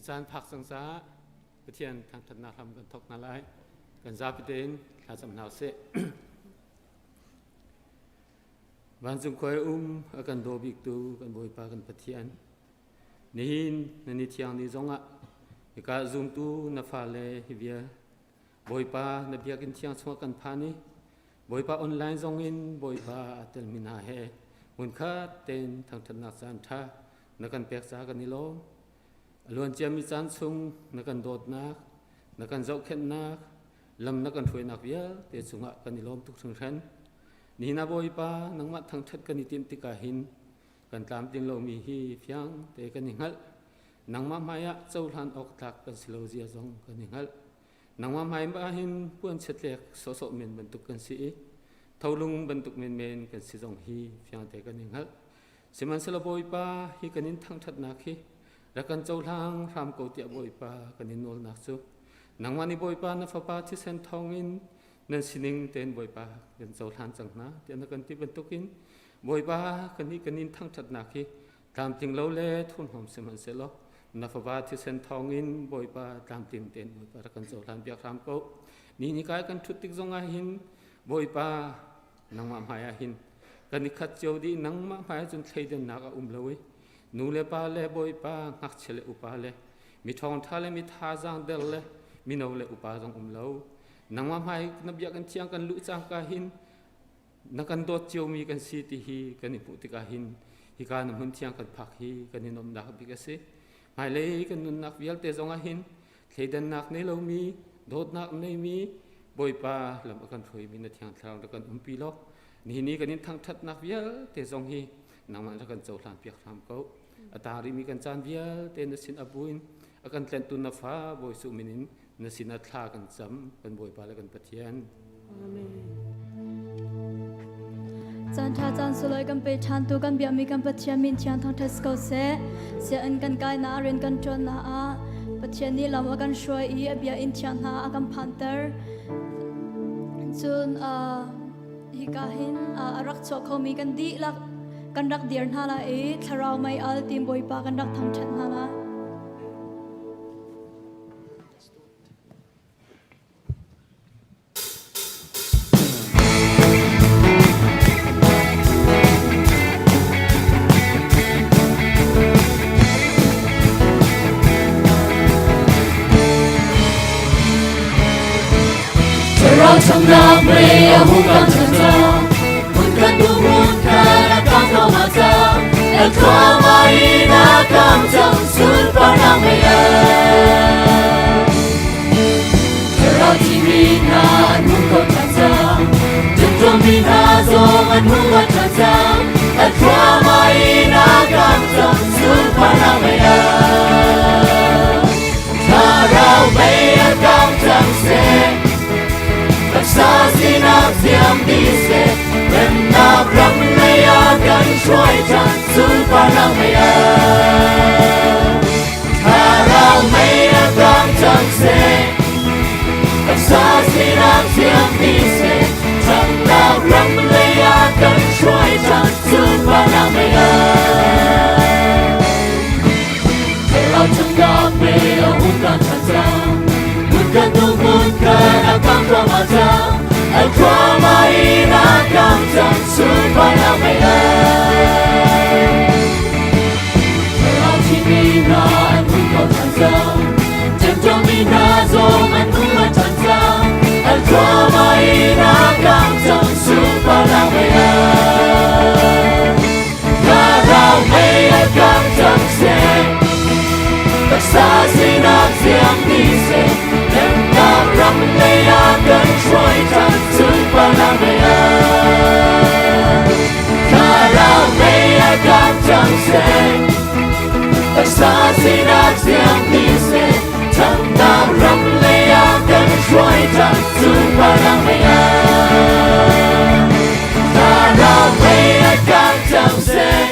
Caan phak cang caah Pathian thangṭhatnak hram kan thawk hna lai. Kan zapi tein thlacam hna usih. Vancung khua i um a kan daw biktu kan Bawipa kan Pathian. Nihin na ni thiang ni zongah hika zumtu na fale hi vial Bawipa na biakinn thiang chungah kan phan i Bawipa online zongin Bawipa aa telmi hna he hmunkhat tein thangṭhatnak caan ṭha na kan pek caah kan i lawm. A luanciami caan chung na kan dawtnak, na kan zohkhenhnak, lam na kan hruainak vialte cungah kan i lawm tuk hringhran. Nihin ah Bawipa nangmah thangṭhat kan i timh tikah hin kan tlamtling lomi hi fiang te kan i hngalh. Nangmah hmaiah cohlan awk tlak kan si lo zia zong kan i hngalh. Nangmah hmai ah hin puan chiatlek sawhsawh men bantuk kan si i tholung bantuk menmen kan si zong hi fiangte kan i hngalh. Sihmanhsehlaw Bawipa hi kan in thangṭhatnak hi rak kan cohlang hram ko tiah Bawipa kan in nawlnak cu nangmah nih Bawipa na fapa thisen thawngin nan sining tein Bawipa kan cohlan cang hna tiah na kan ti bantukin Bawipa kan nih kan in thangṭhatnak hi tlamtling lo le thurhnawm sihmanhsehlaw na fapa thisen thawngin Bawipa tlamtling tein Bawipa rak kan cohlan piak hram ko. Ni ni kai kan ṭhut tik zongah hin Bawipa nangmah hmai ah hin kan i khat cio dih nangmah hmai ah cun thleidannak a um lo i nu le pa le bawipa ngakchia le upa le mi ṭhawngṭha le mi thazaang der le mino le upa zong um lo nangmah hmai na biakinn thiang kan luh cangka hin na kan dawt ciomi kan si ti hi kan i hmuh tikah hin hika na hmun thiang kan phak hi kan i nuamhnak bik a si hmailei kan nunnak vialte zongah hin thleidannak nei lomi dawtnak neimi Bawipa lam a kan hruaimi na thiang thlarau na kan umpi law nihin ni kan in thangṭhatnak vialte zong hi nangmah na kan cohlan piak hram ko a tang rihmi kan caan vialte na sin a buin a kan tlentu na fa Bawi Su min in na sin ah thla kan cam kan Bawipa le kan Pathian. Amen. Caan ṭha caan sulawi kan pe ṭhan tu kan biakmi kan Pathian min thiang thangṭhat ko seh. Sianginn kan kai na rian kan ṭuan na ah Pathian nih lam a kan hruai i a bia inn thiang hna a kan phanter. Cun hika hin a rak chuah khomi kan dihlak kan rak dir hna lai i thlarau mei al tim Bawipa kan rak thangṭhat hna lai. Thangnak mei a hung kan cang Mun kan du mun kan a kam lo ma cang El thua mai na kam cang sunparnak mei a Thlarau thimi hna an hung ko ṭhan cang Ṭumṭummi hna zong an hung rat ṭhan cang An thluahmah in a kan cang sunparnak mei ah Thlarau mei a kang cang seh Taksa sinak thiam dih seh Remnak ram lei ah kan hruai ṭhan sunparnak mei ah Thlarau mei a kang cang seh Taksa sinak thiang dih seh Thangnak ram lei ah kan hruai cang sunparnak mei ah Thlarau chungnak mei a hung kan ṭhan cang Hmun kan nu hmun kan a kang thluahmah cang Al thluahmah in a kang cang sunparnak mei ah Thlarau thimi hna an hung ko ṭhan cang Ṭemṭawmi hna zong an hung an ṭhan cang An thluahmah in a kang cang sunparnak mei ah Thlarau mei a kang cang seh Taksa sinak thiang dih seh Remnak ram lei ah kan hruai ṭhan sunparnak mei ah Thlarau mei a kang cang seh Taksa sinak thiang dih seh Thangnak ram lei ah kan hruai ṭhan sunparnak mei ah Thlarau mei a kang cang seh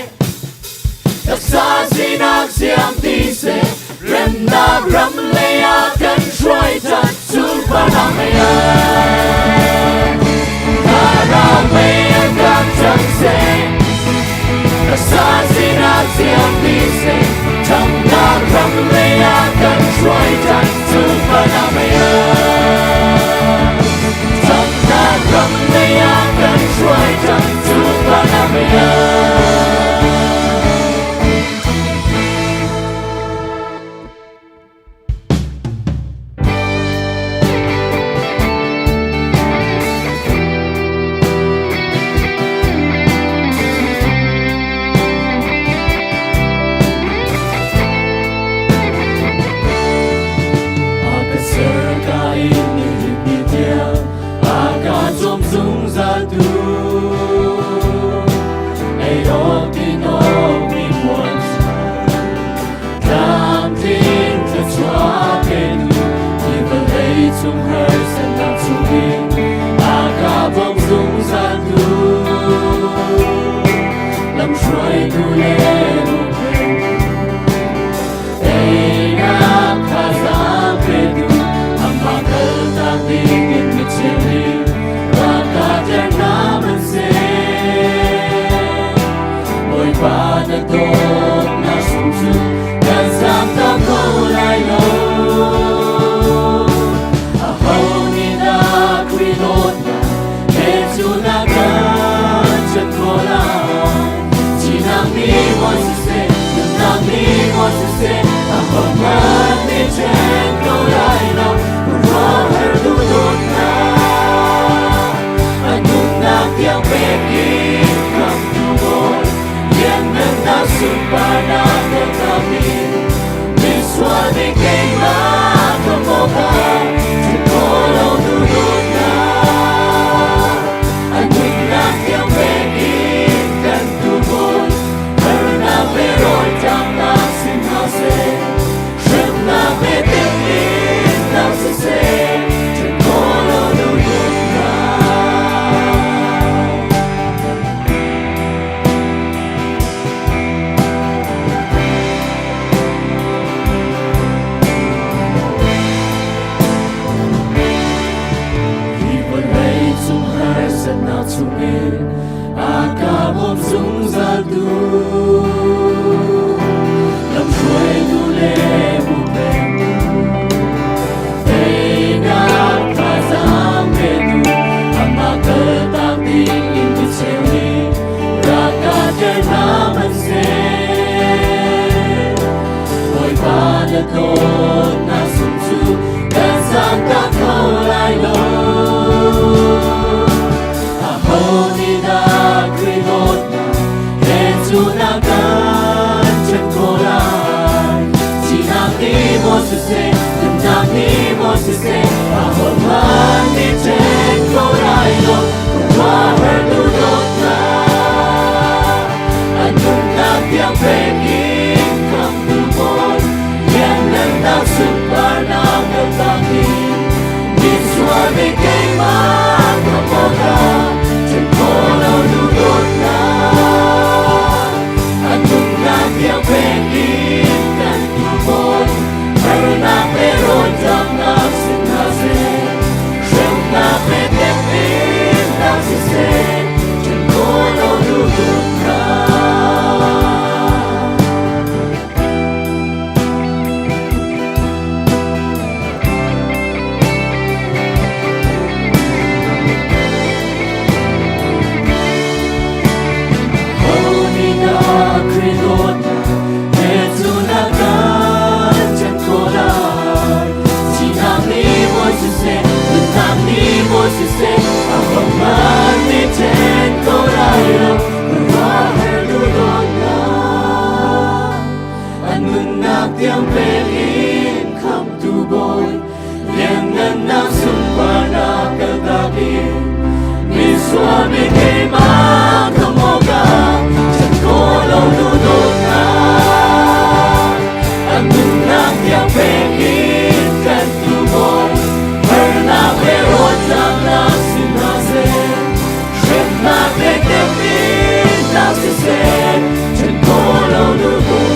Taksa sinak thiang dih seh Remnak ram lei ah kan hruai ṭhan sunparnak mei ah Thlarau mei a kang cang seh Taksa sinak thiang dih seh Ṭhamnak ram lei ah kan Na dawtnak sung cu kan zaamtak kho lai lo. Aho nih dah Khrih dawtnak he cu na kan ṭhen khawh lai? Thihnak nih maw siseh, nunnak nih maw siseh, ahohmanh nih ṭhen kho lai lo. Khuaruahhar duhdawtnak, a nunnak tiang pek in khamhtu Bawi, lianngannak sunparnak kaltak in, misual mi keimah khamh awkah ṭhen khawh lo duhdawtnak, a nunnak tiang pek in kan tu Bawi, harnak le rawlṭamnak si hna seh, hremnak le temhinnak siseh, ṭhen khawh lo duhdawtnak. Ho nih dah Khrih dawtnak he cu na kan ṭhen khawh lai? Thihnak nih maw siseh, nunnak nih maw siseh, ahohmanh nih ṭhen kho lai lo. Khuaruahhar duhdawtnak, a nunnak tiang pek in khamhtu Bawi, lianngannak sunparnak kaltak in, misual mi keimah khamh awkah ṭhen khawh lo duhdawtnak, a nunnak tiang pek in kan tu Bawi, harnak le rawlṭamnak si hna seh, hremnak le temhinnak siseh, ṭhen khawh lo duhdawtnak.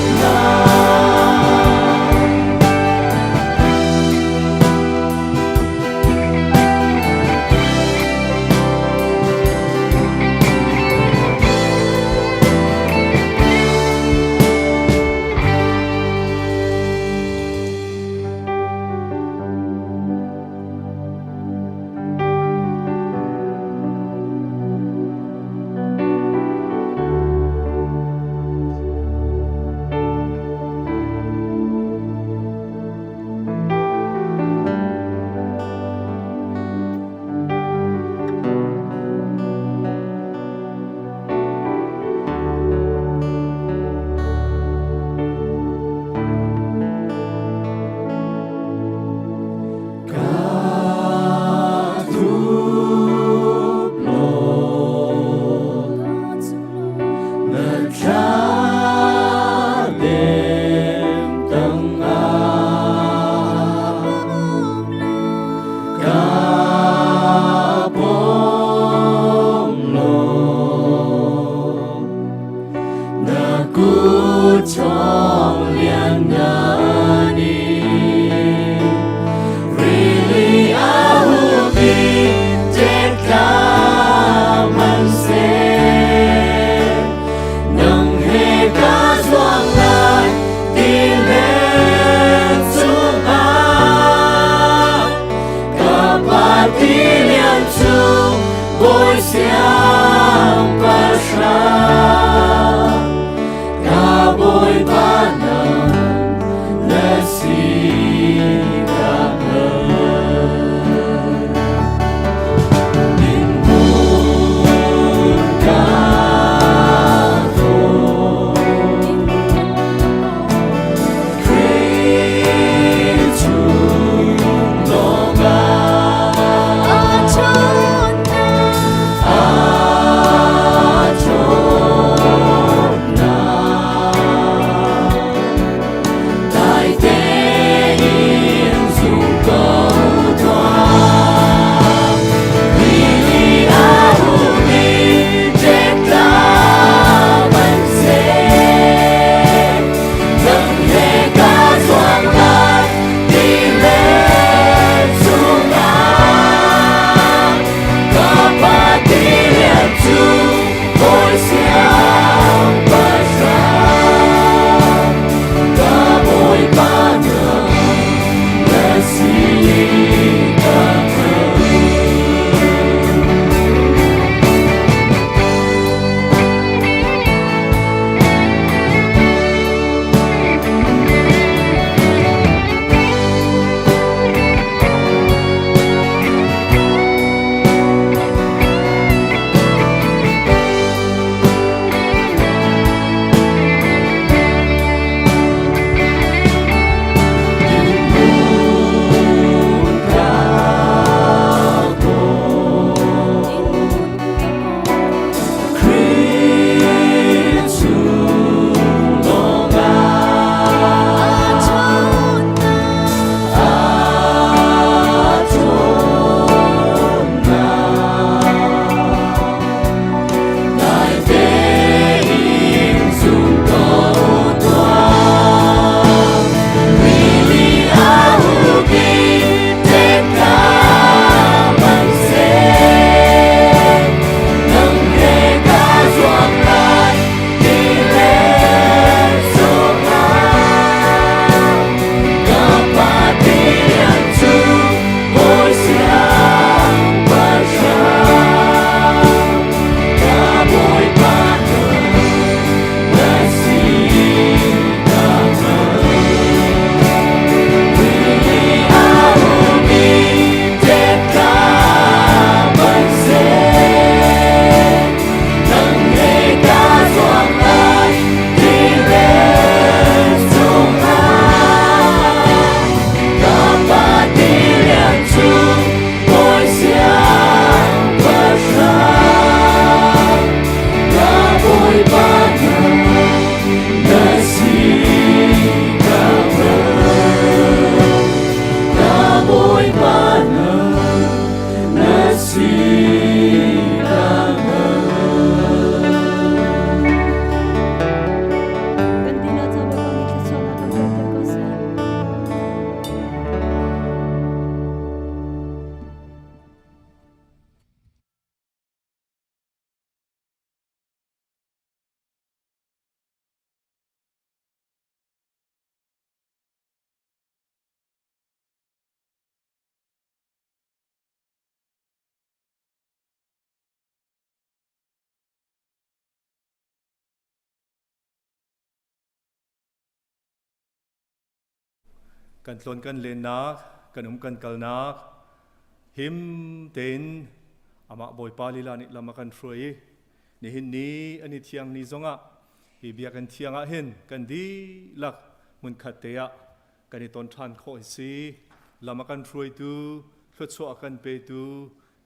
Kan tlawn kan lennak, kan um kan kalnak, him tein amah Bawipa lila nih lam a kan hruai i nihin ni an i thiang ni zongah hi biakinn thiang ah hin kan dihlak hmunkhat te ah kan i ton ṭhan khawh hi si. Lam a kan hruaitu, thluachuah a kan petu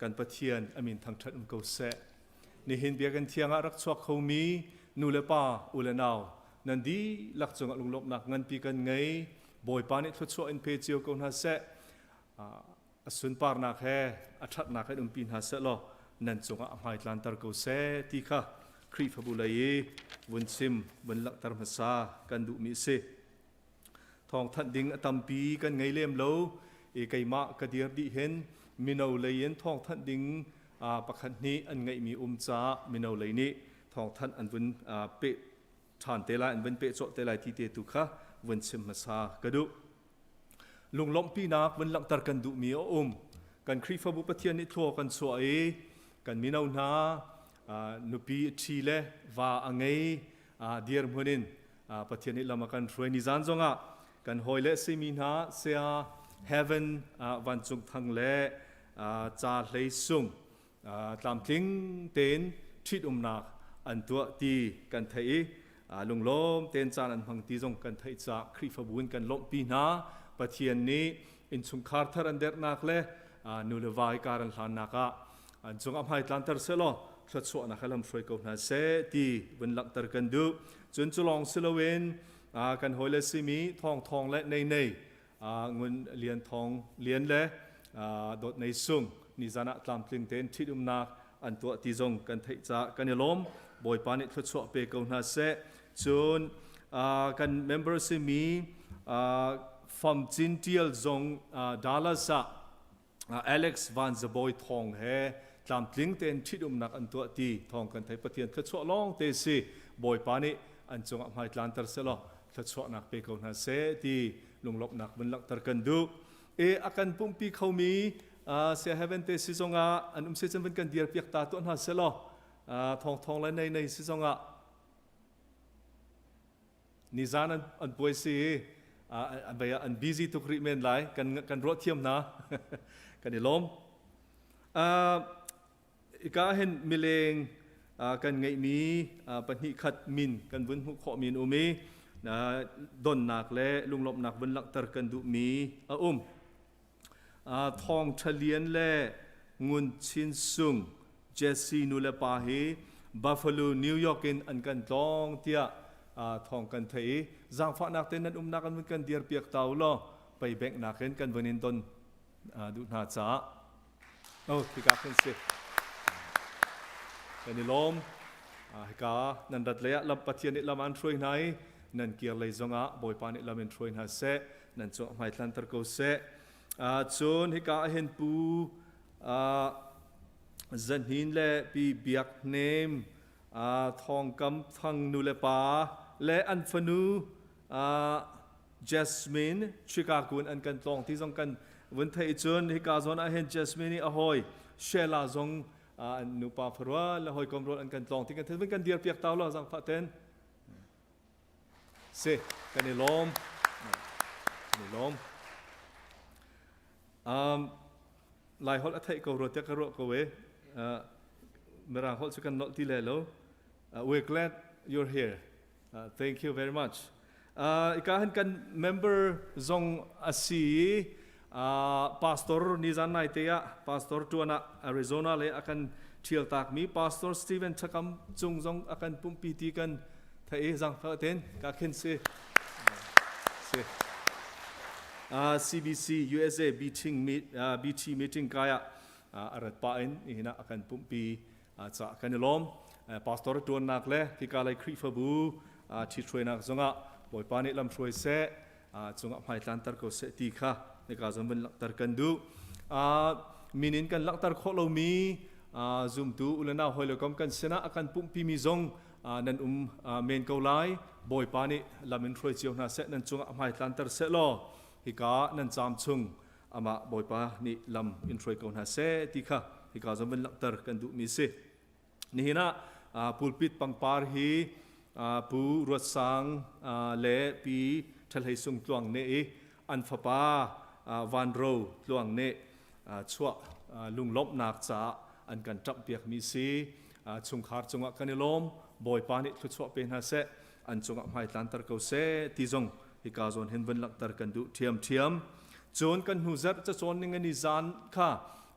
kan Pathian a min thangṭhat um ko seh. Nihin biakinn thiang ah rak chuak khomi nu le pa, u le nau, nan dihlak cungah lunglawmhnak nganpi kan ngei. Bawipa nih thluachuah in pe cio ko hna seh. A sunparnak he a ṭhatnak in umpi hna seh law nan cungah a hmaitlanter ko seh ti kha Khrihfabu lei i vun chim, vun langhter hmasa kan duhmi a si. Thawngthanh ding a tampi kan ngei lem lo i keimah ka dir dih hin mino lei in thawngthanh ding pakhat hnih an ngeihmi um caah mino lei nih thawngthanh an vun peh ṭhan te lai, an vun peh cawh te lai ti te tu kha vun chim hmasa ka duh. Lunglawmhpinak vun langhter kan duhmi a um. Kan Khrihfabu Pathian nih thlua kan chuah i kan mino hna nupi ṭhi le va a ngei dirhmun in Pathian nih lam a kan hruai. Nizan zongah kan hawile simi hna saya Heaven Vancung Thang le Ca Hlei Sung tlamtling tein ṭhitumnak an tuah ti kan theih i lunglawm tein caan an hmang ti zong kan theih caah Khrihfabu in kan lawmhpi hna. Pathian nih innchungkhar thar an derhnak le nu le va i kar an hlannak ah an cungah hmai tlanter selaw thluachuahnak he lam hruai ko hna seh ti vun langhter kan duh. Cun cu lawng si loin kan hawile simi Thawng Thawng le Nei Nei, Ngun Lian Thawng Lian le Dawt Nei Sung nizan ah tlamtling tein ṭhitumnak an tuah ti zong kan theih caah kan i lawm. Bawipa nih thluachuah pe ko hna seh. Cun kan member simi Fam Cin Tial zong Dallas ah Alex Van Zabawi thawng he tlamtling tein ṭhitumnak an tuah ti thawng kan thei. Pathian thluachuah lawng te si. Bawipa nih an cungah hmai tlanter selaw thluachuahnak pe ko hna seh ti lunglawmhnak vun langhter kan duh. E a kan pumpi khomi sia heaven te si zongah an um si cun vun kan dir piak ta tuah hna selaw thawng thawng le nei nei si zongah Nizan an puai si i an an busy tuk rih men lai, kan ruah thiam hna, kan i lawm. Ika hin mileng kan ngeihmi pahnih khat min kan vun hmuh khawh mi an um i donnak le lunglawmhnak vun langhter kan duhmi a um. Thawng Ṭha Lian le Ngun Chin Sung, Jesse nu le pa hi Buffalo, New York in an kan tlawng tiah thawng kan theih i zaangfahnak tein nan umnak an vun kan dirpiak ta u law pei benghnak in kan vun in don duh hna caah. Oh, hika kan si. Kan i lawm. Hika nan rat lei ah lam Pathian nih lam an hruai hna i nan kir lei zongah Bawipa nih lam in hruai hna seh, nan cung hmaithlanter ko seh. Cun hika ah hin Pu Zahnin le Pi Biak Hnem, Thawngkam Thang nu le pa le an fanu Jasmine Chicago in an kan tlawng ti zong kan vun theih cun hika zawn ah hin Jasmine i a hawi Sheila zong an nupa farual le hawikom rual an kan tlawng ti kan theih kan dir piak tau lo zangfah ten si kan i lawm, kan i lawm. Lai holh a theih ko rua tiah ka ruah ko e. Mirang holh cu kan nolh ti le lo. We're glad you're here. Thank you very much. Ika hin kan member zong a si i pastor nizan nai te ah pastor tuan ah Arizona le a kan thial takmi Pastor Steven Chakam cung zong a kan pumpi ti kan thei zang ten ka khin si si CBC USA meeting BT meeting kai ah arat pa in ihina a kan pumpi ca kan i lawm. Pastor ṭuannak le hika lei Khrihfabu ṭhithruainak zongah Bawipa nih lamhruai seh, cungah hmaitlanter ko seh ti kha hika zon vun langhter kan duh. Min in kan langhter khawh lomi zumtu u le nau hawi le kom kan sinah a kan pumhpimi zong nan um men ko lai. Bawipa nih lam in hruai cio hna seh, nan cungah hmaitlanter seh law hika nan caam chung amah Bawipa nih lam in hruai ko hna seh ti kha hika zong van langhter kan duhmi si. Nihin ah pulpit pangpar hi Pu Ruat Sang le Pi Ṭhalhei Sung Tluang ne i an fapa Van Ro Tluang nih chuah lunglawmhnak caah an kan ṭamhpiakmi si. Chungkhar cungah kan i lawm. Bawipa nih thluachuah pe hna seh. An cungah hmaitlanter ko seh ti zong hika zawn hin vun langhter kan duh ṭhiamṭhiam. Cun kan hnu zarh cacawn ning ni zan kha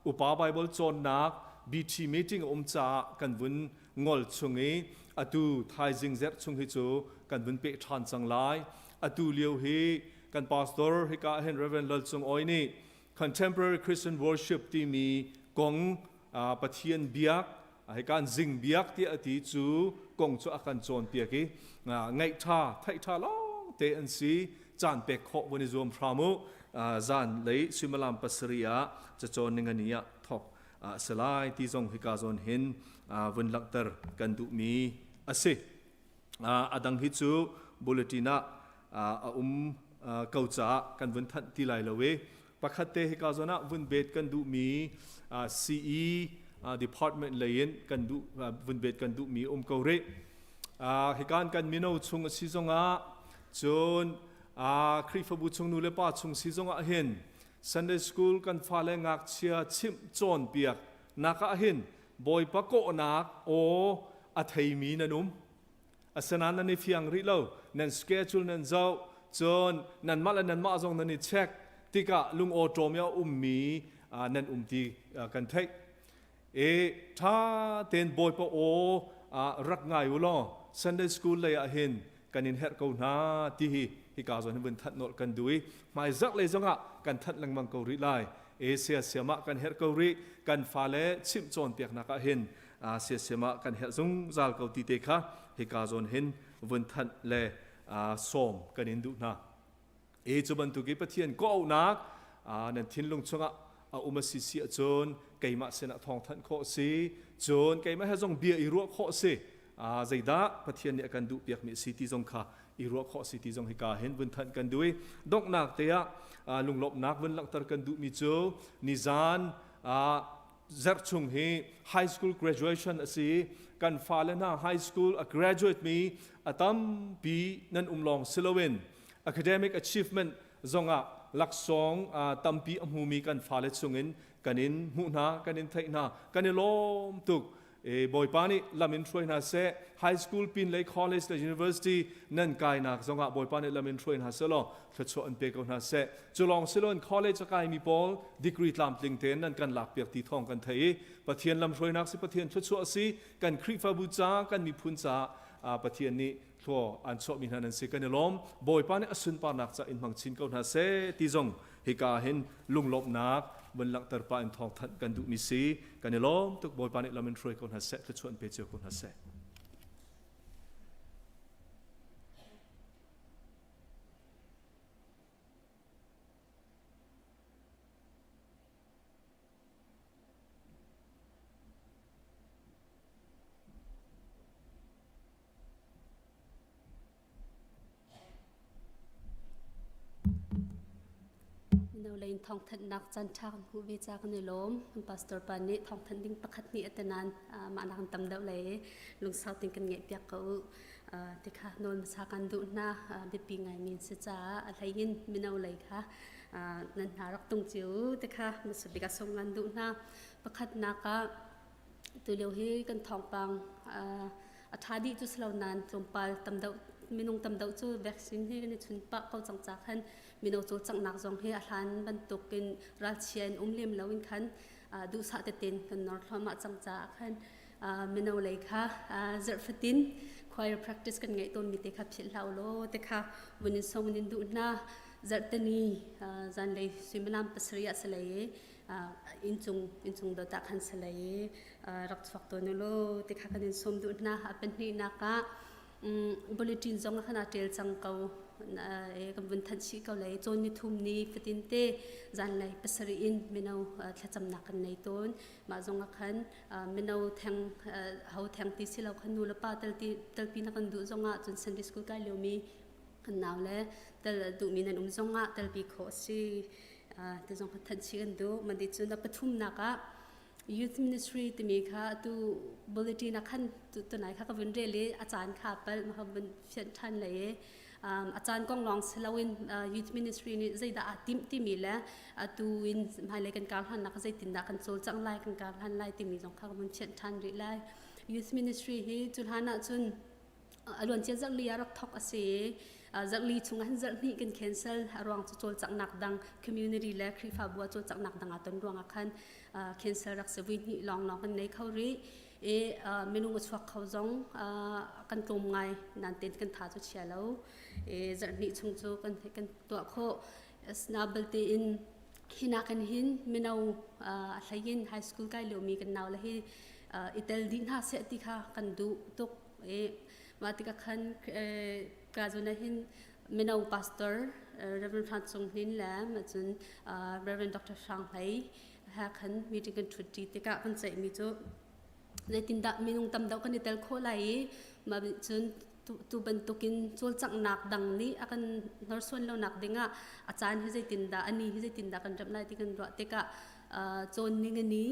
upa Bible cawnnak BT meeting a um caah kan vun ngol chung i atu thaizing zerh chung hi cu kan vun peh ṭhan cang lai. Atu lio hi kan pastor hika hin Reverend Lal Cung Oi nih Contemporary Christian Worship timi kong Pathian biak hika zing biak tiah a ti cu kong cu a kan cawnpiak i ngaih ṭha theih ṭha lawng te an si. Caan pek khawh vun i zuam hram u. Zan lei suimilam 7 ah cacawn ningani ah thawk si lai ti zong hika zawn hin vun langhter kan duhmi a si. A dang hi cu bulletin ah a um ko caah kan vun thanh ti lai lo i pakhat te hika zawn ah vun bet kan duhmi CE department lei in kan duh vun bet kan duhmi um ko rih. Hikan kan mino chung a si zongah cun Khrihfabu chung nu le pa chung si zongah hin Sunday school kan fale ngakchia chimh cawnpiak nak ah hin Bawipa kawhnak aw a theimi nan um. Asinain nan i fiang rih lo. Nan schedule nan zoh, cun nanmah le nanmah zong nan i check tikah lungawṭawm i a ummi nan um ti kan theih. E ṭha tein Bawipa aw rak ngai u law Sunday school lei ah hin kan in herh ko hna ti hi hika zawn hin vun thanh nolh kan duh i hmaizarh lei zongah kan thanh lengmang ko rih lai. Asia siam ah kan herh ko rih. Kan fale chimh cawnpiaknak ah hin Asia siam ah kan herh zungzal ko ti te kha hika zawn hin vun thanh le sawm kan in duh hna. E cu bantuk i Pathian kawhauhnak nan thinlung chungah a um a si si ahcun keimah sinah thawngthanh khawh a si. Cun keimah he zong bia i ruah khawh a si. Zeidah Pathian nih a kan duhpiakmi a si ti zong kha i ruah khawh a si ti zong hika hin vun thanh kan duh i donghnak te ah lunglawmhnak vun langhter kan duhmi cu nizan zarh chung hi high school graduation a si. Kan fale hna high school a graduate mi a tampi nan um lawng si loin academic achievement zongah laksawng tampi a hmumi kan fale chungin kan in hmuh hna, kan in theih hna, kan i lawm tuk. E, Bawipa nih lam in hruai hna seh. High school pin lei college le university nan kainak zongah Bawipa nih lam in hruai hna seh law thluachuah an pe ko hna seh. Cu lawng siloin college a kaimi pawl degree tlamtling tein nan kan lakpiak ti thawng kan thei i Pathian lam hruainak si, Pathian thluachuah si, kan Khrihfabu ca, kan miphun ca Pathian nih thlua an chuahmi hna nan si, kan i lawm. Bawipa nih a sunparnak ca in hmang chin ko hna seh ti zong hika hin lunglawmhnak vun langhter pah in thawngthanh kan duhmi si. Kan i lawm tuk. Bawipa nih lam in hruai ko hna seh, thluachuah in pe cio ko hna seh. Mino lei in thawngthanhnak caan ṭha kan hmuh ve ca kan i lawm. Kan pastor pa nih thawngthanh ding pakhat hnih a ti nain mah nak in tam deuh lei lungsau tein kan ngaihpiak ko u. Ti kha nawl hmasa kan duh hna. Biapi ngaimi an si caah a hlei in mino lei kha nan hna rak tung cio u ti kha hmasa bik ah sawm kan duh hna. Pakhatnak ah Tulio hi kan thawngpang a ṭha dih cu si lo nain tlawmpal tam deuh minung tam deuh cu vaccine hi kan i chun pah ko cang ca khan mino cawlcanghnak zong hi a hlan bantukin ralchia in um lem loin khan duhsah tein kan nor thluahmah cang caah khan mino lei kha zarh fatin choir practice kan ngeih tawnmi te kha philh hlah ulaw te kha vun in song in duh hna. Zarhteni zanlei suimilam 7 ah salei i inncung inncung dot ah khan salei i rak chuak tawn u law ti kha kan in sawm duh hna. A pahnihnak ah bulletin zong khan aa ṭial cang ko, kan vun thanh chih ko lai. Cawn ni thum ni fatin te zanlei 7 in mino thlacamnak kan nei tawn. Mah zong ah khan mino theng ho theng ti si lo khan nu le pa telpi telpi na kan duh zong ah cun Sunday school kai liomi kan nau le tel duhmi nan um zong ah telpi khawh a si ti zong kha thanh chih kan duh. Mandi cun a pathumnak ah youth ministry timi kha atu bulletin ah khan tunai kha ka vun rel i a caan kha pal ma ka vun fianh ṭhan lei i. A caan kong lawng si loin youth ministry nih zeidah aa timh timi le atu in hmailei kan kar hlannak zeitindah kan cawlcangh lai, kan kar hlan lai timi zong kha ka vun fianh ṭhan rih lai. Youth ministry hi cu hlan ahcun a luancia zarhli ah rak thawk a si i zarhli chung ah hin zarhhnih kan cancel. A ruang cu cawlcanghnak dang community le Khrihfabu ah cawlcanghnak dang aa ton ruangah khan cancel rak si. Vui hnih lawnglawng kan nei kho rih i minung a chuak kho zong kan tlawm ngai nain kan tha cu chia lo i zarhhnih chung cu kan kan tuah khawh. Asina balte in hinak in hin mino a hlei in high school kai liomi kan nau le hi i tel dih hna seh ti kha kan duh tuk i mah tikah khan ka zun ah hin mino pastor Reverend Hran Cung Hnin le cun Reverend Dr. Hrang Hlei he khan meeting kan ṭhut ṭi tikah kan ceihmi cu zeitindah minung tam deuh kan i tel khawh lai i mah cun tu bantukin cawlcanghnak dang nih a kan hnorsuan lonak dingah a caan hi zeitindah a ni hi zeitindah kan remh lai ti kan ruah tikah cawn ning a ni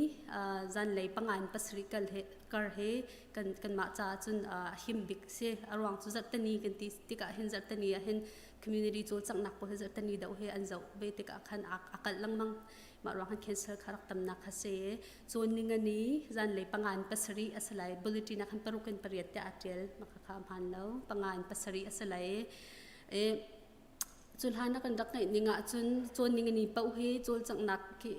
zanlei panga in pasarih kal he kar he kan kanmah caah cun a him bik si. A ruang cu zarhteni kan ti tikah hin zarhteni ah hin community cawlcanghnak pawl hi zarhteni deuh he an zoh ve tikah khan a kalh lengmang. Mah ruang han cancel kha rak tamnak kha si. Cawn ning a ni zanlei panga in pasarih a si lai. Bulletin ah khan paruk in pariat tiah aa ṭial. Mah kha hmaan lo. Panga in pasarih a si lai. E, cu hlan ah kan rak ngeih ning ahcun cawn ning ni paoh hi cawlcanghnak khi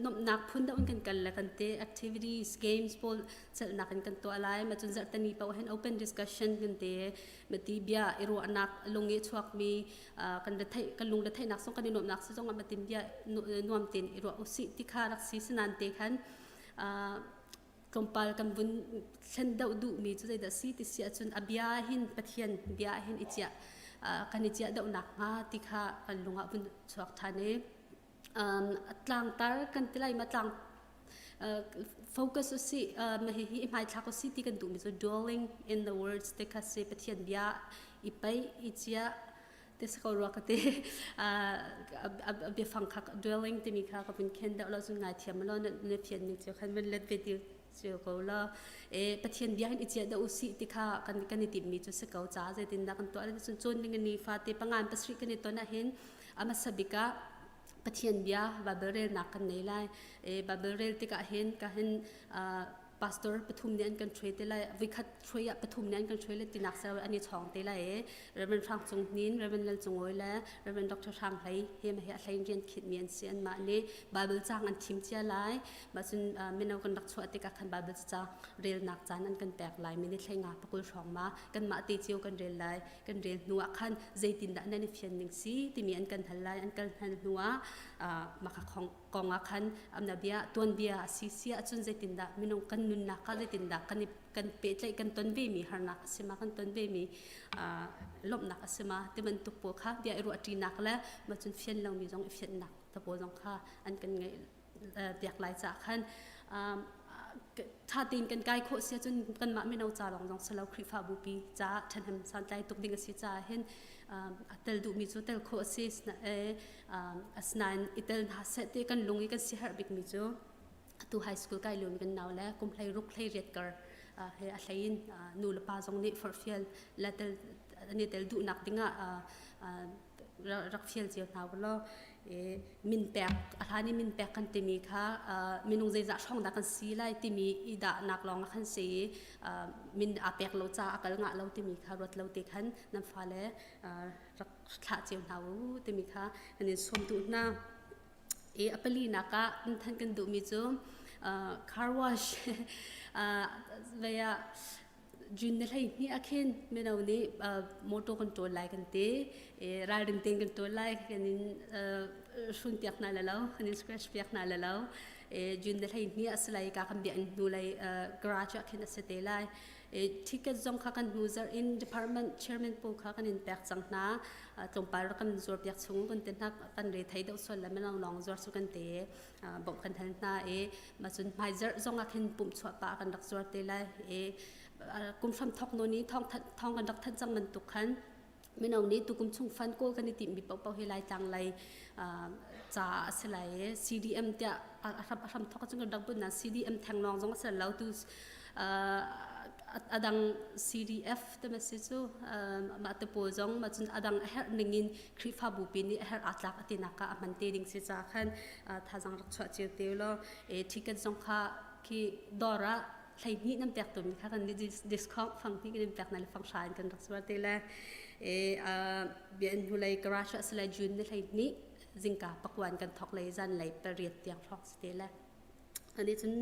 nuamhnak phun deuh in kan kal le kan te activities games pawl celhnak in kan tuah lai. Ma cun zarhteni paoh hin open discussion kan te mati bia i ruahnak lung i chuakmi kan retheih kan lung retheihnak song kan i nuamhnak si zong ah matin bia nuam tein i ruah usih ti kha rak si. Sinan te khan tlawmpal kan vun thlen deuh duhmi cu zeidah si ti si ahcun a bia hin Pathian bia hin i ciah kan i ciah deuhnak hnga ti kha kan lung ah vun chuak ṭhan i tlangtar kan ti lai ma tlang focus usih, ma hihi i hmaithlak usih ti kan duhmi cu dwelling in the words te kha si. Pathian bia i paih i ciah te si ko rua ka ti. A biafang kha dwelling timi kha ka vun khen deuh lo cun ngai thiam lo na fian ning cio khan vun let ve ti cio ko lo e. Pathian bia hin i ciah deuh usih ti kha kan kan i timmi cu si ko ca zeitin dah kan tuah cun cawn ning ni fate pangan pasarih kan i ton ah hin a hmasa bik ah Pathian bia Bible relnak kan nei lai. E, Bible rel tikah hin ka hin pastor pathum nih an kan hruai te lai. Vikhat hruai ah pathum nih an kan hruai le tinak ser an i chawng te lai i Reverend Hrang Cung Hnin, Reverend Lal Cung Awi le Reverend Dr. Hrang Hlei he ma he a hlein rian khit mi an si. Anmah nih Bible caang an thim cia lai. Mah cun mino kan rak chuah tikah khan Bible caang relnak caan an kan pek lai. Minute hlei nga pakul hrawng ma kanmah te cio kan rel lai. Kan rel hnu ah khan zeitindah nan i fian ning si timi an kan hal lai. An kan hal hnu ah maka khong kong ah khan amna bia tuanbia a si si ahcun zeitindah minung kan nunnak kha zeitindah kan i kan pehtlaih, kan ton ve mi harnak a si ma, kan ton ve mi lawmhnak a si ma ti bantuk pawl kha bia i ruahṭinak le ma cun fian lomi zong i fianhnak te pawl zong kha an kan ngeih piak lai caah khan ṭha tein kan kai khawh si ahcun kanmah mino ca lawng zong si lo, Khrihfabu pi caah ṭhahnem santlai tuk ding a si caah hin a tel duhmi cu tel khawh a si. Asinain i tel hna seh ti kan lung i kan siaherh bikmi cu atu high school kai liomi kan nau le kum 16 18 kar he a hlei in nu le pa zong nih forhfial le tel an i tel duhnak dingah rak fial cio hna law. Min pek a hlan i min pek kan timi kha minung zeizah hrawng dah kan si lai timi i dahnak lawng ah khan si i min aa pek lo ca a kal ngah lo timi kha ruat lo te khan nan fale rak thlah cio hna u timi kha kan in sawm duh hna. I a palinak ah than kan duhmi cu car wash vei ah June ni 12 ah khin mino nih motor kan ṭawl lai kan ti. Ralring tein kan ṭawl lai, kan in hrun piak hna le lo, kan in scratch piak hna le lo. June ni 12 a si lai ka kan biakinn hnu lei garage ah khin a si te lai. Ticket zong kha kan hnu zarh in department chairman pawl kha kan in pek cang hna. Tlawmpal rak kan zuar piak chung kan ti hna. Kan re thei deuh sual le melang lawng zuar cu kan te bawmh kan hal hna i mah cun hmaizarh zong ah khin pumh chuah pah kan rak zuar te lai i kum hram thok nawn i thawng thawng kan rak thanh cang bantuk khan mino nih tukum chung fan kawl kan i timhmi paohpaoh hi Laitlang lei caah a si lai i CDM tiah a hram thok cun kan rak bunh na CDM theng lawng zong a si lo tu. Adang CDF te ma si cu mah te pawl zong ma cun adang a herh ningin Khrihfabu pi nih a herh aa tlak a ti nak ah a hman te ding si ca khan thazang rak chuah cio te law e ticket zong kha khi dawr ah 12 nan pek tumi kha kan discount fang hnih kan pek na le fang hra in kan rak zuar te le e bian hnulei garage ah sile June ni 12 zingka pakwan kan thok lei zan lei pariat tiang hrawng si te le. Ani cun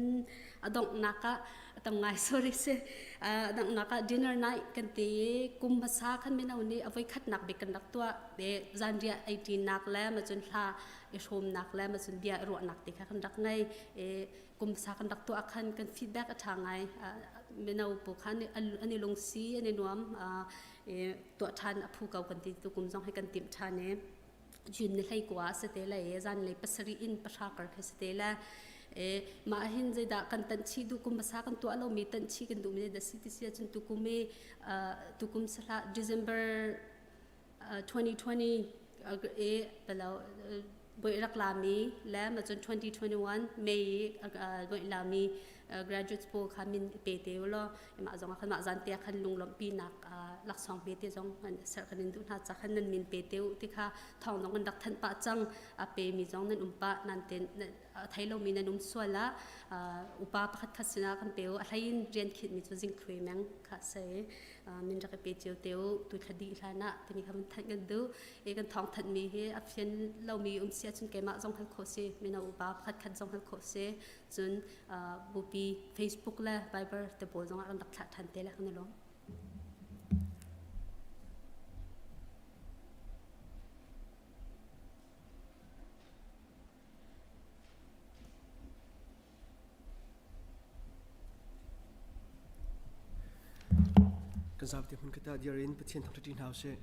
a donghnak ah a tam ngai sorry si a donghnak ah dinner night kan ti i kum hmasa khan mino nih a voi khatnak bik kan rak tuah i zanriah ei ṭinak le ma cun hla i hrawmnak le ma cun bia i ruahnak ti kha kan rak ngei i kum hmasa kan rak tuah khan kan feedback a ṭha ngai. Mino pawl khan an i lungsi an i nuam i tuah ṭhan a phu ko kan ti. Tu kum zong hi kan timh ṭhan i June ni 19 ah si te lai i zanlei 7 in 10 kar khi si te lai. E mah hin zeidah kan tanh chih duh kum hmasa kan tuah lomi tanh chih kan duhmi zeidah si ti si ahcun tukum i tukum sahlah December 2020 e balo boi rak lami le ma cun 2021 May i boi lami graduates pawl kha min pe te u law mah zong ah khan mah zan te ah khan lunglawmhpi nak laksawng pe te zong an ser kan in duh hna ca khan nan min pe te u ti kha thawng zong kan rak thanh pah cang. A pe mi zong nan um pah nan ten a thei lomi nan um sual ah upa pakhat khat sinah kan pe u. A hlei in rian khit mi cu zing thlui meng kha sei min rak i pe cio te u tu thla dih hlan ah timi kha mun thanh kan duh. E kan thawng thanh mi hi a fian lomi um si ahcun keimah zong hal khawh si mino upa pakhat khat zong hal khawh si. Cun bupi Facebook le Viber te pawl zongah kan rak thlah ṭhan te le kan i lawm. Kan zapi hmun kata dir in Pathian thangṭhat hna usih.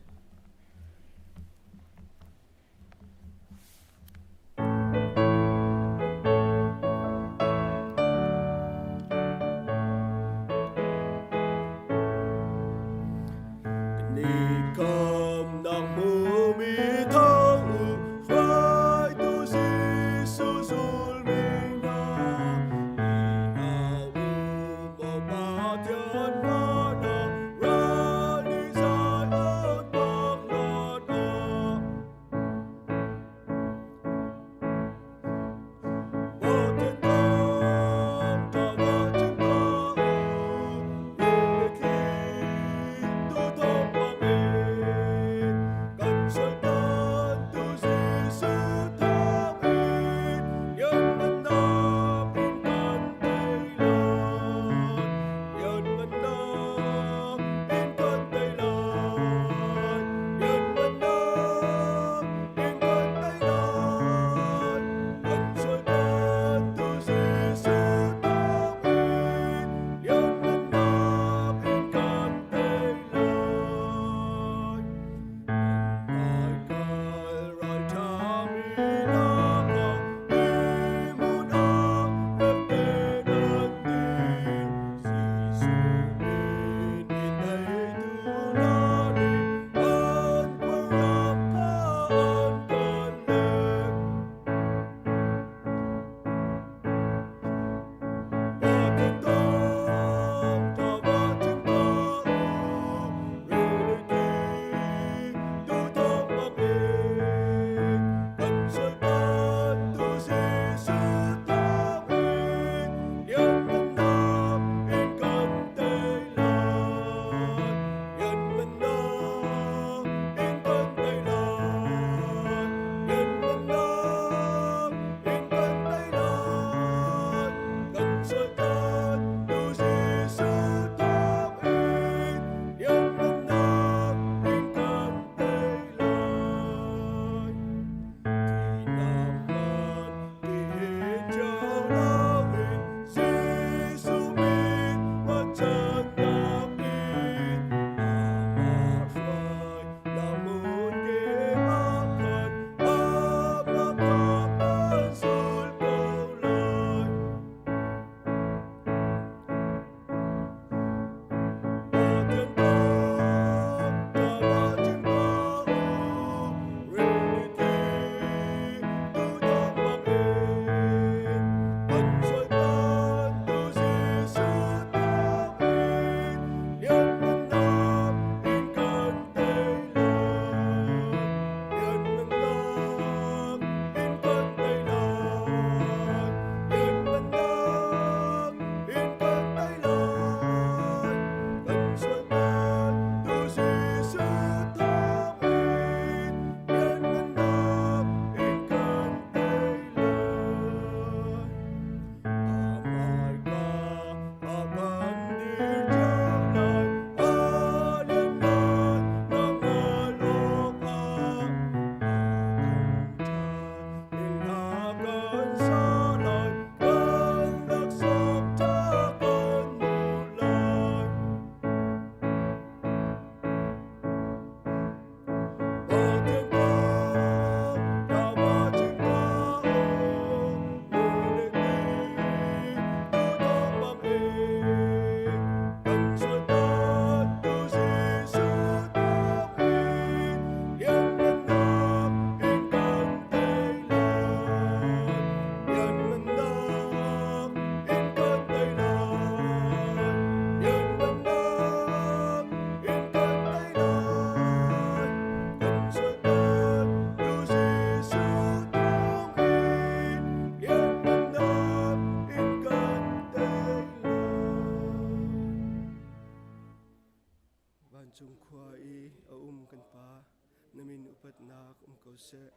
ko seh.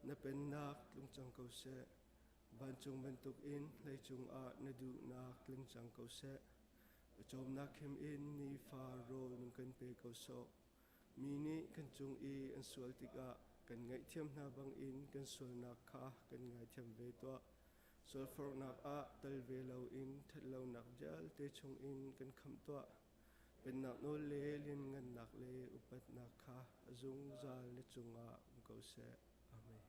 Na pennak tlung cang ko seh. Vancung bantukin leicung ah na duhnak tling cang ko seh. Cawmnak khim in nifa rawl nung kan pe ko sawh. Mi nih kan cung i an sual tikah kan ngaihthiam hna bangin kan sualnak kha kan ngaithiam ve tuah. Sualforhnak ah tal ve loin ṭhatlonak vialte chungin kan khamh tuah. Pennak nawl le lianngannak le upatnak kha a zungzal na cungah um ko seh. Amen.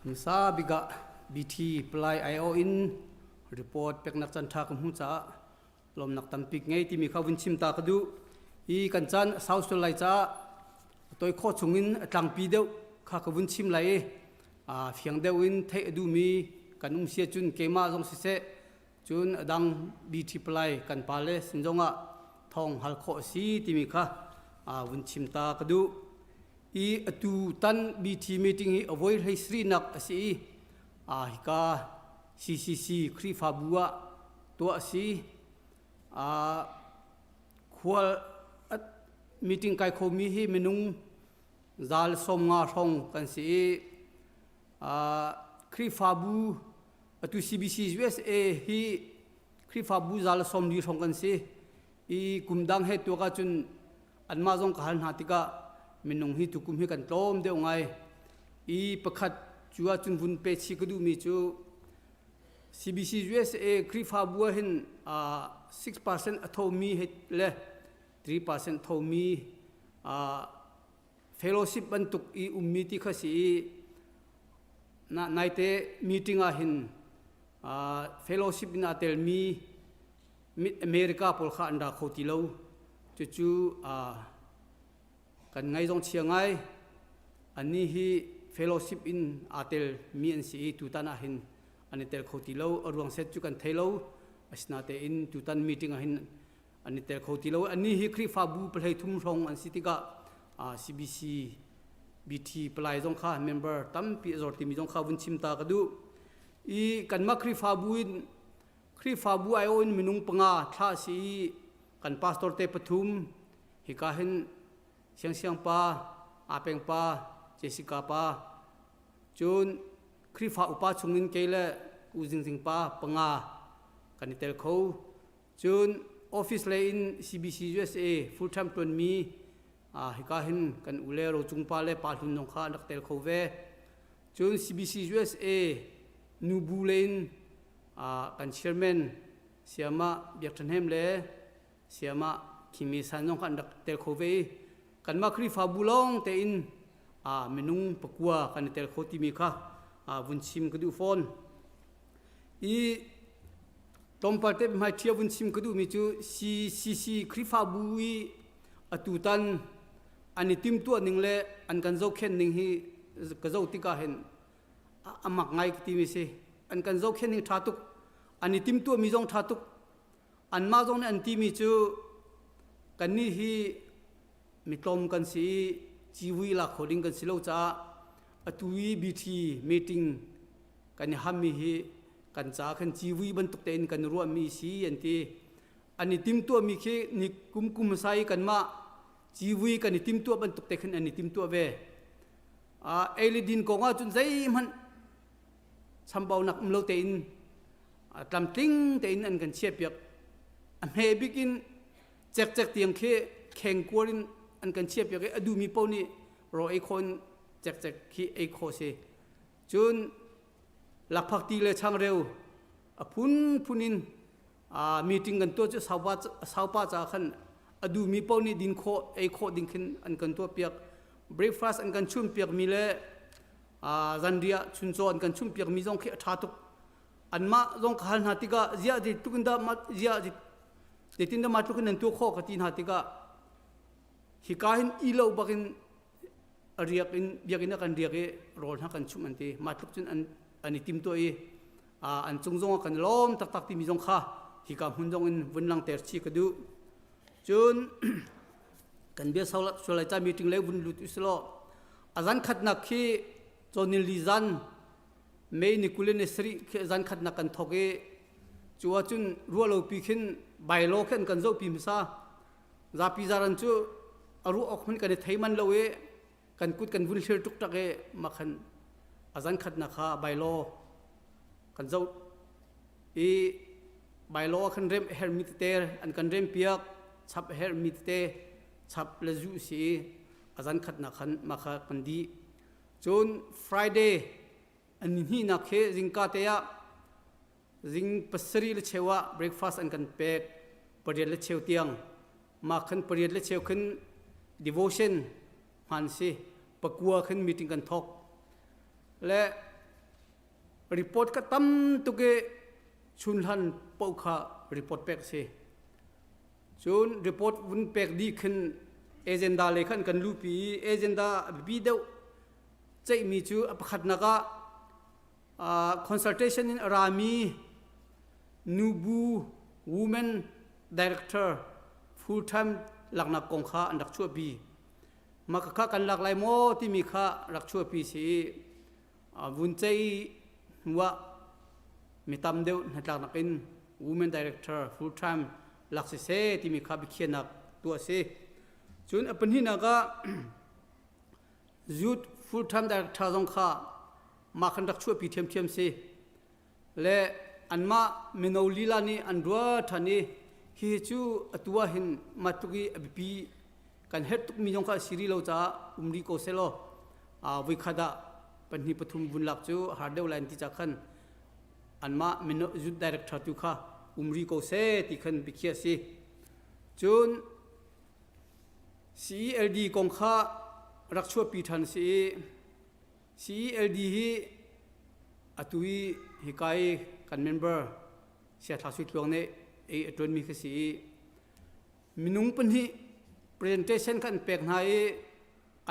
Hmasa bik ah BT Palai aiawh in report peknak caan ṭha ka hmuh caah lawmnak tampi ngei timi kha vun chim ta ka duh. Hi kan caan a sau sual lai caah a toi khawh chungin a tlangpi deuh kha ka vun chim lai i fiang deuh in theih a duhmi kan um sia cun keimah zong siseh cun a dang BT Palai kan pale sin zongah thawng hal khawh a si timi kha vun chim ta ka duh. I atu tan BT meeting hi a voi hlei nak a si i hika CCC Khrihfabu ah tuah a si. Khual meeting kai khomi hi minung zal 50 hrawng kan si i Khrihfabu atu CBC USA hi Khrihfabu zal 40 hrawng kan si i kum dang he tuak ahcun anmah zong ka hal hna tikah minung hi tukum hi kan tlawm deuh ngai i pakhat cu ahcun vun pe chih ka duhmi cu CBC USA Khrihfabu ah hin 6% a thomi le 3% thomi fellowship bantuk i ummi ti kha si i naite meeting ah hin fellowship in aa telmi America pawl kha an ra kho ti lo. Cucu kan ngai zong chia ngai. Annih hi fellowship in aa telmi an si i tutan ah hin an i tel kho ti lo. A ruang set cu kan thei lo. Asinatein tutan meeting ah hin an i tel kho ti lo. Annih hi Khrihfabu pahlei thum hrawng an si tikah CBC BT palai zong kha member tampi a zor timi zong kha vun chim ta ka duh. I kanmah Khrihfabu in Khrihfabu aiawh in minung panga thlah a si i kan pastor te pathum hika hin Siangsiang pa, Apeng pa, Jessica pa, cun Khrihfa upa chungin kei le U Zingzing pa panga kan i tel kho. Cun office lei in CBC USA full time ṭuanmi hika hin kan u le Rocung pa le Pa Hlun zong kha an rak tel kho ve. Cun CBC USA nubu lei in kan chairman Siama Biak Ṭha Hnem le Siama Khimi San zong kha an rak tel kho ve i kanmah Khrihfabu lawng tein minung pakua kan i tel kho timi kha vun chim ka duh fawn. I tlawmpal te hmai ṭhia vun chim ka duhmi cu CCC Khrihfabu i atutan an i timtuah ning le an kan zohkhenh ning hi ka zoh tikah hin a mak ngai ka timi si. An kan zohkhenh ning ṭha tuk. An i timtuahmi zong ṭha tuk. Anmah zong nih an timi cu kannih hi mitlawm kan si i civui lak kho ding kan si lo caah atu i BT meeting kan i hammi hi kan caah khan civui bantuk tein kan ruahmi si an ti. An i timtuahmi khi ni kum kum hmasa i kanmah civui kan i timtuah bantuk te khin an i timtuah ve. Ei le din kong ahcun zeihmanh chambaunak um lo tein tlamtling tein an kan chiahpiak. A hme bik in cekcek tiang khi khengkuar in an kan chiahpiak i a duhmi paoh nih raw ei khawh in cekcek khi ei khawh si. Cun lakphakti le changreu a phunphun in meeting kan tuah cu saupa caah khan a duhmi paoh nih din khawh ei khawh ding khin an kan tuahpiak. Breakfast an kan chumpiakmi le zanriah chuncaw an kan chumpiakmi zong khi a ṭha tuk. Anmah zong ka hal hna tikah ziah zeitluk in dah ziah zeitin dah mah tluk in nan tuah khawh ka ti hna tikah hika hin i lo bakin a riak in biakinn ah kan riak i rawl hna kan chumh an ti. Mah tluk cun an an i timtuah i an cung zong ah kan lawm taktak timi zong kha hika hmun zong in vun langhter chih ka duh. Cun. Kan bia sual lai ca meeting le vun lut usilaw a zan khatnak khi cawnil li zan May ni 20 ni sarih khi zan khatnak kan thok i cu ahcun ruahlopi khin bylaw khi an kan zohpi hmasa. Zapi zaran cu a ruah awk hmanh kan i thei man lo i kan kut kan vun hlir tuk tak i makhan a zan khatnak kha bylaw kan zoh i bylaw khan rem hermi tete an kan rem piak chap hermi tete chap le zu si i a zan khatnak khan makha kan di. Cun Friday an ni hnihnak khi zingka te ah zing pasarih le cheu ah breakfast an kan pek pariat le cheu tiang. Mah khan pariat le cheu khin devotion hman si pakua khin meeting kan thok. Le report ka tam tuk i chunhlan paoh kha report pek si. Cun report vun pek dih khin agenda lei khan kan lupi i agenda a biapi deuh ceihmi cu a pakhatnak ah consultation in a rami nubu women director full time laknak kong kha an rak chuahpi. Mah kha kan lak lai maw timi kha rak chuahpi si i vun ceih hnuah mi tam deuh hnatlaknak in women director full time lak siseh timi kha biakhiahnak tuah a si. Cun a pahnihnak ah youth full time director zong kha mah khan rak chuahpi ṭhiamṭhiam si. Le anmah mino lila nih an ruah ṭhan i hihi cu atu ah hin mah tluk i a biapi kan herh tukmi zong kha a si rih lo caah um rih ko sehlaw voikhat ah pahnih pathum vun lak cu a har deuh lai an ti ca khan anmah mino youth director tu kha um rih ko seh ti khan biakhiah a si. Cun CELD kong kha rak chuahpi ṭhan si i CELD hi atu i hika i kan member Saya Thla Sui Tluang nih ei a ṭuanmi kha si i minung pahnih presentation kha an pek hna i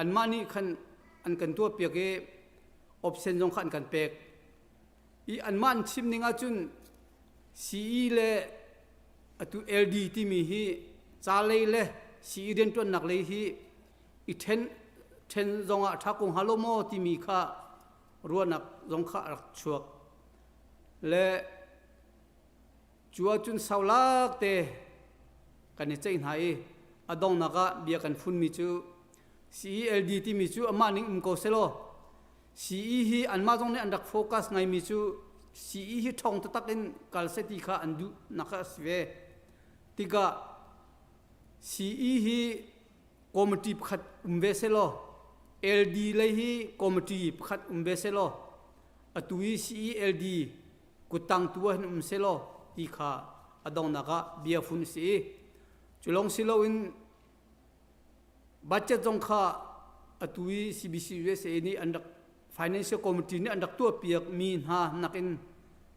anmah nih khan an kan tuahpiak i option zong kha an kan pek i anmah an chim ning ahcun CE le atu LD timi hi ca lei le CE rianṭuannak lei hi i ṭhen ṭhen zong ah ṭha ko hnga lo maw timi kha ruahnak zong kha a rak chuak. Le cu ahcun saulak te kan i ceih hna i a donghnak ah bia kan funmi cu CELD timi cu amah ning um ko selaw CE hi anmah zong nih an rak focus ngaimi cu CE hi ṭhawng taktak in kal seh ti kha an duh nak a si ve. Tikah CE hi committee pakhat um ve selaw LD lei hi committee pakhat um ve selaw atu i CELD kuttang tu ah hin um selaw ti kha a donghnak ah bia fun a si i cu lawng si loin budget zong kha atu i CBC USA nih an rak financial committee nih an rak tuahpiak mi hna nakin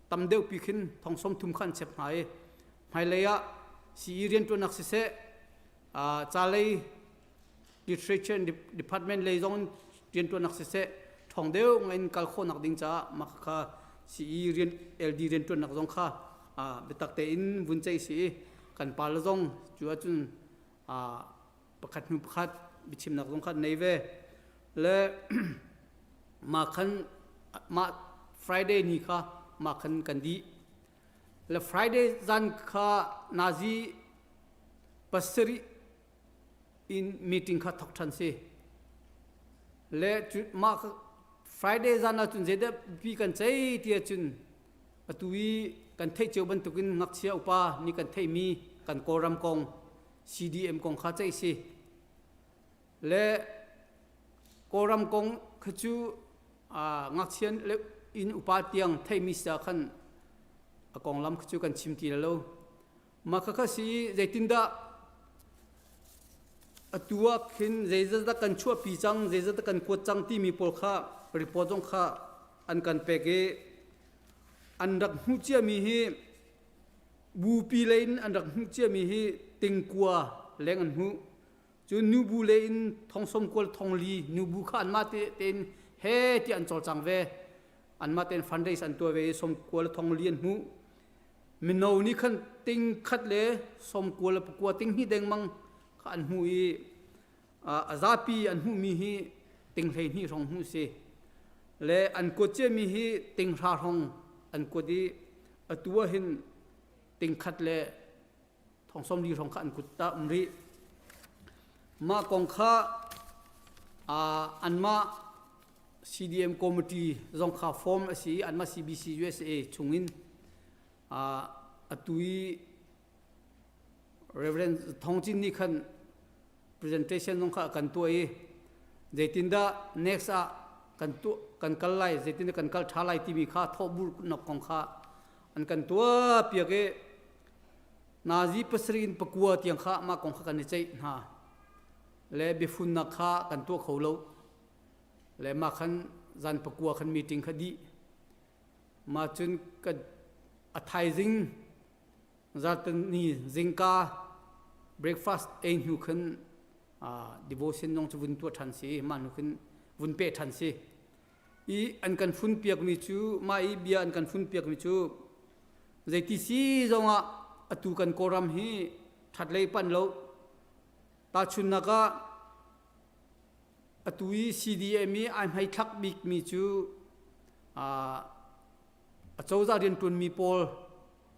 tam deuh pi khin thong som thum kha an chep hna i hmailei ah CE rianṭuannak siseh ca lei literature department lei zong rianṭuannak siseh ṭhawng deuh in kal khawhnak ding caah mah kha CE rian LD rianṭuannak zong kha biatak tein vun ceih si i kan pa le zong cu ahcun pakhat hnu pakhat biachimnak zong kha nei ve le mah khan mah Friday ni kha mah khan kan dih. Le Friday zan kha nazi pasarih in meeting kha thok ṭhan si. Le cu mah Friday zan ahcun zeidah pi kan cei ti ahcun atu i kan theih cio bantukin ngakchia upa nih kan theihmi kan Kawlram kong CDM kong kha ceih si. Le Kawlram kong kha cu ngakchia le inn upa tiang theihmi si ah khan a konglam kha cu kan chim ti lo. Mah khakha si zeitindah atu ah khin zeizat kan chuahpi cang, zeizat kan kuat cang timi pawl kha report zong kha an kan pek i an rak hmuh ciami hi bupi lei in an rak hmuh ciami hi tingkua leng an hmuh. Cun nubu le in thong sawm kual thong li nubu kha anmah tein he tiah an cawlcang ve. Anmah tein fundraise an tuah ve i sawm kual thong li an hmuh. Mino nih khan ting khat le sawm kual le pakua ting hnih dengmang kha an hmuh i. A zapi an hmuhmi hi ting 12 hrawng hmuh si. Le an kuat ciami hi ting hra hrawng an kuat i atu ah hin ting khat le thong 40 hrawng kha an kut ta um rih. Mah kong kha anmah CDM committee zong kha form a si i anmah CBC USA chungin atu i Reverend Thong Cin nih khan presentation zong kha kan tuah i zeitindah next ah kan tuah kan kal lai zeitindah kan kal ṭha lai timi kha thawhburnak kong kha an kan tuah piak i nazi pasarih in pakua tiang kha mah kong kha kan i ceih hna le biafunnak kha kan tuah kho lo le mah khan zan pakua khan meeting kha dih mah cun ka a thaizing zartani zingka breakfast ei hnu khan devotion zong cu vun tuah ṭhan si mah hnu khin vun peh ṭhan si i an kan fun piakmi cu mah i bia an kan fun piakmi cu zeiti si zongah atu kan Kawlram hi ṭhat lei panh lo tahchunnak ah atu i CDM i ai hmaithlak bikmi cu a cozah rianṭuanmi pawl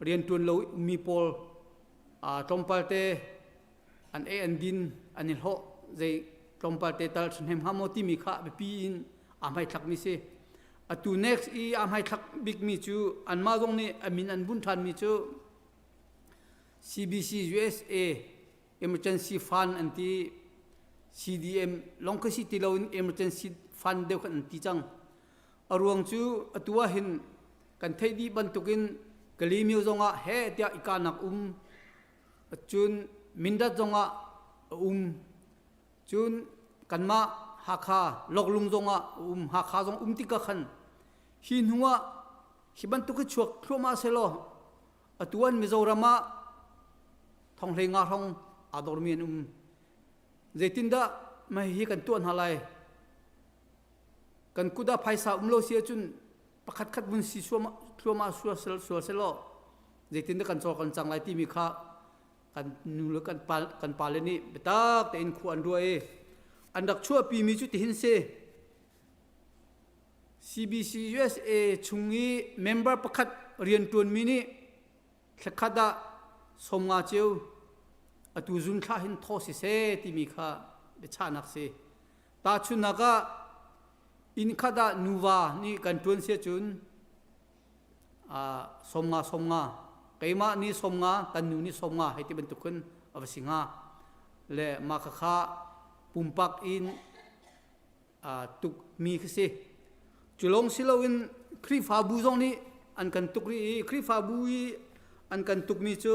rianṭuan lo mi pawl tlawmpal te an ei an din an i hlawh zei tlawmpal te tal ṭhahnem hnga maw timi kha biapi in aa hmaithlakmi si. Atu next i aa hmaithlak bikmi cu anmah zong nih a min an bunh ṭhanmi cu CBC USA Emergency Fund an ti. CDM lawng kha si ti loin emergency fund deuh khan an ti cang. A ruang cu atu ah hin kan theih dih bantukin Kalaymyo zongah heh tiah i kahnak um cun Mindat zongah a um cun kanmah Hakha Loklung zongah a um Hakha zong um tikah khan hi hnu ah hi bantuk hi chuak thluahmah sehlaw atu an Mizoram ah thonghlei nga hrawng aa dormi an um zeitindah mah hi kan tuah hna lai kan kut ah phaisa um lo si ahcun pakhat khat vun si thluahmah sual selaw zeitindah kan caw kan cang lai timi kha kan nu le kan pa kan pale nih biatak tein khua an ruah i an rak chuahpi mi cu tihin si CBC USA chung i member pakhat rianṭuan mi nih thlakhat ah 50 ceu atu zun thla hin thaw si seh timi kha biachahnak si tahchunnak ah inn khat ah nuva nih kan ṭuan si ahcun 50 50 keimah nih 50 kan nu nih 50 hei ti bantuk khin a va si hnga le mah khakha pumpak in tuk mi khi si cu lawng si loin Khrihfabu zong nih an kan tuk rih i Khrihfabu i an kan tuk mi cu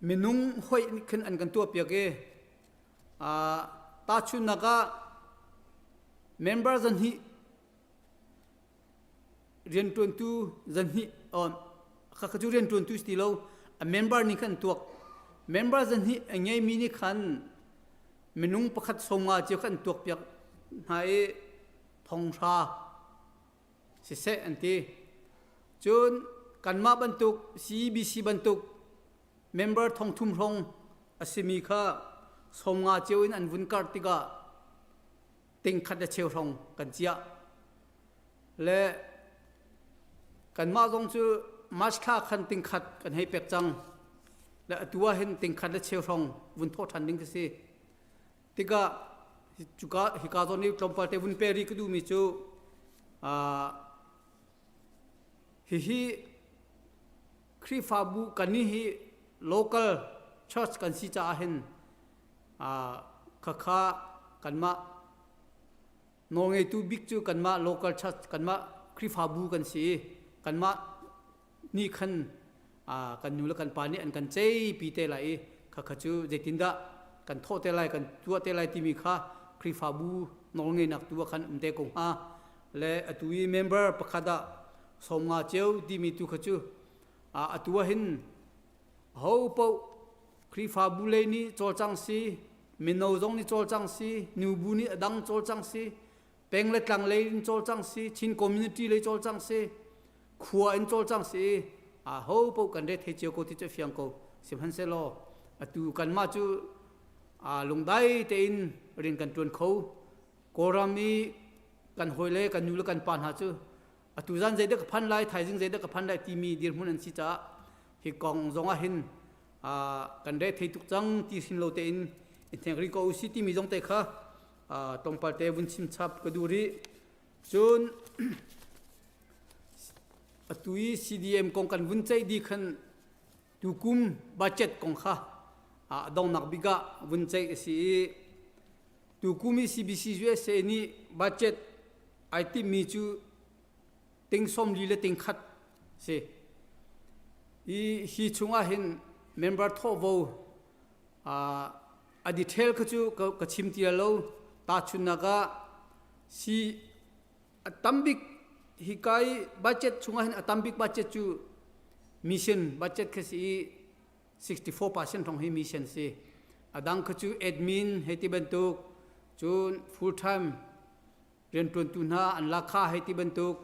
minung hoih khin an kan tuah piak i tahchunhnak ah member zahnih rianṭuantu zahnih khakha cu rianṭuantu si ti lo a member nih khan tuak member zahnih a ngeimi nih khan minung pakhat 50 cio khan tuak piak hna i thonghra siseh an ti cun kanmah bantuk CBC bantuk member 3000 hrawng a simi kha 50 cio in an vun karh tikah ting khat le cheu hrawng kan ciah le kanmah zong cu March thla khan ting khat kan hei pek cang le atu ah hin ting khat le cheu hrawng vun thawh ṭhan ding ka si tikah cuka hika zawn i tlawmpal te vun pe rih ka duhmi cu hihi Khrihfabu kannih hi local church kan si caah hin khakha kanmah nawlngeitu bik cu kanmah local church kanmah Khrihfabu kan si i kanmah nih khan kan nu le kan pa nih an kan ceipi te lai i khakha cu zeitindah kan thawh te lai kan tuah te lai timi kha Khrihfabu nawlngeinak tu ah khan um te ko hnga le atu i member pakhat ah 50 cio timi tu kha cu atu ah hin ho paoh Khrihfabu lei nih cawlcang si, mino zong nih cawlcang si, nubu nih a dang cawlcang si, peng le tlang lei in cawlcang si, Chin community lei cawlcang si, khua in cawlcang si, a ho paoh kan re thei cio ko ti cu fiang ko. Sihmanhsehlaw atu kanmah cu Lungdai tein rian kan ṭuan kho. Kawlram i kan hawile kan nu le kan pa hna cu atu zan zeidah ka phan lai, thaizing zeidah ka phan lai timi dirhmun an si caah hi kong zong ah hin kan re thei tuk cang ti hrin lo tein i hnek rih ko usih timi zong te kha tlawmpal te vun chim chap ka duh rih. Cun atu i CDM kong kan vun ceih dih khan tukum budget kong kha a donghnak bik ah vun ceih a si i tukum i CBC USA nih budget ai timhmi cu ting 40 le ting khat si. I hi chungah hin member thawhvo a detail kha cu ka chim ti lo. Tahchunhnak ah si a tambik hika i budget chungah hin a tambik budget cu mission budget kha si i 64% hrawng hi mission si. A dang kha cu admin hei ti bantuk cun full time rianṭuantu hna an lakha hei ti bantuk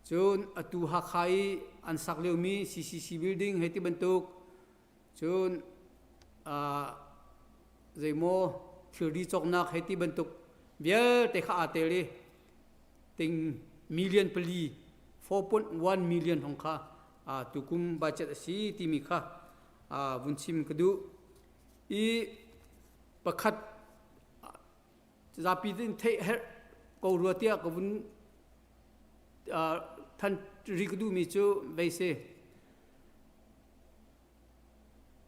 cun atu Hakha i an sak liomi CCC building hei ti bantuk cun zeimaw thilri cawknak hei ti bantuk vialte kha aa tel i ting million pali 4.1 million hong kha tukum budget a si timi kha vun chim ka duh i pakhat zapi in theih herh ko rua tiah ka vun than ri ka duhmi cu vei si.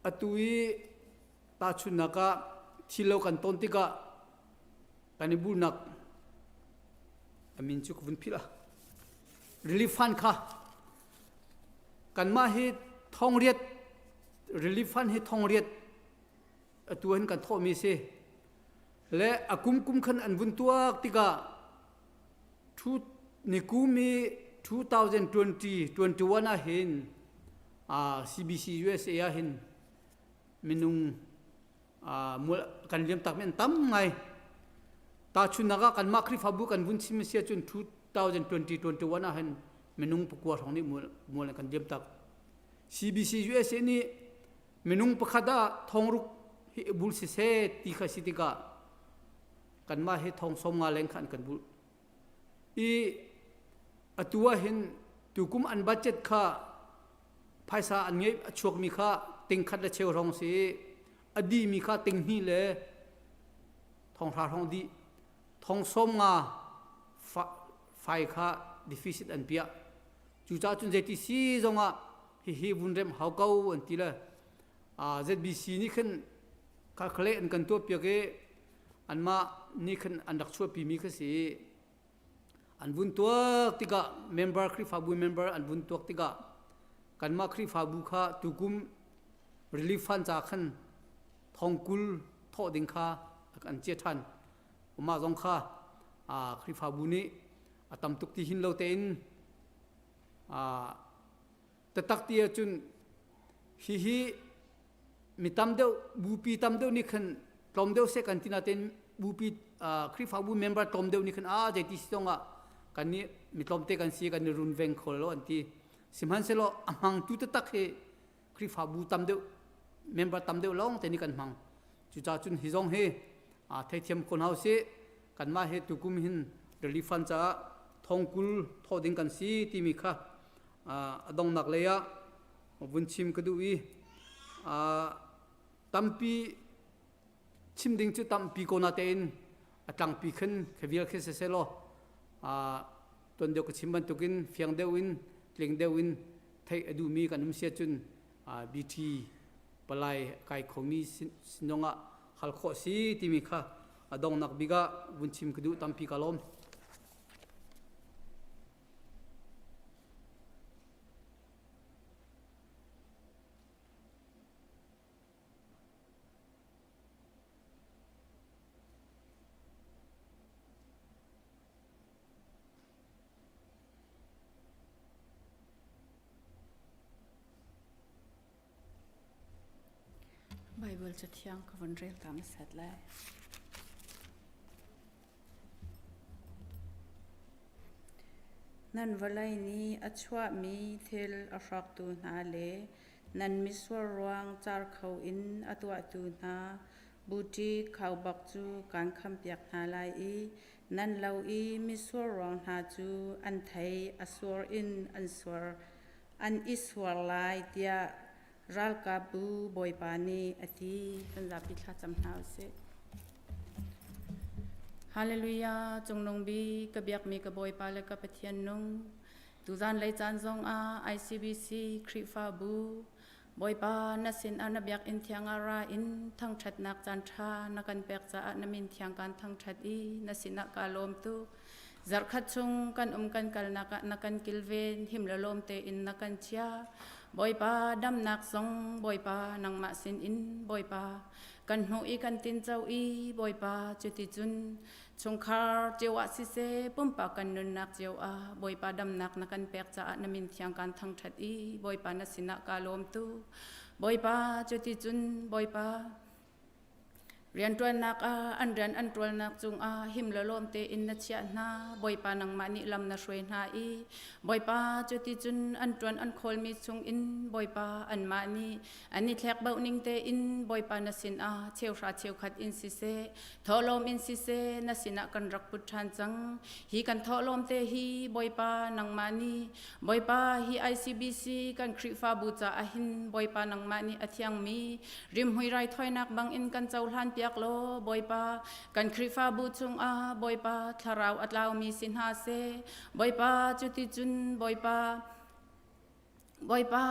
Atu i tahchunhnak ah thil lo kan ton tikah kan i bulnak a min cu ka vun philh ah relief fund kha kanmah hi thongriat relief fund hi thongriat atu hin kan thawhmi si le a kum kum khan an vun tuak tikah Nikum i 2020 21 ah hin CBC USA ah hin minung kan liam tak mi an tam ngai. Tahchunhnak ah kanmah Khrihfabu kan vun chim a si ahcun 2020 21 ah hin minung pakua hrawng nih mual an kan liam tak. CBC USA nih minung pakhat ah thongruk hi bul siseh ti kha si tikah kanmah hi thong som nga leng kha an kan bulh i atu ah hin tukum an budget kha phaisa an ngeih a chuakmi kha ting khat le cheu hrawng si a dihmi kha ting hnih le thong hra hrawng dih thong som nga fai kha deficit an piah cucaah cun zeiti si zongah hihi vun rem hau ko an ti le ZBC nih khin calculate an kan tuah piak i anmah nih khan an rak chuahpimi kha si i an vun tuak tikah member Khrihfabu member an vun tuak tikah kanmah Khrihfabu kha tukum relief fund ca khan thongkul thawh ding kha an chia ṭhan mah zong kha Khrihfabu nih a tam tuk ti hin lo tein Tatak ti ahcun hihi mi tam deuh bupi tam deuh nih khan tlawm deuh seh kan ti nain bupi Khrihfabu member tlawm deuh nih khan a zeiti si zong ah kan nih mi tlawmte kan si kan i runveng kho lo an ti. Sihmanhsehlaw a hmangtu taktak hi Khrihfabu tam deuh member tam deuh lawng te nih kan hmang. Cucaah cun hi zong hi theithiam ko hna usih. Kanmah hi tukum hin relief fund caah thongkul thawh ding kan si timi kha a donghnak lei ah vun chim ka duh i tampi chim ding cu tampi ko natein a tlangpi khin khavial khi siseh law tuan deuh ka chim bantukin fiang deuh in tling deuh in theih a duhmi kan um sia cun BT palai kai khomi sinong ah hal khawh si timi kha a donghnak bik ah vun chim ka duh tampi ka lawm. Baibal Cathiang ka vun rel ta hmasat lai. Nan vawlei nih a chuahmi thil a hrawktu hna le nan mitsur ruang car kho in a tuahtu hna. Buṭi khaubawk cu kaan khampiak hna lai i nan lo i mitsur ruang hna cu an thei a sur in an sur an i suar lai, tiah ralkapbu Bawipa nih a ti. Kan zapi thlacam hna u sih. Hallelujah, Cungnung Bik, ka biakmi ka Bawipa le ka Pathian nung, tuzan lei caan zong ah ICBC Khrihfabu, Bawipa na sin ah na biakinn thiang ah ra in thangṭhatnak caan ṭha na kan pek caah na min thiang kaan thangṭhat i na sinah kaa lawm tuk. Zarhkhat chung kan um kan kalnak ah na kan kilven, him le lawm tein na kan chia. Bawipa damnak zong Bawipa nangmah sin in Bawipa kan hmuh i kan tinco i Bawipa cuticun chungkhar cio ah siseh pumpak kan nunnak cio ah Bawipa damnak na kan pek caah na min thiang kan thangṭhat i Bawipa na sinah kaa lawm tu Bawipa cuticun Bawipa Rianṭuannak ah an rian an ṭualnak cungah him le lawm tein na chiah hna. Bawipa nangmah nih lam na hruai hna i Bawipa cuticun an ṭuan an khawlmi chungin Bawipa anmah nih an i thlek bauh ning tein Bawipa na sinah cheuhra cheukhat in siseh, thawhlawm in siseh na sinah kan rak put ṭhan cang. Hi kan thawhlawm te hi Bawipa nangmah nih Bawipa hi ICBC kan Khrihfabu caah hin Bawipa nangmah nih a thiangmi rimhmui raithawinak bangin kan cohlan piak law Bawipa kan Khrihfabu chungah Bawipa thlarau a tlaumi si hna seh. Bawipa cuticun Bawipa Bawipa,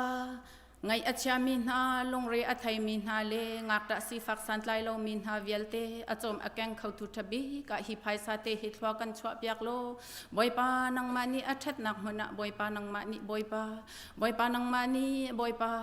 ngaih a chiami hna, lungre a theimi hna le ngakṭah sifak santlai lomi hna vialte a cawm a keng khotu ṭha bik ah hi phaisa te hi thlua kan chuahpiak law Bawipa nangmah nih a ṭhatnak hmun ah Bawipa nangmah nih Bawipa Bawipa nangmah nih Bawipa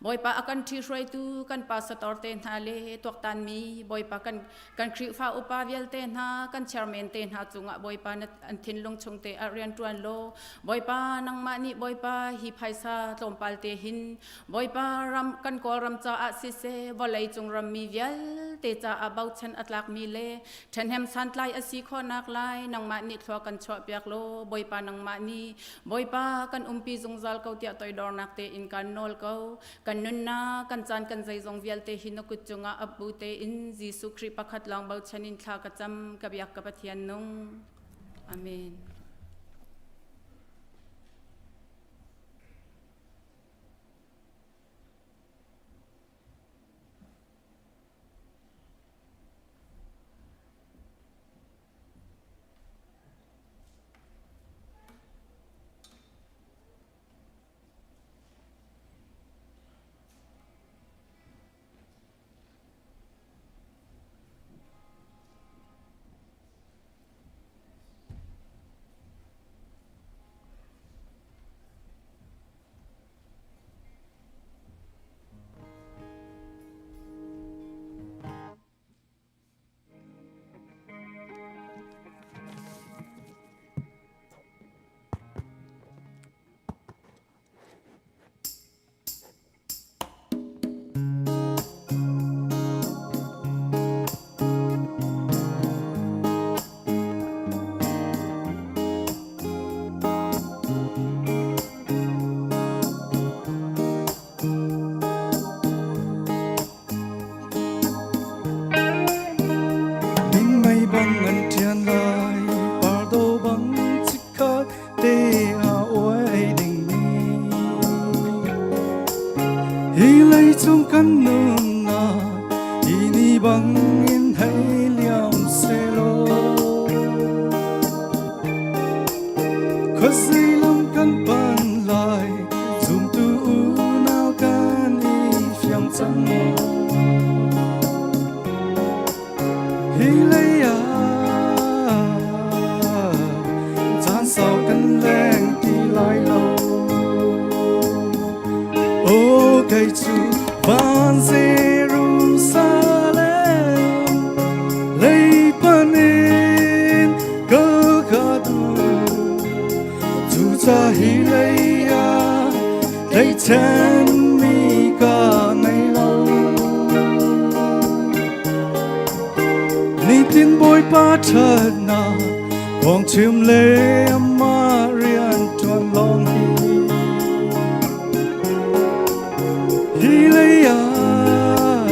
Bawipa a kan ṭhihruaitu kan pastor te hna le tuaktanmi Bawipa kan kan Khrihfa upa vialte hna kan chairman te hna cungah Bawipa na an thinlung chung te ah rian ṭuan law Bawipa nangmah nih Bawipa hi phaisa tlawmpal te hin Bawipa ram kan Kawlram caah siseh vawlei cung rammi vialte caah bochan a tlakmi le ṭhahnem santlai a si khawhnak lai nangmah nih thlua kan chuahpiak law Bawipa nangmah nih Bawipa kan umpi zungzal ko tiah toidornak tein kan nawl ko. Kan nunnak, kan caan, kan zeizong vialte hi na kut cungah ap bu tein Jesuh Khrih pakhat lawng bochan in thla ka cam, ka biak ka Pathian nung. Amen. Mei bang an ṭian lai, pardo bang chikkhat te a uai dingmi. Hi leicung kan nunnak, hi ni bang in hei liam selaw. Khuazei lam kan pan lai, zumtu unau kan i fiang cang. Hi lei ah caan sau kan leng ti lai lo. Aw kei cu van Jerusalem lei panin kal ka duh. Cuca hi lei ah tlaihchan mi ka ngei lo. Nitin Bawipa ṭhatnak kong chim le amah rian ṭuan lawng hi. Hi lei ah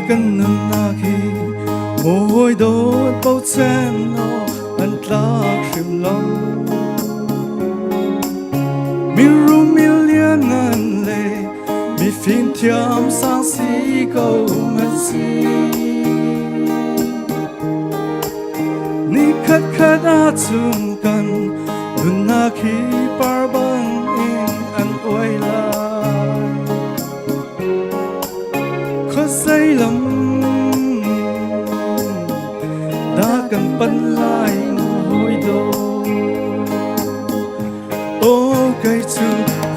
kan nunnak hi mawi dawt bochan awk an tlak hrim lo. Mirum milian ngan le mifim thiam sang si ko man si. Ni khat khat ahcun kan nunnak hi par bang in an uai lai. Khuazei lam dah kan pan lai hawi dawt. Aw kei cu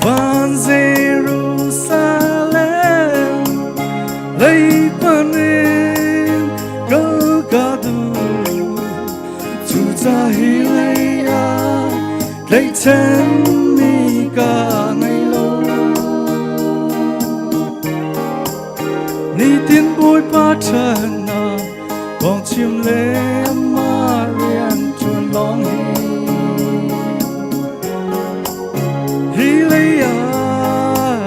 van Jerusalem lei pan in kal ka duh. Cu ca hi lei ah tlaihchan mi ka ngei lo. Nitin Bawipa ṭhatnak kong chim le amah rian ṭuan lawng hi. Hi lei ah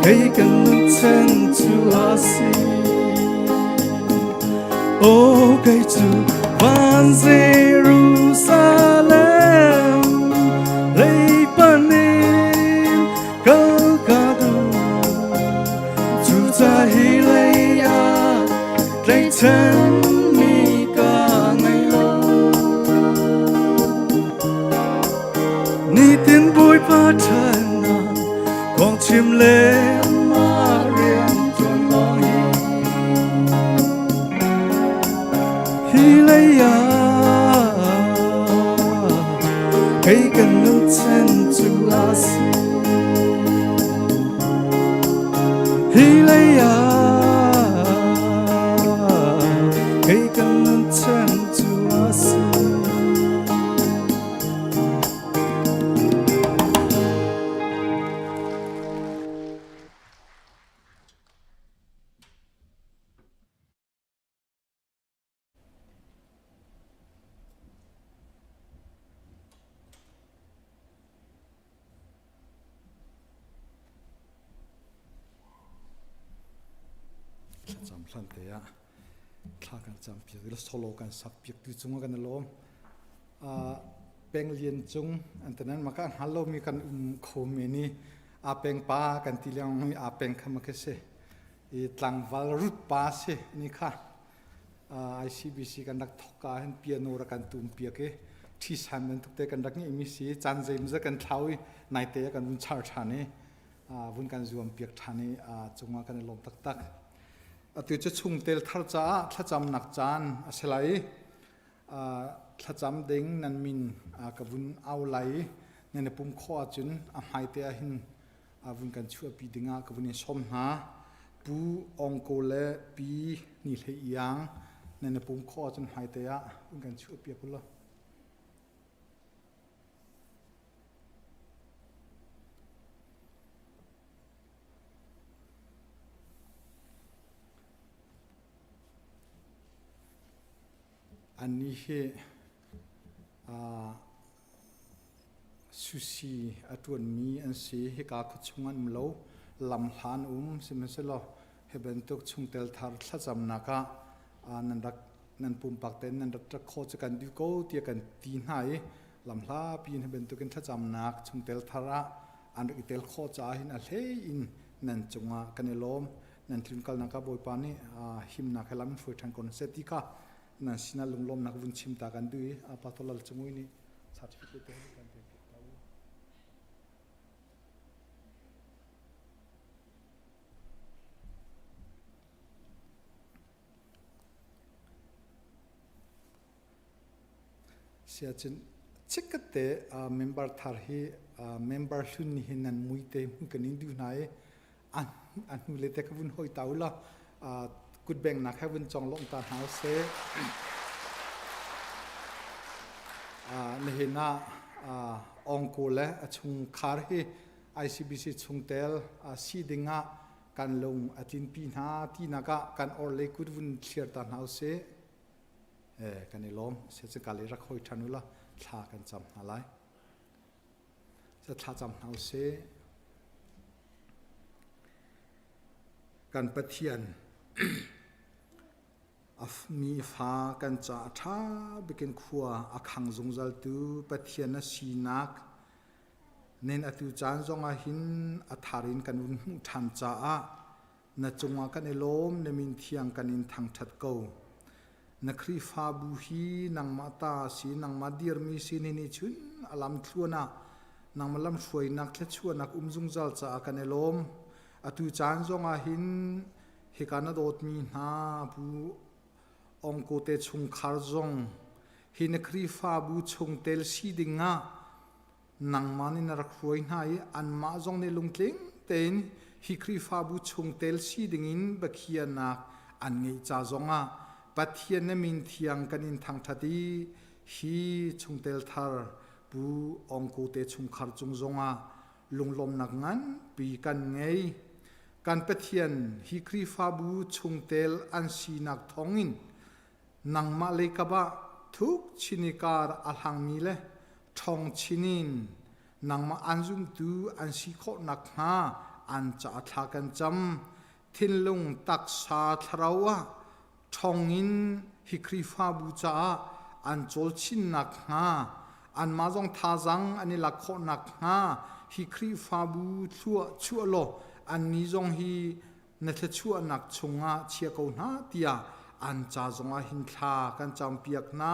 kei kan nunchan cu a si. Aw kei cu van Jerusalem lei pan in kal ka duh. Cuca hi lei ah tlaihchan mi ka ngei lo. Nitin Bawipa ṭhatnak kong chim le amah rian ṭuan lawng hi. Hi lei ah kei kan nunchan cu a si. Hi lei ah kei kan nunchan cu a si. Thlacam hlan te ah thla kan cam piak i solo kan sak piak tu cungah kan i lawm. Peng lian cung an tanan maka hngal lomi kan um kho men i a peng pa kan ti lengmang i a peng kha ma khi si. I tlangval rut pa si ni kha ICBC kan rak thok ka hin piano rak kan tum piak i ṭhisan bantuk te kan rak ngeihmi si caan zeimawzat kan thlau i naite ah kan vun char ṭhan i vun kan zuam piak ṭhan i cungah kan i lawm taktak. Atu cu chungtel thar caah thlacamnak caan a si lai i thlacam ding nan min ka vun au lai i nan i pum khawh ahcun a hmaite ah hin vun kan chuahpi dingah ka vun in sawm hna. Pu Ong Ko le Pi Ni Hlei Iang nan i pum khawh ahcun hmaite ah vun kan chuahpiak u law. Annih hi sushi a ṭuanmi an si. Hika khuachung an um lo. Lam hla an um. Sihmanhsehlaw hi bantuk chungtel thar thlacamnak ah nan rak nan pumpak tein nan rat rak khawh cu kan duh ko tiah kan ti hna i lamhlapi in hi bantukin thlacamnak chungtel thar ah an rak i tel khawh caah hin a hlei in nan cungah kan i lawm. Nan tlunkalnak ah Bawipa nih himnak he lam in hruai ṭhan ko hna seh ti kha nan sinah lunglawmnak vun chim ta kan duh i Pastor Lal Cungui nih certificate te kan pek piak ta u. Siacun chikkhatte member thar hi member hlun nih hin nan mui te hmu kan in duh hna i a hnu le te ka vun hoi ta u law kutbengnak he vun cong lawm ta hna usih. Nihin ah Ongko le a chungkhar hi ICBC chungtel si ding ah kan lung a tlinpi hna tinak ah kan orhlei kut vun thlir ta hna usih. Kan i lawm. Siacikal i rak hoi ṭhan u law thla kan cam hna lai. Thla cam hna usih. Kan Pathian mi fa kan ca a ṭha bikin khua a khang zungzaltu Pathian na sinak nen atu caan zongah hin a thar in kan un hmuh ṭhan caah na cungah kan i lawm na min thiang kan in thangṭhat ko. Na Khrihfabu hi nangmah ta si nangmah dirmi si ni ni chun a lam thluan ah nangmah lamhruainak thluachuahnak um zungzal caah kan i lawm. Atu caan zongah hin hika na dawtmi hna Pu Ongko te chungkhar zong hi na Khrihfabu chungtel si dingah nangmah nih na rak hruai hna i anmah zong nih lungtling tein hi Khrihfabu chungtel si dingin biakhiahnak an ngeih ca zongah Pathian na min thiang kan in thangṭhat i hi chungtel thar Pu Ongko te chungkhar cung zongah lunglawmnak nganpi kan ngei. Kan Pathian hi Khrihfabu chungtel an sinak thawngin nangmah leikap ah thuk chin i kar a hlangmi le ṭhawng chin in nangmah an zumtu an si khawh nakhnga an caah thla kan cam. Thinlung taksa thlarau ah ṭhawng in hi Khrihfabu caah an cawl chin nakhnga anmah zong thazaang an i lak khawh nakhnga hi Khrihfabu thlua chuah law annih zong hi na thluachuahnak chungah chia ko hna tiah an ca zongah hin thla kan campiak hna.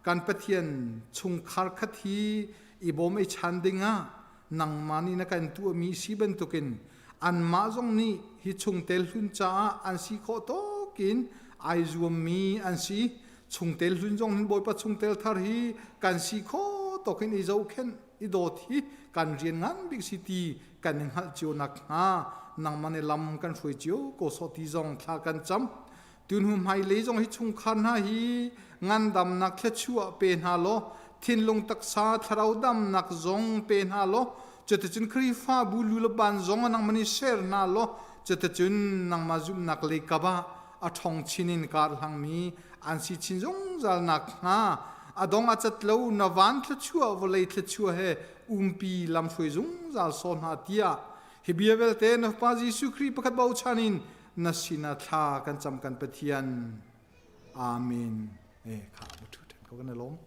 Kan Pathian chungkhar khat hi i bawm i chan dingah nangmah nih na kan tuahmi si bantukin anmah zong nih hi chungtel hlun caah an si khawh tawkin ai zuammi an si. Chungtel hlun zong hin Bawipa chungtel thar hi kan si khawh tawkin i zohkhenh i dawt hi kan rian ngan bik si ti kan i hngalh cio nakhnga nangmah nih lam kan hruai cio ko sawh ti zong thla kan cam. Tunhu hmailei zong hi chungkhar hna hi ngandamnak thluachuah pe hna law thinlung taksa thlarau damnak zong pe hna law cuticun Khrihfabu lu le ban zong nangmah nih share hna law cuticun nangmah zumhnak lei kap ah a ṭhong chin in kar hlangmi an si chin zungzal nakhnga a dong a cat lo na van thluachuah vawlei thluachuah he umpi lamhruai zungzal saw hna tiah hi bia vialte na Fapa Jesuh Khrih pakhat bochan in na sinah thla kan cam kan Pathian. Amen. E kha mu thu then ko kan lawm.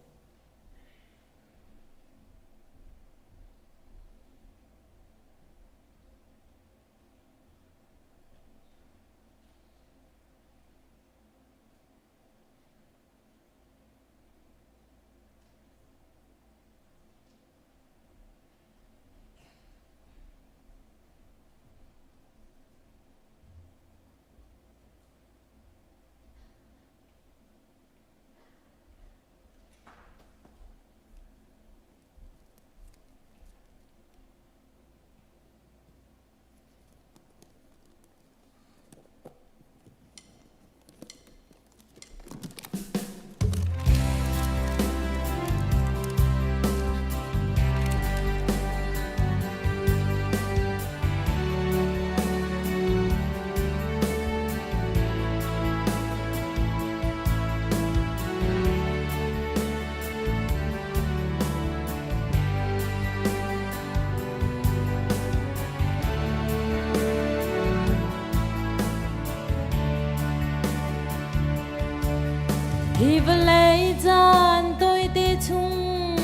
Hi vawlei caan tawite chung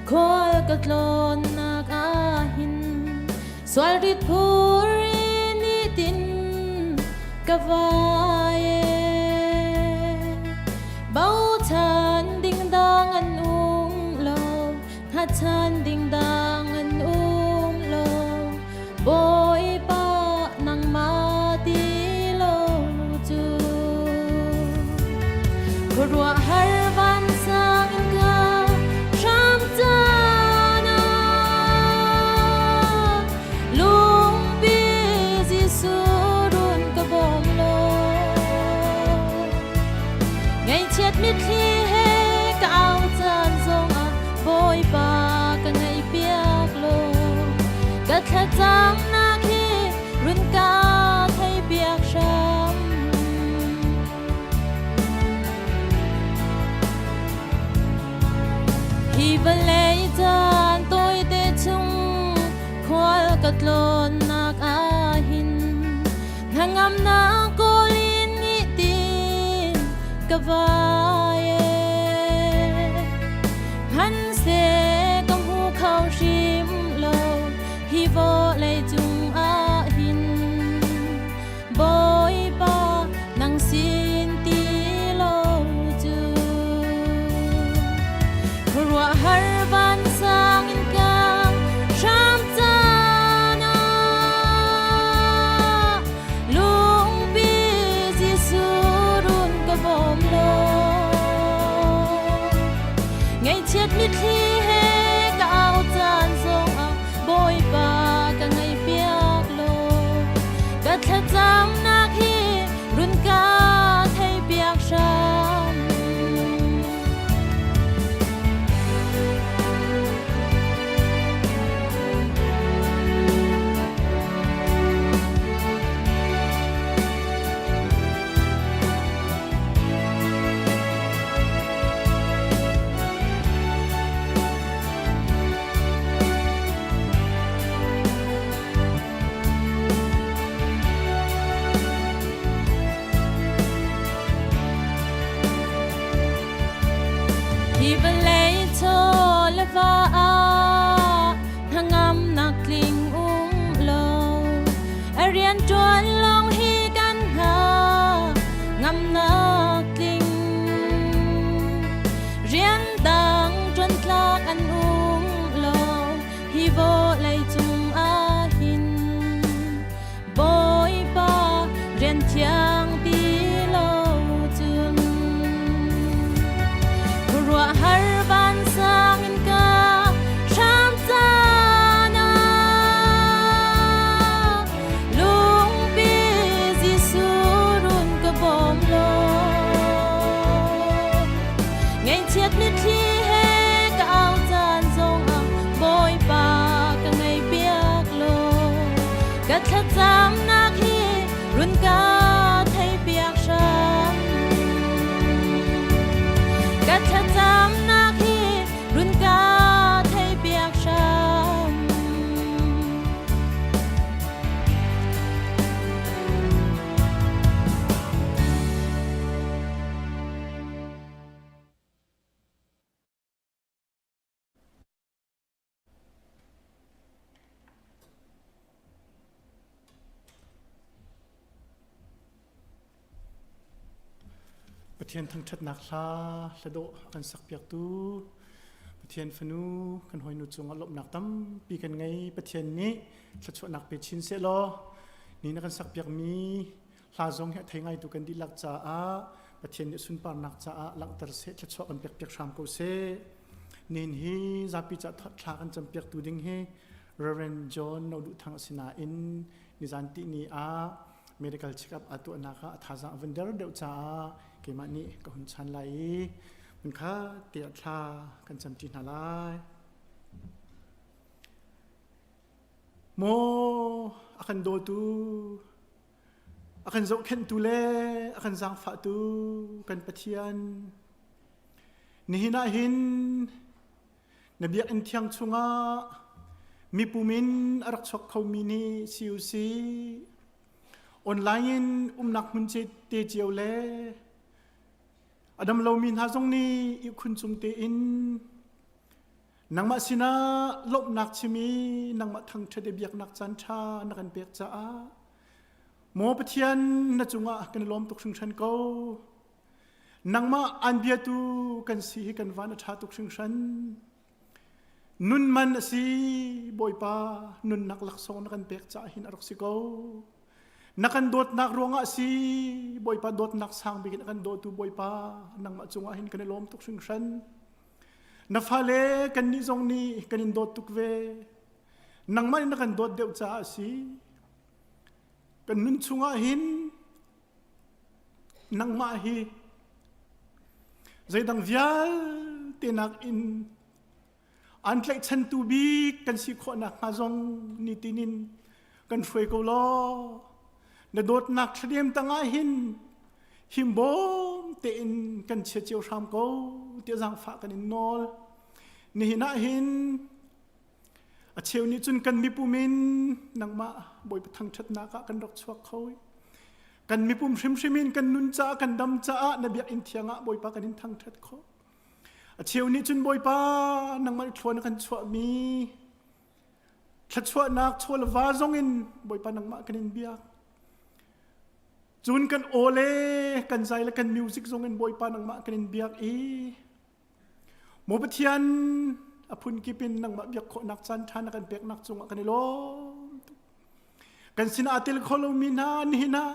khual ka tlawnnak ah hin sual rit phur in nitin ka vai e. Bochan ding dang an um lo Hngatchan ding dang an um lo Bawipa nangmah ti lo cu Khuaruahhar vansang in ka hram caan ah Lungpi Jesuh run ka bawm law Ngaihchiat mitthli he ka au caan zongah Bawipa ka ngaihpiak law ka thlacamnak hi run ka theihpiak hram. Hi vawlei caan tawite chung khual ka tlawnnak ah hin Hnangamnak kawl in nitin ka vai e. Hmanhseh ka hmu kho hrim lo hi vawlei cung ah hin. Bawipa nang sin ti lo cu. Khuaruahhar vansang in ka hram caan ah lungpi Jesuh run ka bawm law ngaihchiat mitthli he ka au caan zongah Bawipa ka ngaihpiak law ka thlacamnak hi run ka theihpiak hram. Hi vawlei chaw le va ah hnangamnak tling um lo. A rian ṭuan lawng hi kan hna ngamnak tling. Rian dang ṭuan tlak an um lo hi vawlei cung ah hin. Bawipa rian thiang ti lo cun khuaruahhar vansang in ka hram caan ah lungpi Jesuh run ka bawm law Ngaihchiat mitthli he ka au caan zongah Bawipa ka ngaihpiak law ka thlacamnak hi run ka theihpiak hram. Ka thlacamnak hi run ka theihpiak hram. Pathian thangṭhatnak hla hladawh a kan sakpiaktu Pathian fanu kan hawinu cungah lawmhnak tampi kan ngei. Pathian nih thluachuahnak pe chin sehlaw ni na kan sakpiakmi Hla zong hi a thei ngaitu kan dihlak caah Pathian nih sunparnak caah langhter seh, thluachuah kan pekpiak hram ko seh. Nin hi zapi ca thla kan campiaktu ding hi Reverend John No Duh Thang a si nain nizan tihni ah medical check-up aa tuahnak ah a thazaang a vun der deuh caah keimah nih ka hun chan lai i mun kha tiah thla kan camṭi hna lai. Maw a kan dawtu a kan zohkhenhtu le a kan zaangfahtu kan Pathian nihin ah hin na biakinn thiang chungah mipum in a rak chuak khomi nih si u sih online in umnak hmun te cio le a dam lomi hna zong nih ihkhun cung tein Nangmah sinah lawmhnak chim i nangmah thangṭhat i biaknak caan ṭha na kan pek caah Maw Pathian na cungah kan i lawm tuk hringhran ko. Nangmah aan biatu kan si hi kan van a ṭha tuk hringhran. Nun man a si Bawipa nunnak laksawng na kan pek caah hin a rak si ko. Na kan dawtnak ruangah a si Bawipa dawtnak sang bik in a kan dawtu Bawipa nangmah cungah hin kan i lawm tuk hringhran. Na fale kannih zong nih kan in dawt tuk ve. Nangmah nih na kan dawt deuh caah a si. Kan nun chungah hin nangmah hi zeidang vialte nakin an tlaihchantu bik kan si khawh nakhnga zong nitin in kan hruai ko law. Na dawtnak thladem tangah hin himbawm tein kan chia cio hram ko tiah zaangfah kan in nawl. Nihin ah hin a cheu nih cun kan mipum in nangmah Bawipa thangṭhatnak ah kan rak chuak kho. Kan mipum hrimhrim in kan nun caah kan dam caah na biakinn thiang ah Bawipa kan in thangṭhat khawh. A cheu nih cun Bawipa nangmah nih thlua na kan chuahmi thluachuahnak chaw le va zong in Bawipa nangmah kan in biak. Cun kan aw le kan zai le kan music zong in Bawipa nangmah kan in biak i Maw Pathian a phunkip in nangmah biak khawhnak caan ṭha na kan peknak cungah kan i lawm tuk. Kan sinah aa tel kho lomi hna nihin ah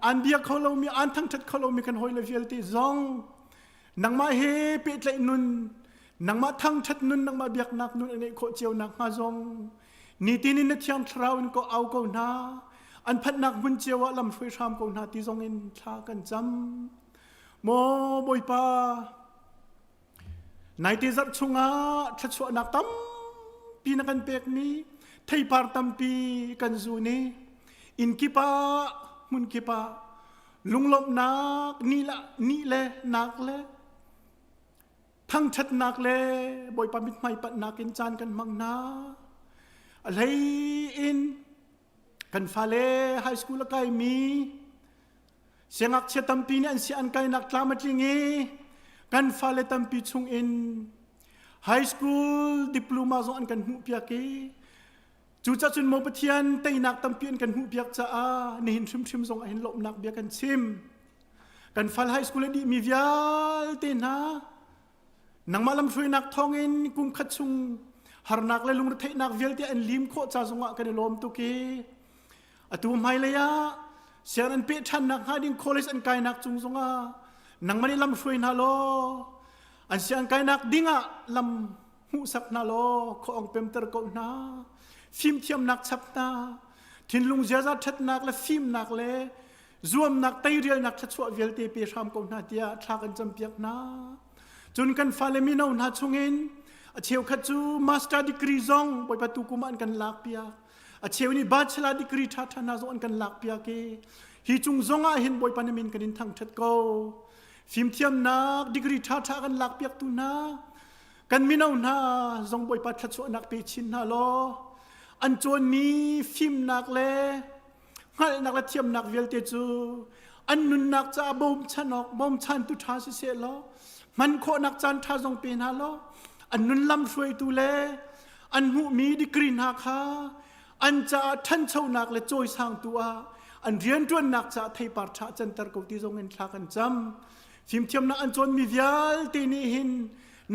an bia kho lomi an thangṭhat kho lomi kan hawile vialte zong nangmah he pehtlaih nun nangmah thangṭhat nun nangmah biaknak nun an ngeih khawh cio nakhnga zong nitin in na thiang thlarau in ko au ko hna an phanhnak hmun cio ah lam hruai hram ko hna ti zong in thla kan cam Maw Bawipa, naite zarh chungah thluachuahnak tampi na kan pekmi theipar tampi kan zun i inn kip ah hmun kip ah lunglawmhnak ni la ni le nak le thangṭhatnak le Bawipa mithmai panhnak in caan kan hmang hna. A hlei in kan fale high school a kaimi Siangngakchia tampi nih an si an kainak tlam a tling i kan fale tampi chung in high school diploma zong an kan hmuhpiak i cucah cun maw Pathian teinak tampi an kan hmuhpiak caah nihin hrimhrim zong ahhin lawmhnak bia kan chim. Kan fal high school a dihmi vialte hna nangmah lamhruainak thawngin kum khat chung harnak le lungretheihnak vialte an lim khawh ca zongah kan i lawm tuk i Atu hmailei ah sianginn an peh ṭhannak hnga ding college an kainak cung zongah nangmah nih lam hruai hna law an sianginn kainak ding ah lam hmuhsak hna law khuaawng pemter ko hna fimthiamnak chap hna thinlung ziaza ṭhatnak le fimnak le zuamnak teirialnak thluachuah vialte pe hram ko hna tiah thla kan campiak hna cun kan fale mino hna chungin a cheukhat cu master degree zong bawipa tu kum ah an kan lakpiak A cheu nih bachelor degree ṭhaṭha hna zong an kan lakpiak i hi cung zong ah hin Bawipa na min kan in thangṭhat ko. Fimthiamnak degree ṭhaṭha kan lakpiaktu hna kan mino hna zong Bawipa thluachuahnak pe chin hna law an cawnmi fimnak le hngalhnak le thiamnak vialte cu an nunnak caah bawmchan awk bawmchantu ṭha siseh law hman khawhnak caan ṭha zong pe hna law an nun lam hruaitu le an hmuhmi degree hna kha an caah ṭhanchonak le cawisangtu ah an rianṭuannak caah theipar ṭha canter ko ti zong in thla kan cam fimthiamnak an cawnmi vialte nih hin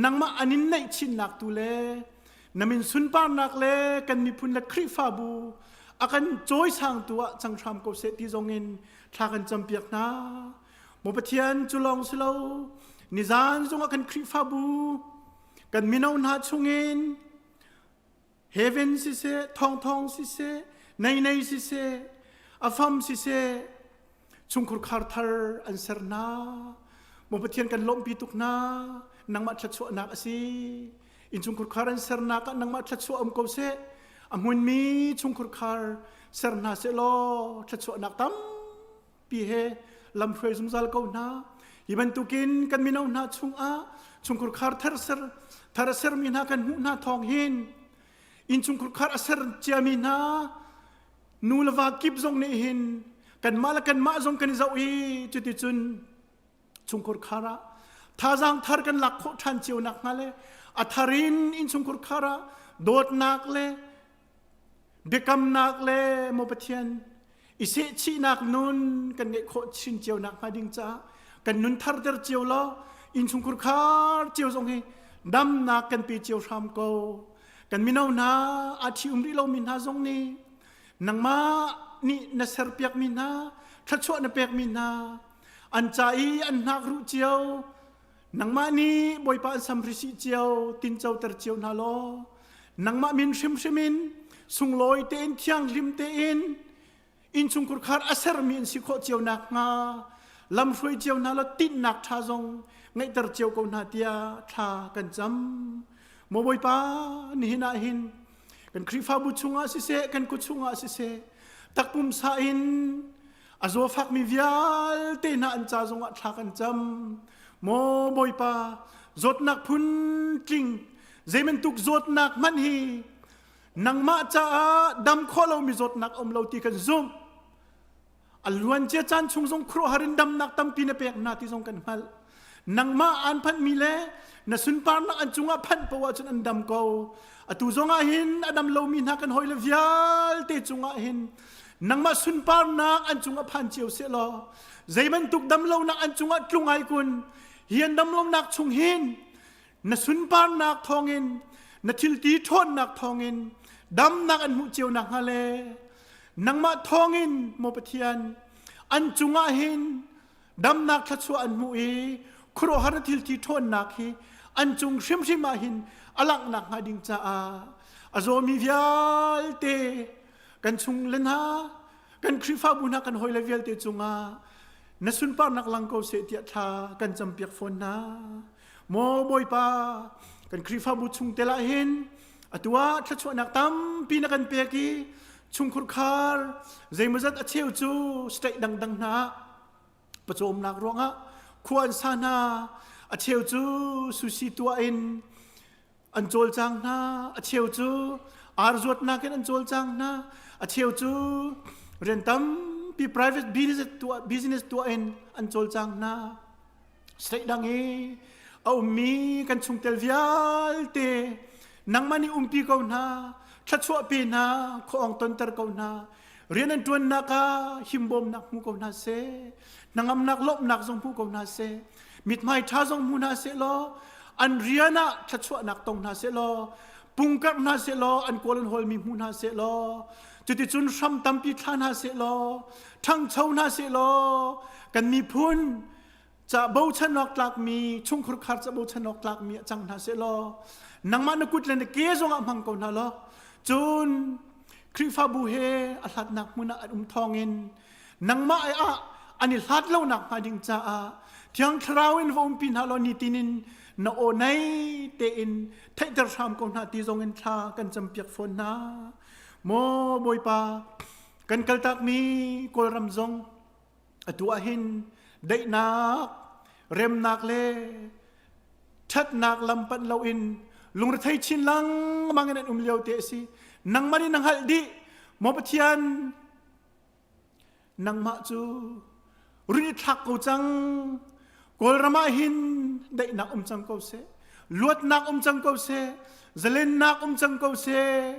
nangmah an in neih chinnak tu le na min sunparnak le kan miphun le Khrihfabu a kan cawisangtu ah cang hram ko seh ti zong in thla kan campiak hna maw Pathian cu lawng si lo nizan zongah kan Khrihfabu kan mino hna chungin heaven siseh thawngthawng siseh nei nei siseh afam siseh chungkhur khar thar an ser hna maw Pathian kan lawmhpi tuk hna nangmah thluachuahnak a si innchungkhur khar an sernak ah nangmah thluachuah um ko seh a hmunmi chungkhur khar ser hna seh law thluachuahnak tampi he lamhruai zungzal ko hna hi bantukin kan mino hna chungah chungkhur khar thar ser thar a sermi hna kan hmuh hna thawng hin innchungkhur khar a ser ciami hna nu le va kip zong nih hin kanmah le kanmah zong kan i zoh i cuticun chungkhur khar ah thazaang thar kan lak khawh ṭhan cio nak hnga le a thar in innchungkhur khar ah dawtnak le biakamnak le maw Pathian i sehchihnak nun kan ngeih khawh chin cio nak hnga ding caah kan nun thar ter cio law innchungkhur khar cio zong hi damnak kan pe cio hram ko kan mino hna aa ṭhi um rih lomi hna zong nih nangmah nih na serpiakmi hna thluachuah na pekmi hna an ca i an hnak ruh cio nangmah nih bawipa an samhrisih cio tincoter cio hna law nangmah min hrimhrim in sunglawi tein thianghlim tein innchungkhur khar a sermi an si khawh cio nakhnga lamhruai cio hna law tinhnak ṭha zong ngeihter cio ko hna tiah thla kan cam maw bawipa nihin ah hin kan Khrihfabu chungah siseh kan ku chungah siseh takpum sa in a zawfakmi vialte hna an ca zongah thla kan cam maw bawipa zawtnak phun tling zeibantuk zawtnak hmanh hi nangmah caah dam khawh lomi zawtnak um lo ti kan zumh. A luancia caan chung zong khuaruahhar in damnak tampi na pek hna ti zong kan hngalh. Nangmah aan phanhmi le na sunparnak an cungah phanh poah ahcun an dam ko. Atu zongah hin a dam lomi hna kan hawile vialte cungah hin nangmah sunparnak an cungah phan cio seh law zei bantuk dam lonak an cungah tlung ai kun hi an dam lonak chung hin na sunparnak thawngin na thilti ṭhawnnak thawngin damnak an hmuh cio nakhnga le nangmah thawngin maw Pathian an cungah hin damnak thluachuah an hmuh i khuaruahhar na thilti ṭhawnnak hi an cung hrimhrim ah hin a langhnak hnga ding caah a zawmi vialte kan chung le hna kan Khrihfabu hna kan hawile vialte cungah na sunparnak lang ko seh tiah thla kan campiak fawn hna. Maw Bawipa, kan Khrihfabu chung tel ah hin atu ah thluachuahnak tampi na kan pek i chungkhur khar zeimawzat a cheu cu state dangdang hna ah pawcawmnak ruangah khua an sa hna a cheu cu sushi tuah in an cawlcang hna a cheu cu ar zuatnak in an cawlcang hna a cheu cu rian tampi private business tuah in an cawlcang hna State dang i a ummi kan chungtel vialte nangmah nih umpi ko hna thluachuah pe hna khuaawng tonter ko hna rian an ṭuannak ah himbawmnak hmu ko hna seh hnangamnak lawmhnak zong hmu ko hna seh mithmai ṭha zong hmu hna seh law an rian ah thluachuahnak tong hna seh law pungkarh hna seh law an kawl an hawlmi hmu hna seh law cuticun hram tampi thla hna seh law ṭhangcho hna seh law kan miphun ca bochan awk tlakmi chungkhur khar ca bochan awk tlakmi ah cang hna seh law nangmah na kut le na ke zongah hmang ko hna law cun Khrihfabu he a hlatnak hmun ah an um thawngin nangmah ah an i hlat lonak hnga ding caah Thiang Thlarau in va umpi hna law nitin in na aw nei tein theihter hram ko hna ti zong in thla kan campiak fawn hna maw Bawipa kan kaltakmi Kawlram zong Atu ah hin daihnak, remnak le ṭhatnak lam panh loin lungrethei chin lengmang in an um lio te a si. Nangmah nih na hngalh dih. Maw Pathian, nangmah cu run i thlak ko cang. Kawlram ah hin daihnak um cang ko seh. Luatnak um cang ko seh. Zalennak um cang ko seh.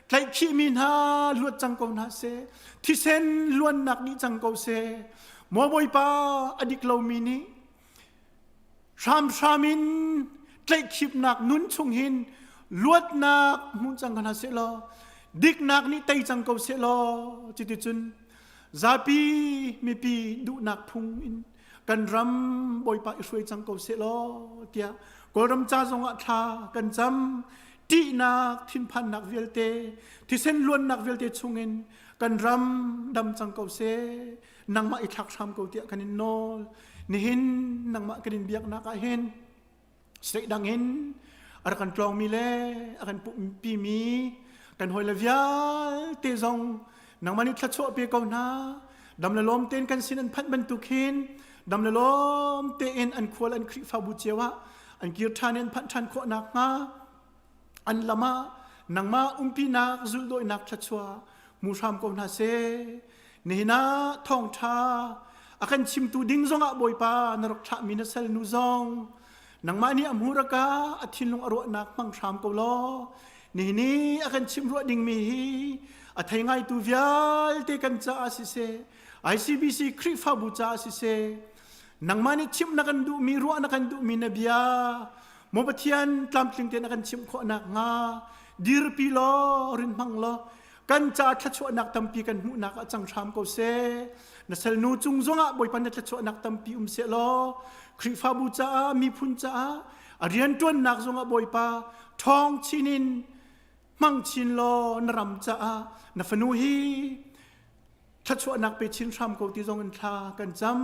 Tlaihkhihmi hna luat cang ko hna seh. Thisen luannak dih cang ko seh. Maw Bawipa a dik lomi nih hramhram in tlaihkhipnak nun chung hin luatnak hmu cang hna seh law diknak nih tei cang ko seh law cuticun zapi mipi duhnak phung in kan ram Bawipa i hruai cang ko seh law tiah Kawlram ca zongah thla kan cam ṭihnak thinphannak vialte thisen luannak vialte chungin kan ram dam cang ko seh nangmah i thlak hram ko tiah kan in nawl nihin nangmah kan in biaknak ah hin state dang in a rak kan tlawngmi le a kan pumhpimi kan hawile vialte zong nangmah nih thluachuah pe ko hna dam le lawm tein kan sin an phanh bantuk hin dam le lawm tein an khual an Khrihfabu cio ah an kir ṭhan i an phanh ṭhan khawh nakhnga an lam ah nangmah umpinak zulhdawinak thluachuah hmu hram ko hna seh nihin ah thawngṭha a kan chimtu ding zongah Bawipa na rak thlahmi na salnu zong nangmah nih a hmuraka a thinlung a ruahnak hmang hram ko law nihin i a kan chimh ruah dingmi hi a thei ngaitu vialte kan caah siseh ICBC Khrihfabu caah siseh nangmah nih chimh na kan duhmi ruah na kan duhmi na bia Maw Pathian tlamtling tein a kan chimh khawh nakhnga dirpi law rin hmang law kan ca thluachuahnak tampi kan hmuhnak ah cang hram ko seh na salnu cung zongah Bawipa na thluachuahnak tampi um seh law Khrihfabu caah miphun caah a rianṭuannak zongah Bawipa ṭhawng chin in hmang chin law na ram caah na fanu hi thluachuahnak pe chin hram ko ti zong in thla kan cam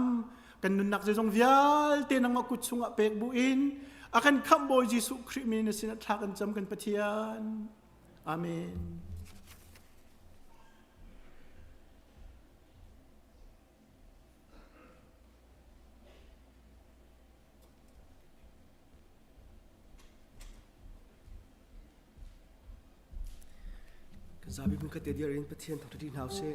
kan nunnak zeizong vialte nangmah kut chungah pek bu in a kan khamh Bawi Jesuh Khrih min na sinah thla kan cam kan Pathian Amen. Kan zapi hmun khat te dir in Pathian thangṭhat hna usih.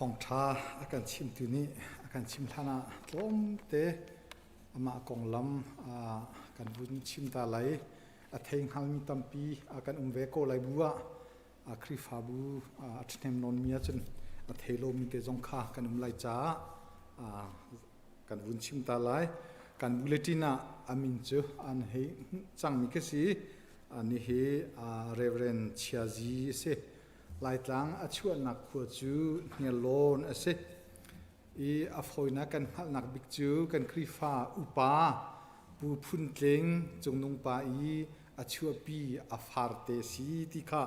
Thawngṭha a kan chimtu nih a kan chim hlan ah tlawmte amah konglam kan vun chim ta lai. A thei hngalmi tampi a kan um ve ko lai bu ah Khrihfabu a ṭhahnem nawnmi ahcun a thei lomi te zong kha kan um lai caah kan vun chim ta lai. Kan bulletin ah a min cu an hei cangmi khi si. Ani hi Reverend Chia Zi a si. Laitlang a chuahnak khua cu Hniarlawn a si. I a fawinak kan hngalhnak bik cu kan Khrihfa upa Pu Phun Tling Cungnung pa i a chuahpi a farte si ti kha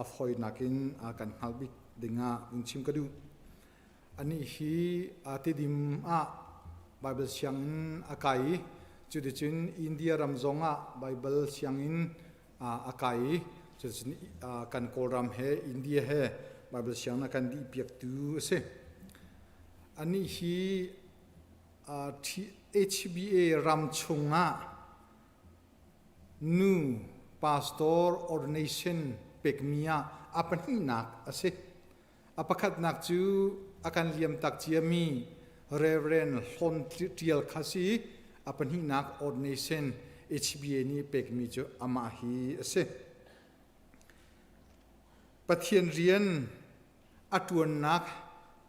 a fawinak in kan hngalh bik dingah vun chim ka duh. Anih hi Tidim ah Baibal sianginn a kai i cuticun India ram zongah Baibal sianginn a kai i cuticun kan Kawlram he India he Baibal sianginn a kan dihpiaktu a si. Anih hi HBA ram chungah nu pastor ordination pekmi ah a pahnihnak a si. A pakhatnak cu a kan liamtak ciami Reverend Hlawn Ṭial kha si. A pahnihnak ordination HBA nih pekmi cu amah hi a si. Pathian rian a ṭuannak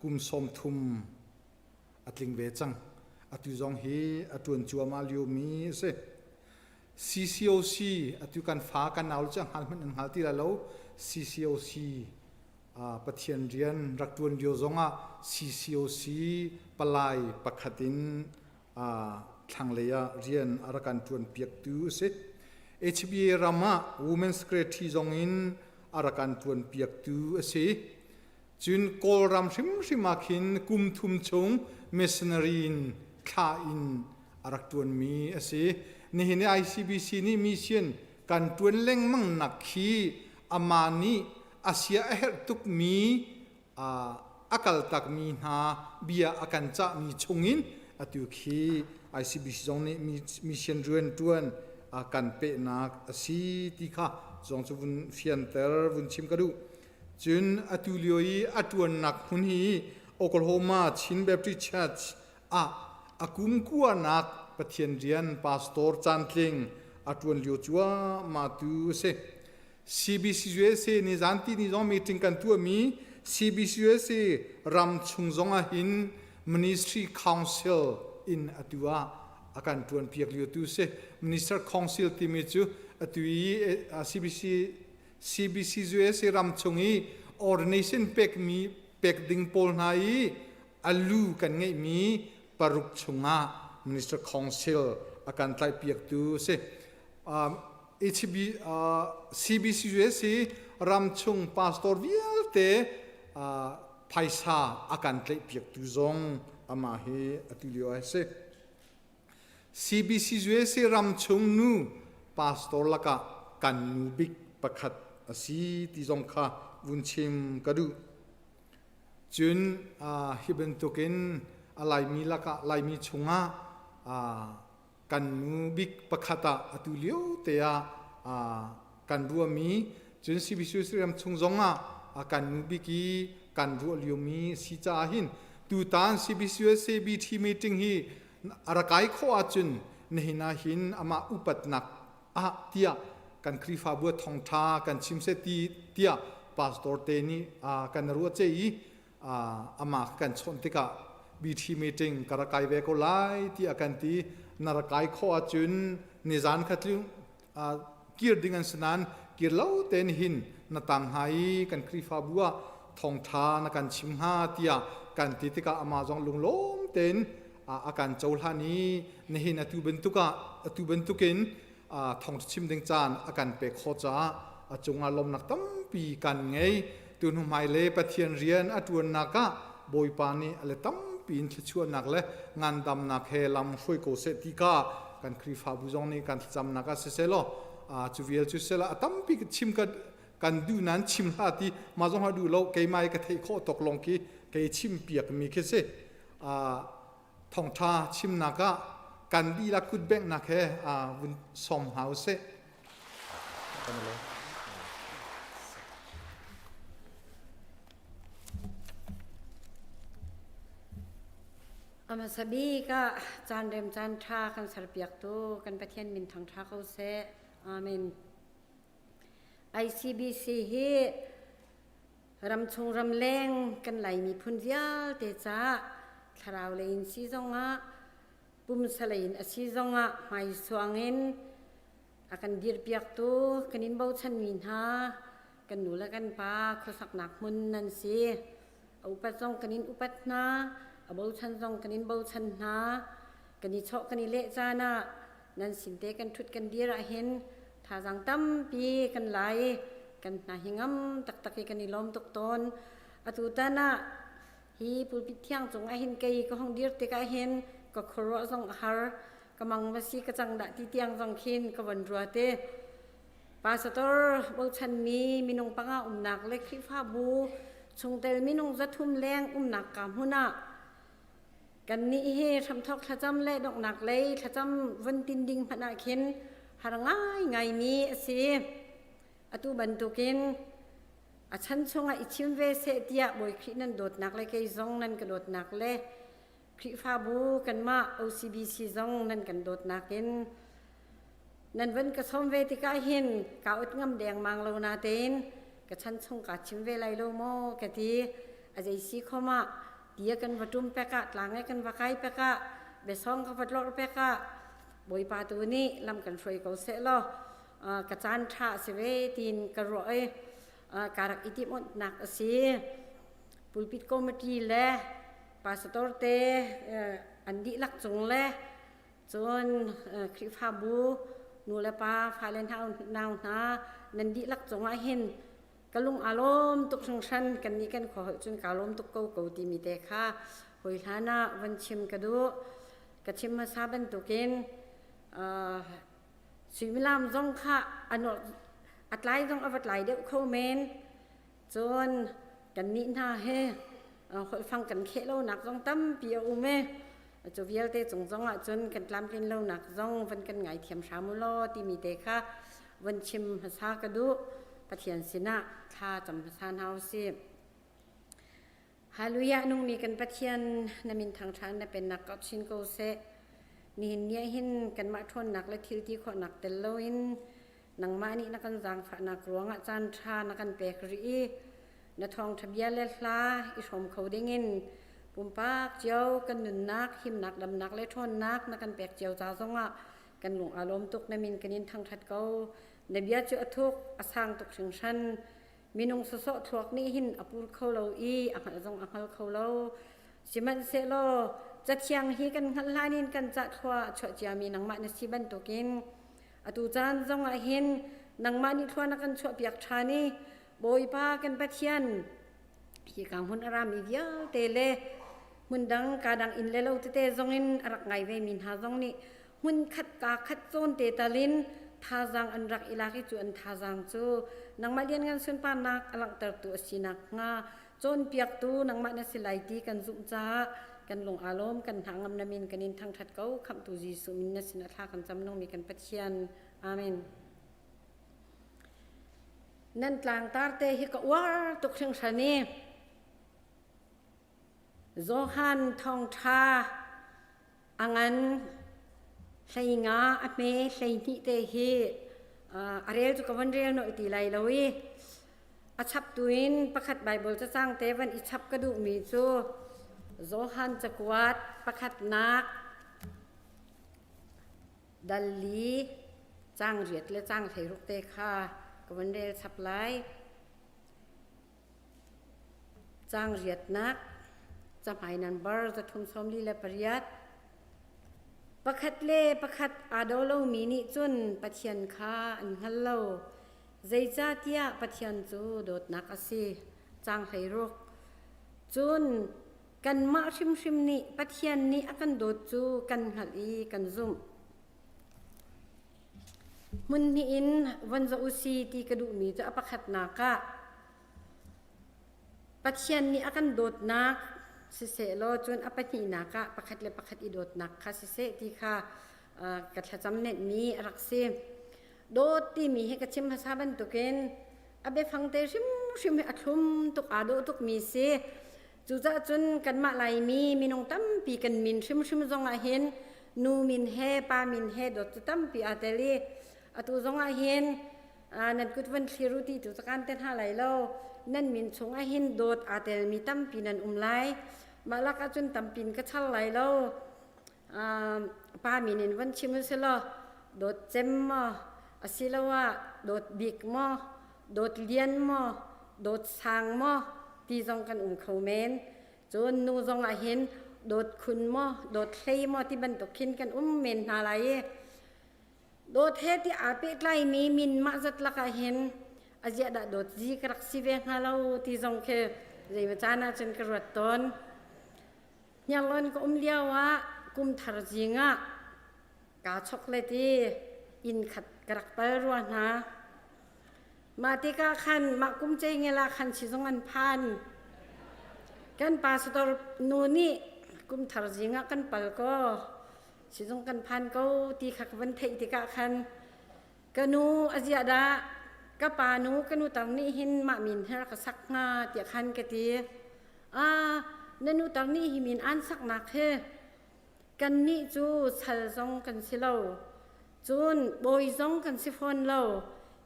kum 30 a tling ve cang. Atu zong hi a ṭuan cuahmah liomi a si. CCOC atu kan fa kan nau cu hngal hmanh an hngal ti lai lo. CCOC Pathian rian rak ṭuan lio zongah CCOC palai pakhat in thlanglei ah rian a rak kan ṭuan piaktu a si. HBA ram ah Women's Secretary zong in a rak kan ṭuan piaktu a si. Cun Kawlram hrimhrim ah khin kum thum chung missionary in thla in a rak ṭuanmi a si. Nihin i ICBC nih mission kan ṭuan lengmang nak khi amah nih a sia a herh tukmi a kaltakmi hna bia a kan cahmi chungin atu khi ICBC zong nih mission rianṭuan kan pehnak a si ti kha zong cu vun fianter vun chim ka duh. Cun atu lio i a ṭuannak hmun hi Oklahoma Chin Baptist Church ah a kumkuanak Pathian rian pastor caantling a ṭuan lio cuahmah tu a si. CBCUSA nih zanti ni zong meeting kan tuahmi CBCUSA ram chung zong ah hin Ministry Council in atu ah a kan ṭuan piak lio tu si. Minister Council timi cu atu i CBC CBCUSA ram chung i ordination pekmi pek ding pawl hna i a lu kan ngeihmi paruk chungah Minister Council a kan tlaihpiaktu a si. HB, CBCUSA hi ramchung pastor vialte phaisa a kan tlaihpiaktu zong amah hi atu lio a si. CBCUSA ramchung nu pastor lakah kan nu bik pakhat a si ti zong kha vun chim ka duh. Cun hi bantukin a Laimi lakah Laimi chungah kan nu bik pakhat ah atu lio te ah kan ruahmi cun CBC ram chung zong ah kan nu bik i kan ruah liomi si caah hin tutan CBCUSA BT meeting hi a rak kai khawh ahcun nihin ah hin amah upatnak ah tiah kan Khrihfabu thawngṭha kan chim seh ti tiah pastor te nih kan ruah ce i amah kan chawnh tikah BT meeting ka rak kai ve ko lai tiah kan ti. Na rak kai khawh ahcun nizan kha tlu kir ding an si nain kir lo tein hin na tang hnga i kan Khrihfabu ah thawngṭha na kan chim hnga tiah kan ti tikah amah zong lunglawm tein a kan cohlan i nihin atu bantuk ah atu bantukin thawngṭha chim ding caan a kan pek khawh caah a cungah lawmnak tampi kan ngei. Tu hnu hmailei Pathian rian a ṭuannak ah Bawipa nih a le tampi in thluachuahnak le ngandamnak he lam hruai ko seh ti kha kan Khrihfabu zong nih kan thlacamnak ah siseh law cu vial cu seh a tampi chim ka kan duh nain chim hlah ti mah zong ha duh lo. Keimah i ka theih khawh tawk lawng khi kei chim piak mi khi si. Thawngṭha chimnak ah kan dihlak kut benghnak he vun sawm hna usih. A hmasa bik ah caan rem caan ṭha kan serpiaktu kan Pathian min thangṭha ko seh. Amen. ICBC hi ramchung ramleng kan Lai miphun vialte caah thlarau lei in si zongah pumsa lei in a si zongah hmaisuang in a kan dirpiaktu kan in bochanmi hna kan nu le kan pa khuasaknak hmun nan si. A upat zong kan in upat hna, a bochan zong kan in bochan hna. Kan i chawh kan i leh caan ah nan sin te kan ṭhut kan dir ahhin thazaang tampi kan la i kan hna hi ngam taktak i kan i lawm tuk tawn. Atu tan ah hi pulpit thiang cung ahhin kei ka hong dir tikah hin ka khuaruah zong a har, ka mang va si ka cang dah ti tiang zong khin ka von ruat i Pastor bochanmi minung panga umnak le Khrihfabu chungtel minung 300 leng umnak ka hmun ah kannih hi hramthawk thlacam le donghnak lei thlacam vun tin ding hmanh ah khin har ngaingaimi a si. Atu bantukin a chan chungah i chim ve seh tiah Bawi Khrih nan dawtnak le kei zong nan ka dawtnak le Khrihfabu kanmah OCBC zong nan kan dawtnak in Nan van ka sawm ve tikah hin kaa ut ngam dengmang lo natein ka chan chung kaa chim ve lai lo maw ka ti. A zei si khom ah tia kan va ṭum pek ah tlang e kan va kai pek ah biasawng ka va tlorh pek ah Bawipa tu nih lam kan hruai ko seh law ka caan ṭha a si ve tiin ka ruah i ka rak i timh-onhnak a si. Pulpit committee le pastor te an dihlak cung le Cun Khrihfabu nu le pa fale nau hna nan dihlak cungah hin ka lung aa lawm tuk hringhran kannih kan khua holh cun kaa lawm tuk ko ko timi te kha hawi hlan ah van chim ka duh. Ka chim hmasa bantukin suimilam zong kha a tlai zong a va tlai deuh kho men. Cun kannih hna he holhfang kan kheh lonak zong tampi a um i cu vialte cung zong ah cun kan tlamtlin lonak zong van kan ngaithiam hram u law timi te kha van chim hmasa ka duh. Pathian sinah thla cam hmasa hna u sih. Hallelujah nungmi kan Pathian na min thangṭhan na pennak kauh chin ko seh. Nihin ni ah hin kanmah ṭhawnnak le thil ti khawhnak tel loin nangmah nih na kan zaangfahnak ruangah caan ṭha na kan pek rih i na thawngṭha bia le hla i hrawm kho dingin pumpak cio kan nunnak himnak damnak le ṭhawnnak na kan pek cio ca zongah kan lung aa lawm tuk na min kan in thangṭhat ko na bia cu a thuk a sang tuk hringhran minung sawsawh thluak nih hin a pur kho lo i a hngalh zong a hngal kho lo sihmanhsehlaw cathiang hi kan hngalh hlan in kan cah thlua a chuah ciami nangmah na si bantukin Atu caan zong ah hin nangmah nih thlua na kan chuahpiak ṭhan i Bawipa kan Pathian hika hmun a rami vialte le hmundang kadang inn le lo tete zong in a rak ngai vemi hna zong nih hmun khat ka khat cawn te tal in thazaang an rak i lak i cu an thazaang cu nangmah lianngan sunparnak a langhtertu a si nakhnga cawnpiaktu nangmah na si lai ti kan zumh caah kan lung aa lawm kan hna ngam na min kan in thangṭhat ko khamhtu Jesuh min na sin a thla kan cam nungmi kan Pathian amen nan tlangtar te hi ka uar tuk hringhran i Johan thawngṭha a ngan 15 a hme 12 te hi a rel cu ka von rel noi ti lai lo i a chap tu in pakhat Bible cacang te van i chap ka duhmi cu Johan cakuat pakhatnak dal li cang riat le cang 16 te kha ka von rel chap lai. Caang riatnak, cahmai nambar 348. Pakhat le pakhat aa daw lomi nih cun Pathian kha an hngal lo. Zeicahtiah Pathian cu dawtnak a si. Caang 16. Cun kanmah hrimhrim nih Pathian nih a kan dawt cu kan hngalh i kan zumh. Hmun hnih in von zoh u si ti ka duhmi cu a pakhatnak ah Pathian nih a kan dawtnak siseh law cun a pahnihnak ah pakhat le pakhat i dawtnak kha siseh ti kha ka thlacam nenhmi a rak si. Dawt timi hi ka chim hmasa bantukin a biafang te hrimhrim hi a thlum tuk aa dawh tukmi si. Cucaah cun kanmah Laimi minung tampi kan min hrimhrim zong ah hin nu min he pa min he dawt cu tampi aa tel i atu zong ah hin nan kut van thlir u ti tu cu kan te hna lai lo. Nan min chung ah hin dawt aa telmi tampi nan um lai. Mah lak ahcun tampin ka char lai lo. Pa min in van chim u silaw dawt cem maw asiloah dawt bik maw dawt lian maw dawt sang maw ti zong kan um kho men. Cun nu zong ah hin dawt khun maw dawt hlei maw ti bantuk khin kan um men hna lai i dawt he ti aa pehtlaimi min mah zat lakah hin aziah dah dawt zi ka rak si ve hnga lo ti zong khi zeimaw caan ah cun ka ruat tawn. Hniarlawn ka um lio ah kum thar zing ah kaa choklet i inn khat ka rak pal rua hna. Mah tikah khan mah kum cengel ah khan sizung an phan. Kan pastor nu nih kum thar zing ah kan pal ko sizung kan phan ko ti kha ka van theih tikah khan ka nu a ziah dah ka pa nu ka nu tar nih hin mah min hi rak ka sak hnga tiah khan ka ti. Ah na nu tar nih hi min an saknak hi kannih cu sal zong kan si lo. Cun bawi zong kan si fawn lo.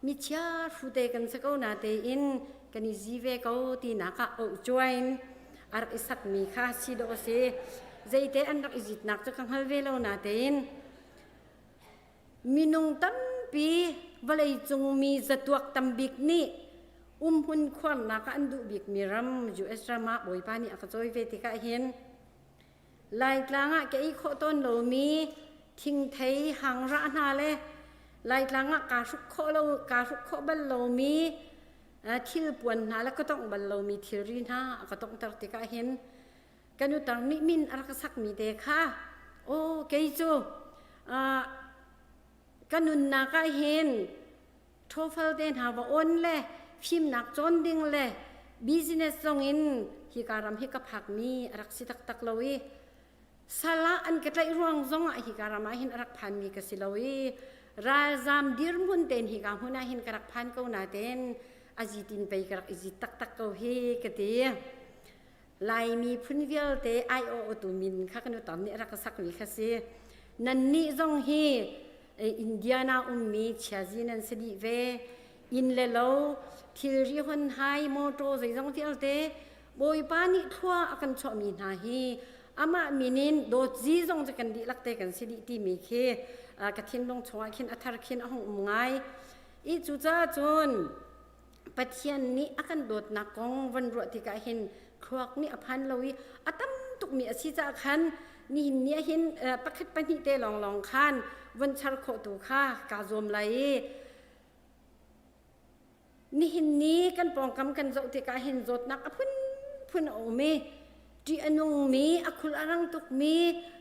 Michia hrute kan si ko na tein kan i zi ve ko tinak ah oh cuain a rak i sakmi kha si dawh a si. Zeite an rak i zitnak cu ka hngal ve lo na tein minung tampi vawleicung mi zatuak tambik nih umhmun khuarnak ah an duh bikmi ram US ram ah Bawipa nih a ka cawi ve tikah hin Laitlang ah ka ei khawh tawn lomi thingthei hangrah hna le Laitlang ah kaa hruk khawh lo kaa hruk khawh bal lomi thil puan hna le ka tongh bal lomi thilri hna a ka tonghter tikah hin kan utar nih min a rak sakmi te kha aw kei cu ka nunnak ah hin ṭhawfal te hna va on le fimnak cawn ding le business zong in hika ram hi ka phakmi a rak si taktak lo i sal ah an ka tlaih ruang zong ah hika ram ah hin a rak phanmi ka si lo i ralzam dirhmun tein hika hmun ah hin ka rak phan ko natein a zitin pei ka rak i zit taktak ko hi ka ti. Laimi phun vialte aiawhtu min kha kan utam nih rak ka sakmi kha si. Nannih zong hi Indiana ummi chiazi nan si dih ve. Inn le lo, thilri hon hai, motor zeizong vialte Bawipa nih thlua a kan chuahmi hna hi amah min in dawtzi zong cu kan dihlak te kan si dih timi khi ka thinlung chungah khin a thar khin a hung um ngai. I cucaah cun Pathian nih a kan dawtnak kong van ruah tikah hin thluak nih a phan lo i a tam tukmi a si caah khan nihin ni ah hin pakhat pahnih te lawnglawng khan von char khawh tu kha kaa zuam lai i nihin ni kan pawngkam kan zoh tikah hin zawtnak a phunphun a um i ṭih a nungmi a khul a rang tukmi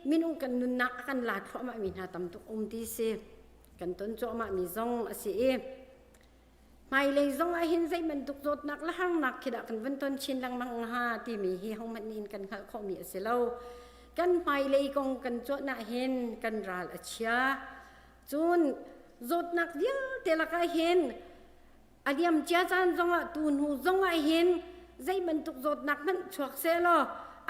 minung kan nunnak a kan la thluahmahmi hna tam tuk um ti si kan ton cuahmahmi zong a si i Hmailei zong ah hin zei bantuk zawtnak le harnak khi dah kan vun ton chin lengmang hnga timi hi hohmanh nih kan hngalh khawhmi a si lo. Kan hmailei kong kan cuanh ah hin kan ral a chia. Cun zawtnak vialte lakah hin a liam cia caan zongah tu hnu zongah hin zei bantuk zawtnak hmanh chuak sehlaw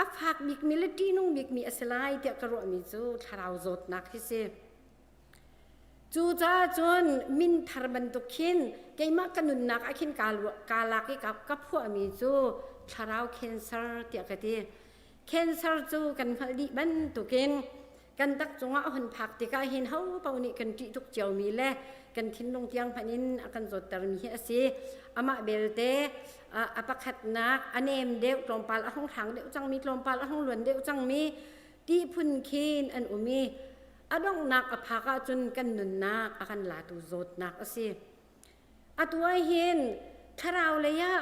a fak bikmi le ṭihnung bikmi a si lai tiah ka ruahmi cu thlarau zawtnak hi si. Cucaah cun min thar bantuk khin keimah ka nunnak ah khin kaa lak i ka phuahmi cu thlarau cancer tiah ka ti. Cancer cu kan hngalh dih bantukin kan tak cungah a hun phak tikah hin ho paoh nih kan ṭih tuk ciomi le kan thinlung tiang hmanh in a kan zawttermi hi a si. Amah belte a pakhatnak a nem deuh tlawmpal a hung hrang deuh cangmi tlawmpal a hung luan deuh cangmi ti phun khin an um i A donghnak a phak ahcun kan nunnak a kan latu zawtnak a si. Atu ah hin thlarau lei ah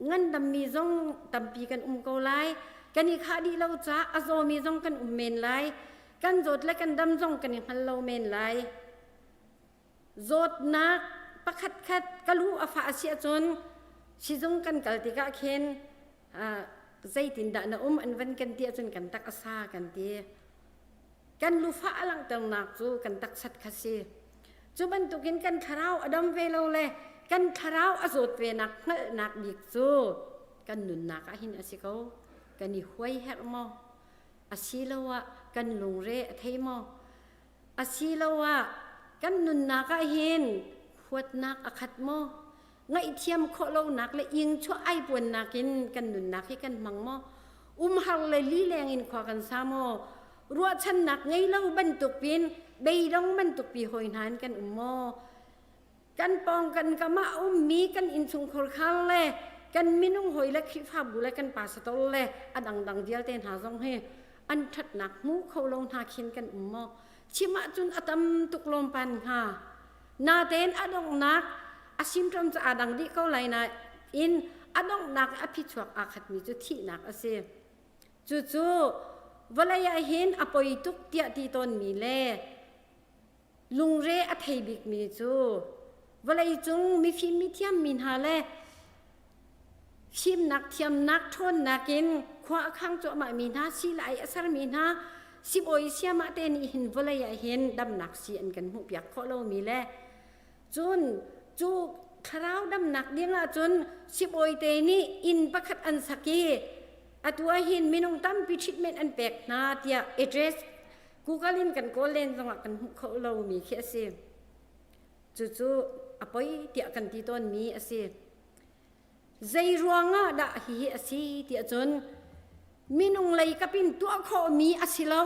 ngandammi zong tampi kan um ko lai. Kan i khah dih lo caah a zawmi zong kan um men lai. Kan zawt le kan dam zong kan i hngal lo men lai. Zawtnak pakhatkhat ka lu a fah a si ahcun sizung kan kal tikah khin zeitindah na um an van kan ti ahcun kan tak a sa kan ti. Kan lufah a langhternak cu kan taksat kha si. Cu bantukin kan thlarau a dam ve lo le kan thlarau a zawt ve nak hngalhnak bik cu. Kan nunnak ah hin a si ko. Kan i huai herh maw? Asiloah kan lungre a thei maw? Asiloah kan nunnak ah hin huatnak a khat maw? Ngaihthiam khawh lonak le ingchuah ai puannak in kan nunnak hi kan hmang maw? Umhar le lileng in khua kan sa maw? Ruahchannak ngei lo bantuk pin beidong bantuk pi hawi hna in kan um maw? Kan pawng kan kam ah ummi kan innchungkhar khar le kan minung hawi le Khrihfabu le kan pastor le a dangdang vialte hna zong hi an ṭhatnak hmu kho lo hna khin kan um maw? Chim ahcun a tam tuk lawmpan hnga. Natein a donghnak a symptom cu aa dang dih ko lai nain a donghnak a phichuak aa khatmi cu thihnak a si. Cucu vawlei ah hin a poi tuk tiah ti tawnmi le lungre a thei bikmi cu vawleicung mifim mithiam mi hna le fimnak thiamnak ṭhawnnak in khua a khang cuahmah mi hna silai a sermi hna sibawi siamah te nih hin vawlei ah hin damnak si an kan hmuhpiak khawh lomi le cun cu thlarau damnak ding ah cun sibawi te nih inn pakhat an sak i atu ah hin minung tampi treatment an pek hna tiah address Google in kan kawl len zongah kan hmuh kho lomi khi a si. Cucu a poi tiah kan ti tawnmi a si. Zei ruangah dah hihi a si tiah cun minung lei kapin tuah khawhmi a si lo,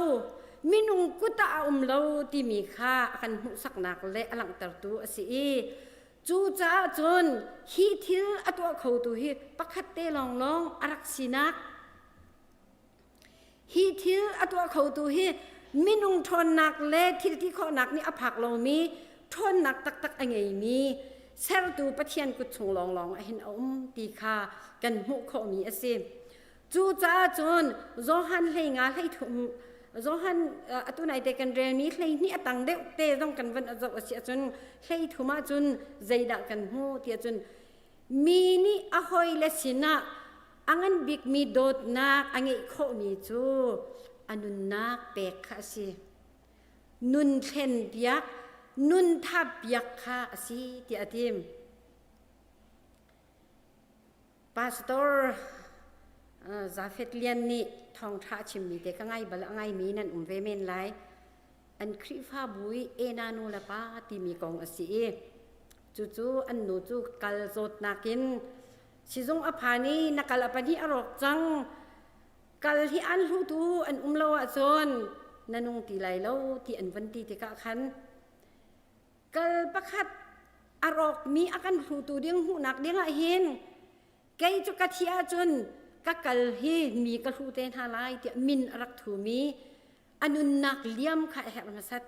minung kut ah a um lo timi kha a kan hmuhsaknak le a langhtertu a si i cucaah cun hi thil a tuah khotu hi pakhat te lawnglawng a rak sinak Hi thil a tuah khotu hi minung ṭhawnnak le thil ti khawhnak nih a phak lomi ṭhawnnak taktak a ngeimi sertu Pathian kut chung lawnglawng ah hin a um ti kha kan hmuh khawhmi a si. Cucaah cun Johan 15 33 Johan atu nai te kan relmi 12 a tang deuh te zong kan van zoh a si ahcun 13 ah cun zeidah kan hmu ti ahcun mi nih a hawile sinah A ngan bikmi dawtnak a ngeih khawhmi cu a nunnak pek kha a si. Nun thlenpiak, nun thappiak kha a si tiah a ti. Pastor Zafet Lian nih thawngṭha a chimmi te ka ngai bal a ngaimi nan um ve men lai. An Khrihfabu i Ena nu le pa timi kong a si i cucu an nu cu kal zawtnak in Sizung a phan i na kal a pahnih a rawk cang. Kal hi an hlutu an um lo ahcun na nung ti lai lo ti an van ti tikah khan kal pakhat a rawkmi a kan hlutu ding hmuhnak ding ah hin kei cu ka thi ahcun ka kal hi mi ka hlu te hna lai tiah min a rak thumi a nunnak liam kha a herh hmasat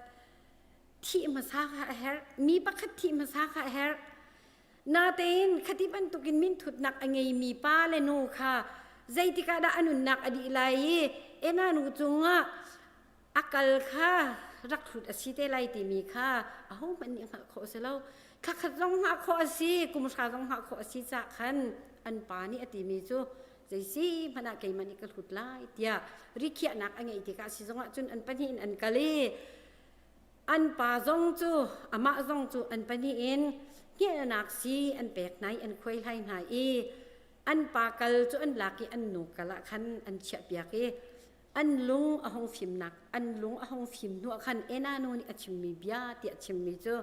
thih hmasa kha a herh mi pakhat thih hmasa kha a herh Natein khati bantukin minthutnak a ngeimi pa le nu kha zeitik ah dah a nunnak a dih lai i ena nu cungah a kal kha rak hlut a si te lai timi kha ahohmanh nih hngalh khawh a si lo. Thlakhat zong hngah khawh a si, kum hra zong hngah khawh a si caah khan an pa nih a timi cu zeisi hmanh ah keimah nih ka hlut lai tiah rikhiahnak a ngeih tikah si zongah cun an pahnih in an kal i An pa zong cu amah zong cu an pahnih in hngilhnak sii an pek hna i an khuaihlai hna i an pa kal cu an lak i an nu kal ah khan an chiahpiak i an lung a hung fimnak an lung a hung fim hnuah khan Ena nu nih a chimmi bia tiah a chimmi cu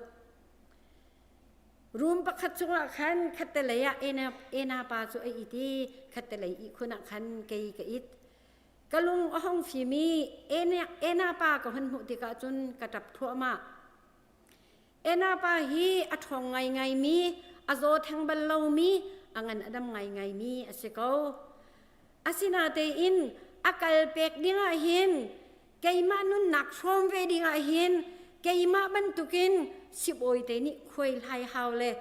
room pakhat chungah khan khattelei ah Ena, Ena pa cu a it i khattelei ihkhun ah khan kei ka it Ka lung a hung fim i Ena pa ka hun hmuh tikah cun ka ṭap thluahmah. Ena pa hi a ṭhawng ngaingaimi, a zaw theng bal lomi, a ngan a dam ngaingaimi a si ko. Asinatein a kal pek dingah hin keimah nunnak hrawm ve dingah hin keimah bantukin sibawi te nih khuaihlai hau le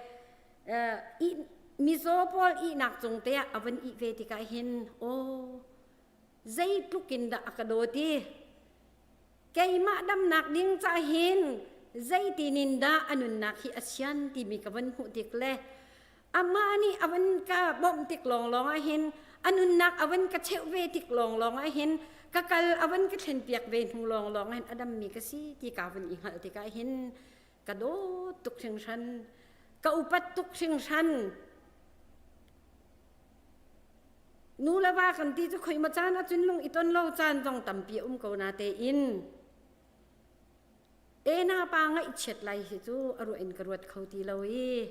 mizaw pawl ihnak cung te ah a van ih ve tikah hin aw zeitluk in dah a ka dawt i keimah damnak ding ca hin zeitin in dah a nunnak hi a sian timi ka van hmuh tik le amah nih a van ka bawmh tik lawnglawng ah hin a nunnak a van ka cheuh ve tik lawnglawng ah hin ka kal a van ka thlenpiak ve hnu lawnglawng ah hin a dammi ka si ti ka van i hngalh tikah hin ka dawt tuk hringhran ka upat tuk hringhran. Nu le va kan ti cu khoi ma caan ahcun lung i ton lo caan zong tampi a um ko na tein Ena pa ngaihchiat lai hi cu a ruah in ka ruat kho ti lo i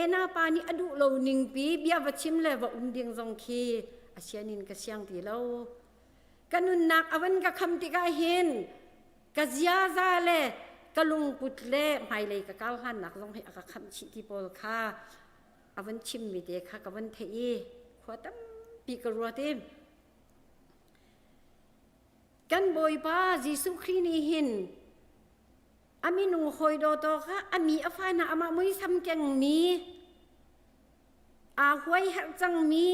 Ena pa nih a duh lo ning pi bia va chim le va um ding zong khi a sian in ka siang ti lo. Ka nunnak a van ka kham tikah hin ka ziaza le ka lungput le hmailei ka kau hlannak zong hi a ka khamh chih ti pawl kha a van chimmi te kha ka van theih i khua tampi ka ruat i kan Bawipa Jesuh Khrih nih hin a minung hawi dawtaw kha a mi a fa hna amah muisam kengmi aa huai herh cangmi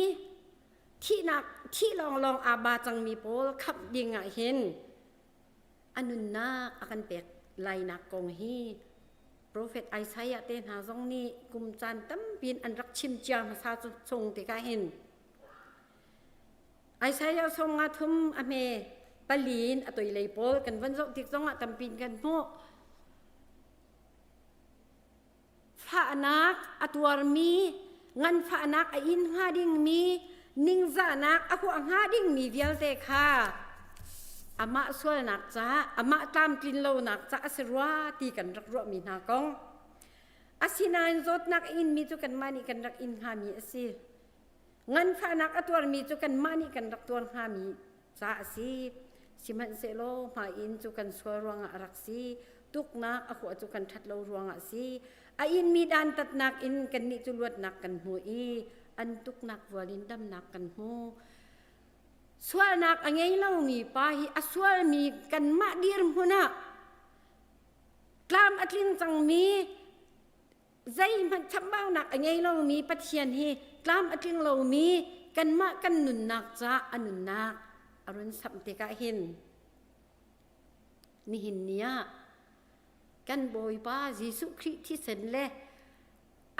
thihnak thih lawnglawng aa ba cangmi pawl khamh ding ah hin a nunnak a kan pek lainak kong hi Profet Isaiah te hna zong nih kum caan tampi in an rak chim cia hmasa cu chung tikah hin Isaiah sawm nga thum a hme pali in a toilei pawl kan van zoh tik zongah tampi in kan hmuh. Fahnak a tuarmi, nganfahnak a in hnga dingmi, ningzahnak a huah hnga dingmi vialte kha amah sualnak caah, amah tlamtlin lonak caah a si rua ti kan rak ruahmi hna kong. Asinain zawtnak a inmi cu kanmah nih kan rak in hngami a si. Nganfahnak a tuarmi cu kanmah nih kan rak tuar hngami ca a si. Sihmanhsehlaw hmai in cu kan sual ruangah a rak si. Tuknak a huah cu kan ṭhat lo ruangah a si. A inmi dantatnak in kannih cu luatnak kan hmu i an tuknak vual in damnak kan hmu. Sualnak a ngei lomi pa hi a sualmi kanmah dirhmun ah tlam a tling cangmi zeihmanh chambaunak a ngei lomi Pathian hi tlam a tling lomi kanmah kan nunnak ca a nunnak a run samh tikah hin nihin ni ah kan Bawipa Jesuh Khrih thisen le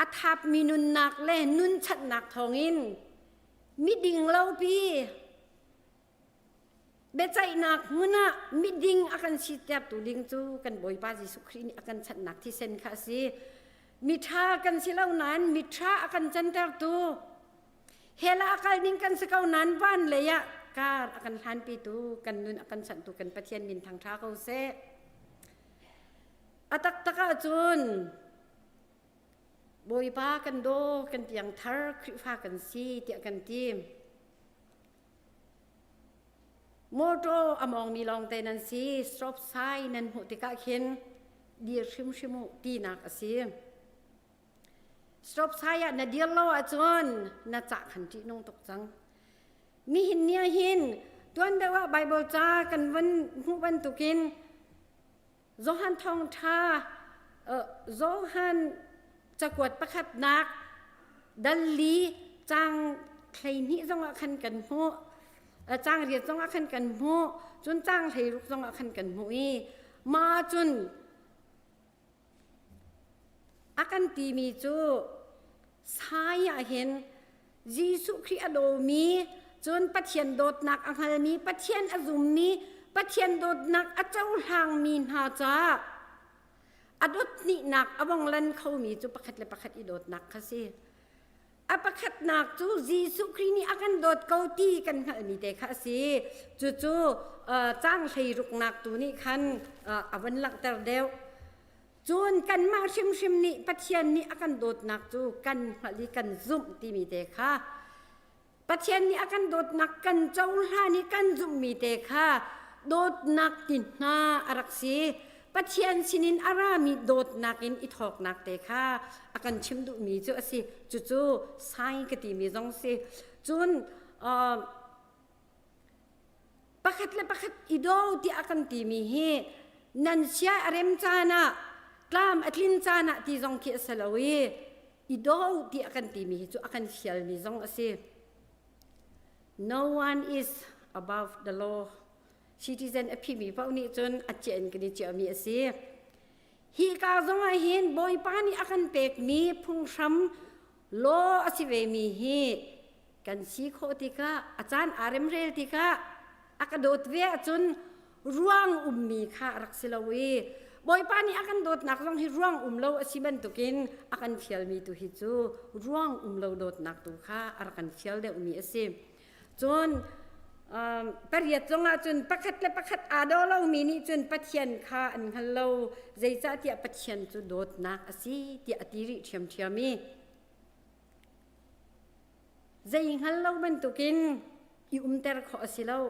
a thapmi nunnak le nunchanhnak thawngin miding lopi Biaceihnak hmun ah miding a kan sitertu ding cu kan Bawipa Jesuh Khrih nih a kan chanhnak thisen kha a si. Miṭha kan si lo nain miṭha a kan cantertu hell ah a kal ding kan si ko nain van lei ah kar a kan hlanpitu kan nun a kan chanhtu kan Pathian min thangṭha ko seh. A taktak ahcun Bawipa kan daw, kan piangthar Khrihfa kan si tiah kan ti. Mawṭaw a mawngmi lawngte nan si. Stop sign nan hmuh tikah khin dir hrimhrim u tinak a si. Stop sign ah na dir lo ahcun na cah khan ṭihnung tuk cang. Nihin ni ah hin tuan deuh ah Bible ca kan van hmuh bantukin Johan thawngṭha Johan cakuat pakhatnak dal li cang 12 zongah khan kan hmuh cang riat zongah khan kan hmuh cun cang 16 zongah khan kan hmuh i mah cun a kan timi cu sai ah hin Jesuh Khrih a dawmi cun Pathian dawtnak a hngalmi Pathian a zummi Pathian dawtnak a cohlangmi hna caah a dot hnihnak a vong lan khomi cu pakhat le pakhat i dawtnak kha si. A pakhatnak cu Jesuh Khrih nih a kan dawt ko ti kan hngalhmi te kha a si. Cucu caang hleiruknak tu nih khan a vun langhter deuh. Cun kanmah hrimhrim nih Pathian nih a kan dawtnak cu kan hngalh i kan zumh timi te kha Pathian nih a kan dawtnak kan cohlan i kan zumhmi te kha dawtnak ti hna a rak si. Pathian sinin a rami dawtnak in i thawknak te kha a kan chim duhmi cu a si. Cucu sai ka timi zong si. Cun pakhat le pakhat i do tiah a kan timi hi nan sia a rem caan ah tlam a tlin caan ah ti zong khi a si lo i i do tiah kan timi hi cu a kan fialmi zong a si. No one is above the law. Citizen a phimi paoh nih cun a ciah in kan i ciahmi a si. Hi ka zong ah hin Bawipa nih a kan pekmi phunghram law a si vemi hi kan si khawh tikah a caan aa remrel tikah a ka dawt ve ahcun ruang ummi kha a rak si lo i Bawipa nih a kan dawtnak zong hi ruang um lo a si bantukin a kan fialmi tu hi cu ruang um lo dawtnak tu kha a rak kan fial deuhmi a si. Cun pariat zongah cun pakhat le pakhat aa daw lomi nih cun Pathian kha an hngal lo, zeicahtiah Pathian cu dawtnak a si tiah a ti rih ṭhiamṭhiam i zei hngal lo bantukin i umter khawh a si lo.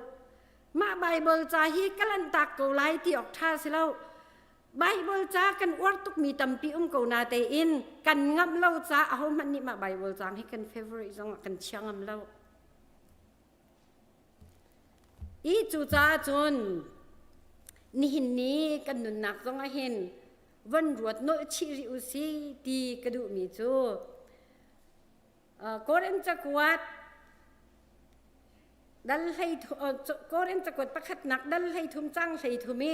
Mah Baibal ca hi ka lanhtak ko lai ti awk ṭha si lo. Baibal ca kan uar tukmi tampi um ko na tein kan ngamh lo ca ahohmanh nih mah Baibal caang hi kan favorite zong ah kan chia ngam lo. I cucaah cun nihin ni kan nunnak zong ah hin von ruat nolh chih rih u si ti ka duhmi cu Korin cakuat dal hlei Korin cakuat pakhatnak dal 13 cang 33 i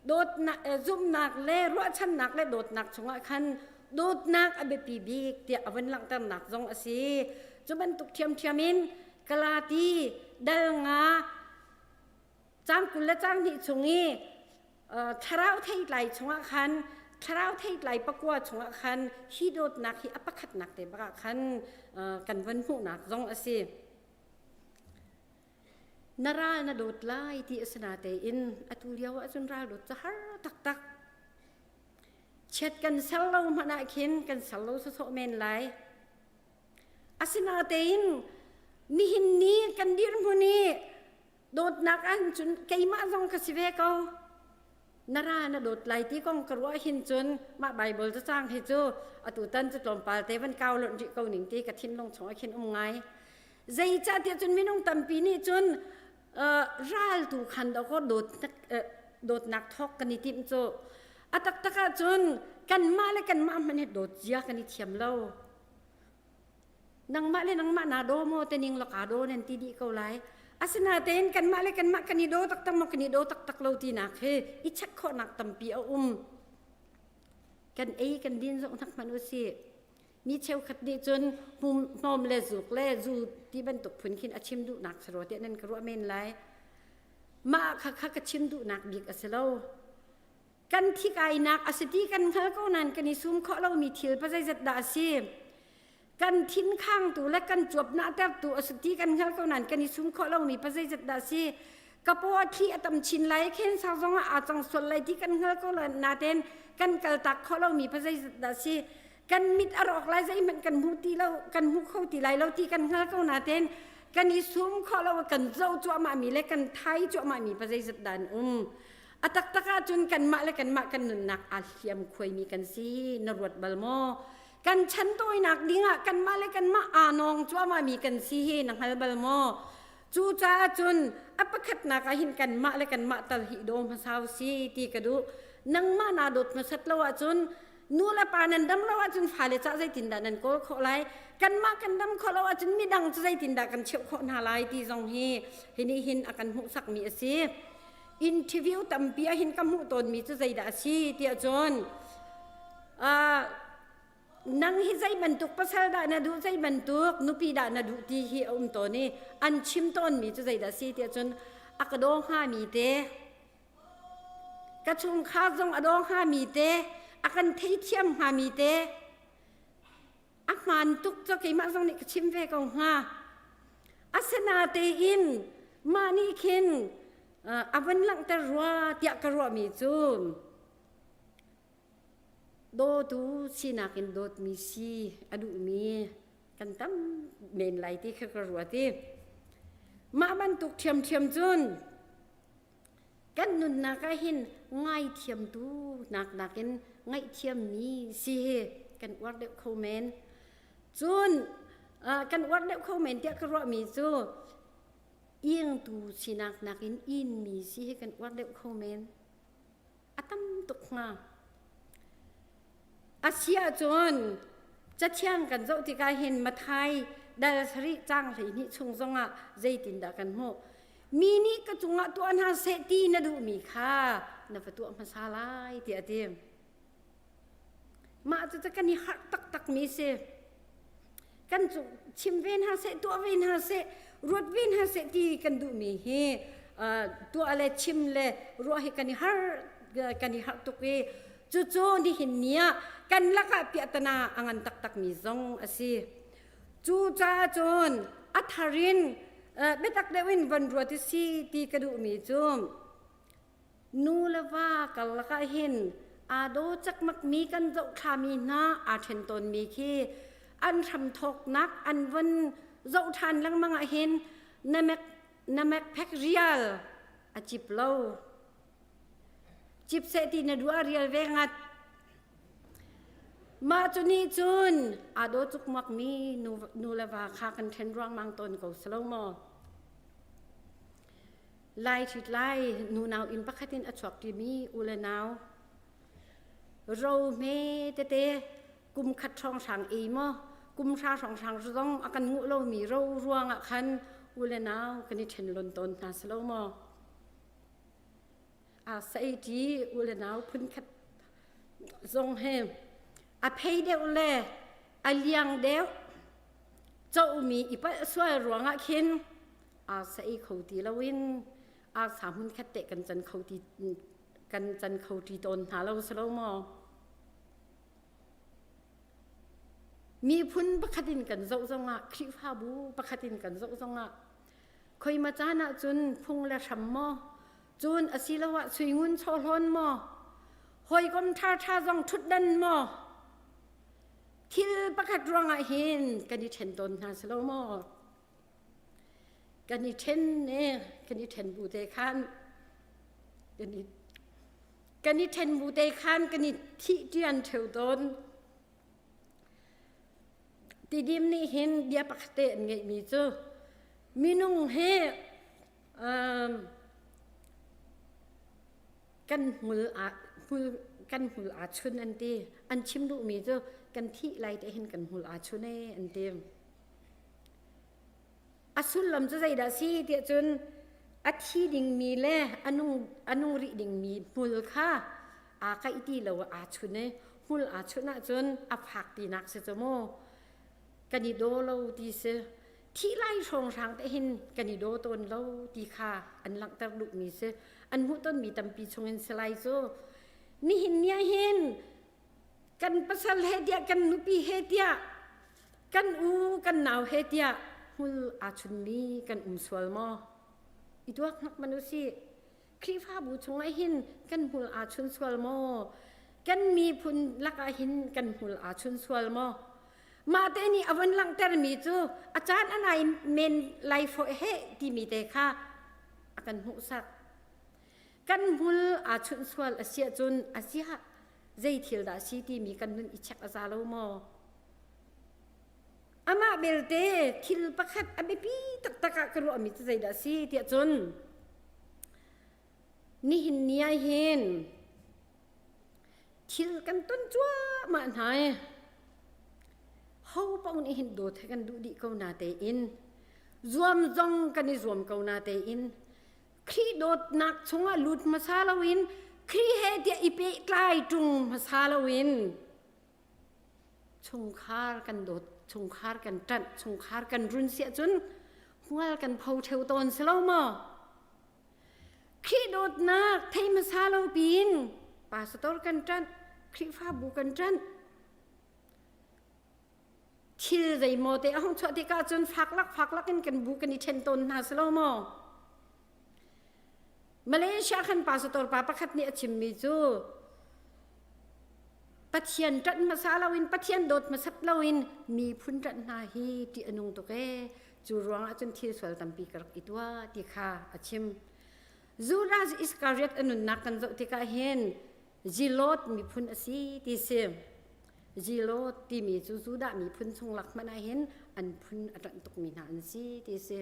dawtnak zumhnak le ruahchannak le dawtnak chungah khan dawtnak a biapi bik tiah a vun langhternak zong a si. Cu bantuk ṭhiamṭhiam in Galati dal nga cang 20 le cang hnih chung i thlarau theitlai chungah khan thlarau theitlai pakua chungah khan hi dawtnak hi a pakhatnak te bakah khan kan von hmuhnak zong a si. Na ral na dawt lai ti a si natein atu lio ahcun ral dawt cu har taktak. Chiat kan ser lo hmanh ah khin kan ser lo sawsawh men lai. Asinatein nihin ni kan dirhmun i dawtnak ahhin cun keimah zong ka si ve ko. Na ra na dawt lai ti kong ka ruah hin cun mah Baibal cacang hi cu atu tan cu tlawmpal te van kau lonh rih ko ning ti ka thinlung chungah khin um ngai. Zeicahtiah cun minung tampi nih cun ral tu khan dawkaw dawtnak thawk kan i timh cu. A taktak ahcun kanmah le kanmah hmanh hi dawt zia kan i thiam lo. Nangmah le nangmah naa daw maw te ning laka daw nan ti dih ko lai. Asinain kanmah le kanmah kan i daw taktak maw kan i daw taktak lo tinak hi i check khawhnak tampi a um. Kan ei kan din zong hnak hmanh u sih. Mi cheukhat nih cun hnawm le zuk le zu ti bantuk phun khin a chim duhnak si rua tiah nan ka ruah men lai. Mah kha kha ka chim duhnak bik a si lo. Kan thikainak a si ti kan hngal ko nain kan i sum khawh lomi thil pa zeizat dah a si. Kan thin khangtu le kan cuap nahtertu a si ti kan hngal ko nain kan i sum khawh lomi pa zeizat dah a si. Ka paw a thli a tam chin lai, cancer zong ah aa cang sual lai ti kan hngal ko nain kan kaltak khawh lomi pa zeizat dah a si. Kan mit a rawk lai zeihmanh kan hmu ti lo kan hmu kho ti lai lo ti kan hngal ko nain kan i sum khawh lo kan zoh cuahmah mi le kan thai cuahmah mi pa zeizat dah an um. A taktak ahcun kanmah le kanmah kan nunnak aa hliam khuaimi kan si na ruat bal maw? Kan chan tawinak dingah kanmah le kanmah aa nawng cuahmahmi kan si hi na hngal bal maw? Cucaah cun a pakhatnak ah hin kanmah le kanmah tal hi daw hmasa u si ti ka duh. Nangmah naa dawt hmasat lo ahcun nu le pa nan dam lo ahcun fale cah zeitindah nan kawl khawh lai? Kanmah kan dam khawh lo ahcun midang cu zeitindah kan cheuh khawh hna lai ti zong hi hi nih hin a kan hmuhsakmi a si. Interview tampi ah hin ka hmuh tawnmi cu zeidah a si tiah cun nang hi zei bantuk pasal dah na duh zei bantuk nupi dah na duh ti hi a um tawn i an chim tawnmi cu zeidah a si tiah cun a ka daw hngami te ka chungkhar zong a daw hngami te a kan theithiam hngami te a hmaan tuk cu keimah zong nih ka chim ve ko hnga. Asinatein mah nih khin a van langhter rua tiah ka ruahmi cu dawtu sinak in dawtmi si a duhmi kan tam men lai ti kha ka ruat i mah bantuk ṭhiamṭhiam cun kan nunnak ah hin ngaithiamtu nak nakin ngaihthiammi si hi kan uar deuh kho men. Cun kan uar deuh kho men tiah ka ruahmi cu iangtu sinak nakin inmi si hi kan uar deuh kho men. A tam tuk hnga. A si ahcun Cathiang kan zoh tikah hin Mathai dal sarih caang 12 chung zongah zeitindah kan hmuh? Mi nih ka cungah tuah hna seh ti na duhmi kha na va tuah hmasa lai tiah a ti. Mah cu kan i harh taktakmi si. Kan cu chim ve hna seh, tuah ve hna seh, ruat ve hna seh ti kan duhmi hi tuah le chim le ruah hi kan i har kan i harh tuk i cucu nihin ni ah kan lakah piahtana a ngan taktakmi zong a si. Cucaah cun a thar in. Biatak deuh in van ruat i si ti ka duhmi cu nu le va karlak ah hin aa daw cakmakmi kan zohthlami hna aa ṭhen tawnmi khi an hramthawknak an von zoh ṭhan lengmang ah hin na mek na mekphek rial a cip lo. Cip seh ti na duh ah rial ve ngat. Mah cu nih cun aa daw cukmakmi nu, nu le va kha kan ṭhen ruangmang tawn ko si lo maw? Lai ṭhit lai nunau inn pakhat in a chuak ṭimi u le nau ro hme tete kum khat hrawnghrang ei maw kum hra hrawnghrang zong a kan nguh lomi ro ruangah khan u le nau kan i ṭhen lon tawn hna si lo maw? A sei ṭi u le nau phunkhat zong he a phei deuh le a liang deuh comi i palh sual ruangah khin arsa ei kho ti loin arsa hmun khat te kan can kho ti kan can kho ti tawn hna lo si lo maw? Miphun pakhat in kan zoh zongah Khrihfabu pakhat in kan zoh zongah khoima caan ah cun phung le hram maw cun asiloah suingun chawhlawn maw hawikom ṭhaṭha zong ṭhutdan maw thil pakhat ruangah hin kan i ṭhen tawn hna si lo maw kan i ṭhen ne kan i ṭhen bu te khan kan i kan i ṭhen bu te khan kan i thih ṭian ṭheu tawn Tidim nih hin bia pakhat te an ngeihmi cu minung hi um, kan hmul a hmul kan hmul aa chun an ti. An chim duhmi cu kan thih lai te hin kan hmul aa chun ee an ti. A sullam cu zeidah si tiah cun a thi dingmi le a nung a nung rih dingmi hmul kha aa kaih ti lo aa chun i hmul aa chunh ahcun a fak tinak si cu mu kan i daw lo ti si thih lai hrawnghrang te hin kan i daw tawn lo ti kha an langhter duhmi si an hmuh tonmi tampi chungin si lai cu nihin ni ah hin kan pasal he tiah kan nupi he tiah kan u kan nau he tiah hmul aa chunmi kan um sual maw i tuak hnak man usih Khrihfabu chungah hin kan hmul aa chun sual maw? Kan miphun lakah hin kan hmul aa chun sual maw? Mah te nih a von langhtermi cu a caan a nai men lai fawh he timi te kha a kan hmuhsak. Kan hmul aa chunh sual a si ahcun a siah zei thil dah si timi kan nun i check a za lo maw? Amah belte thil pakhat a biapi taktak ah ka ruahmi cu zeidah a si tiah cun nihin ni ah hin thil kan ton cuahmah hna i ho paoh nih hin dawt he kan duh dih ko na tein zuam zong kan i zuam ko na tein Khrih dawtnak chungah lut hmasa loin Khrih he tiah i pehtlai ṭung hmasa loin chungkhar kan dawt chungkhar kan ṭanh chungkhar kan run siah cun hmual kan pho ṭheu tawn si lo maw Khrih dawtnak thei hmasa lo piin pastor kan ṭanh Khrihfabu kan ṭanh thil zeimaw te a hung chuah tikah cun faklak faklak in kan bu kan i ṭhen tawn hna si lo maw Malaysia khan pastor pa pakhat nih a chimmi cu Pathian ṭanh hmasa loin Pathian dawt hmasat loin miphun ṭanh hna hi ṭih a nung tuk ee cu ruangah cun thil sual tampi ka rak i tuah ti kha a chim Judas Iskariot a nunnak kan zoh tikah hin Zilot miphun a si ti si Zilot timi cu Judah miphun chung lak hmanh ah hin an phun a ṭanh tukmi hna an si ti si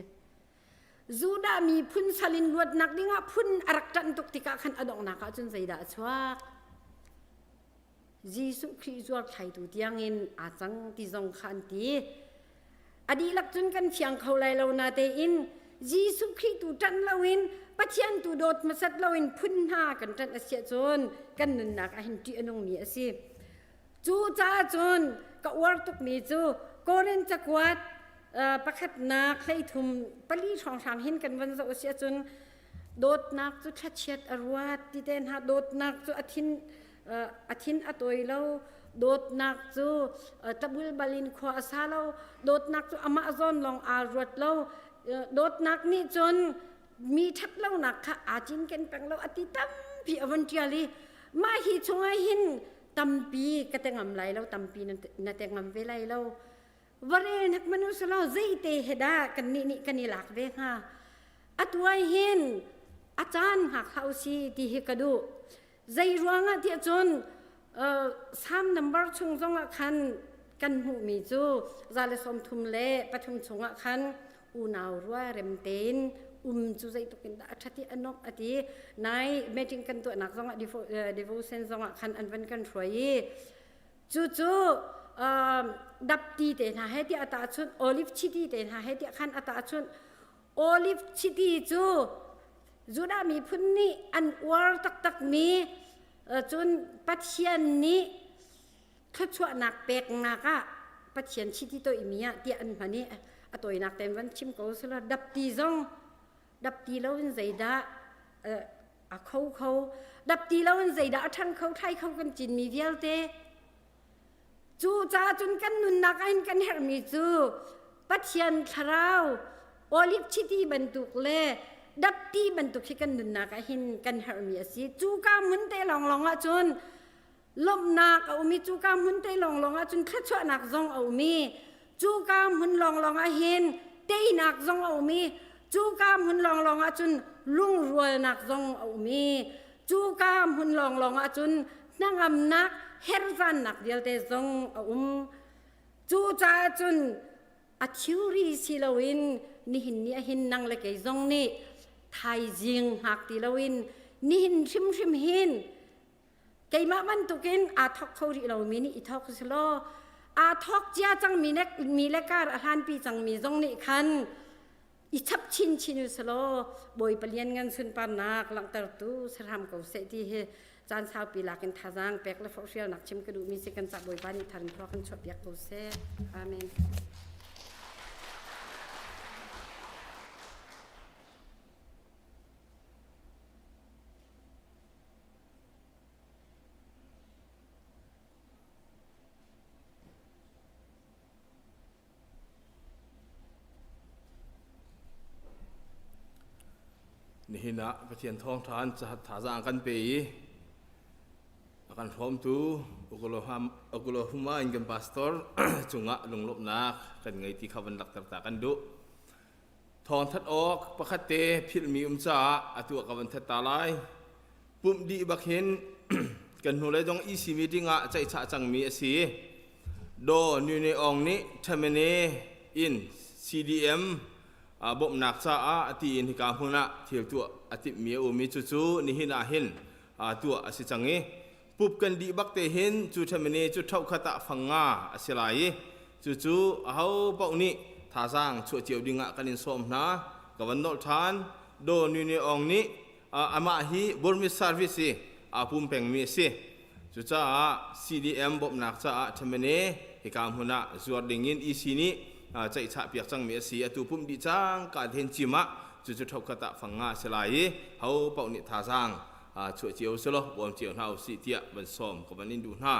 Judah miphun sal in luatnak dingah phun a rak ṭanh tuk tikah khan a donghnak ah cun zeidah a chuak? Jesuh Khrih zuar thlaitu tiangin aa cang ti zong kha an ti. A dihlak cun kan fiang kho lai lo natein Jesuh Khrih tu ṭanh loin Pathian tu dawt hmasat loin phun hna kan ṭanh a si ahcun kan nunnak ah hin ṭih a nungmi a si. Cu caah cun ka uar tukmi cu Korin cakuat pakhatnak 33 pali hrawnghrang hin kan van zoh a si ahcun dawtnak cu thlachiat a ruat ti te hna dawtnak cu a thin a thin a tawi lo dawtnak cu tabul balin khua a sa lo dawtnak cu amah zawn lawng aa ruat lo. Dawtnak nih cun mi ṭhat lonak kha aa cinken peng lo a ti tampi a von ṭial i mah hi chungah hin tampi ka te ngam lai lo, tampi na te ngam ve lai lo. Va rel hnek manu selaw zeite he dah kannih nih kan i lak ve hnga? Atu ah hin a caan hngak hlah usi ti hi ka duh. Zei ruangah tiah cun Psalm number chung zongah khan kan hmuhmi cu 133 chungah khan unau rua rem tein um cu zeitluk in dah a ṭhat i a nuamh a ti. Nai meeting kan tuahnak zongah devotion zongah khan an van kan hruai i cucu dapti te hna he tiah a tahchunh, olive chiti te hna he tiah khan a tahchunh. Olive chiti cu Judah miphun nih an uar taktakmi, cun Pathian nih thluachuahnak peknak ah Pathian chiti toihmi ah tiah an hman i a tawinak tein van chim ko selaw dapti zong dapti loin zeidah a kho kho, dapti loin zeidah a ṭhang kho thlai kho kan cinmi vialte. Cu caah cun kan nunnak ah hin kan herhmi cu Pathian thlarau olive chiti bantuk le dapti bantuk hi kan nunnak ah hin kan herhmi a si. Cu ka hmun te lawnglawng ah cun lawmhnak a um i cu ka hmun te lawnglawng ah cun thluachuahnak zong a um i cu ka hmun lawnglawng ah hin teinak zong a um i cu ka hmun lawnglawng ah cun lungrualnak zong a um i cu ka hmun lawnglawng ah cun hnangamnak herzannak vialte zong a um. Cu caah cun a theory si loin nihin ni ahin nang le kei zong nih thaizing hngak ti loin nihin hrimhrim hin keimah bantukin aa thawk kho rih lomi nih i thawk selaw, aa thawk cia cangmi mi le kar a hlanpi cangmi zong nih khan i chap chinchin u selaw Bawipa lianngan sunparnak langhtertu sahram ko seh ti hi caan saupi lakin thazaang pek le forhfialnak chim ka duhmi si. Kan ca Bawipa nih tharin khua kan chuahpiak ko seh. Amen. Nihin ah Pathian thawngṭha in thazaang kan pe i a kan hrawmtu Oklahoma in kan pastor cungah lunglawmhnak kan ngei ti kha van lakter ta kan duh. Thawngthat awk pakhat te philhmi um caah atu ah ka van that ta lai. Pumh dih bak hin kan hnulei zong EC meeting ah ceihchah cangmi a si. Daw Nune Aung nih Thamene in CDM bawmhnak caah ti in hika hmun ah thil tuah a timhmi a um i cucu nihin ah hin tuah a si cang i pup kan dih bak te hin cu Thamene cu ṭhokhat ah fang nga a si lai i cucu aho paoh nih thazaang chuah cio ding ah kan in sawm hna. Ka van nolh ṭhan. Daw Nune Aung nih amah hi Burmese service i aa pum pengmi a si. Cucaah CDM bawmhnak caah ṭhamene hika hmun ah zuar ding in EC nih ceihchah piak cangmi a si. Atu pumh dih cang ka then cim ah cucu ṭhokhat ah fang nga a si lai i ho paoh nih thazaang chuah cio selaw bawm cio hna usih tiah van sawm ka van in duh hna.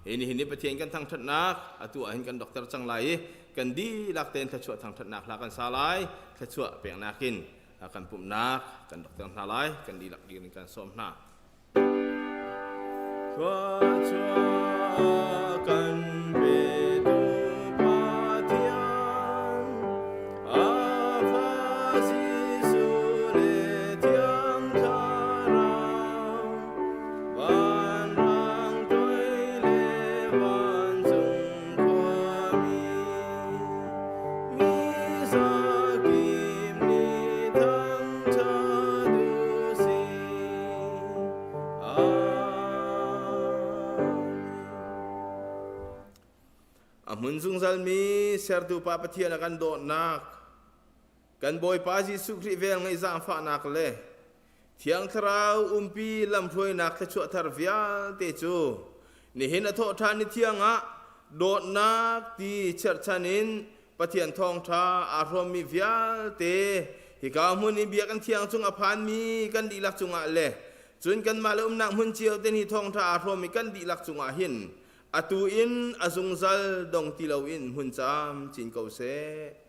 Hi nihin ni Pathian kan thangṭhatnak atu ah hin kan dokter cang lai i kan dihlak tein thluachuah thangṭhatnak hla kan sa lai. Thluachuah peknak in kan pumhnak kan dokter hna lai. Kan dihlak dir in kan sawm hna. Thluachuah kan petu Pathian, a Fa Jesuh le Thiang Thlarau, vanrang toi le vancung khuami, mi zakip nih thangṭhat u sih. A hmun zungzalmi sertu Pa Pathian a kan dawtnak, kan Bawipa Jesuh Khrih vel ngeih zaangfahnak le Thiang Thlarau umpi lamhruainak thluachuah thar vialte cu nihin a thawhṭhan ni thiang ah dawtnak ti cherhchan in Pathian thawngṭha aa hrawmmi vialte hika hmun i biakinn thiang cung a phanmi kan dihlak cungah le cun kanmah le umnak hmun cio te hi thawngṭha aa hrawmmi kan dihlak cungah hin atu in a zungzal dong ti loin hmun camcin ko seh.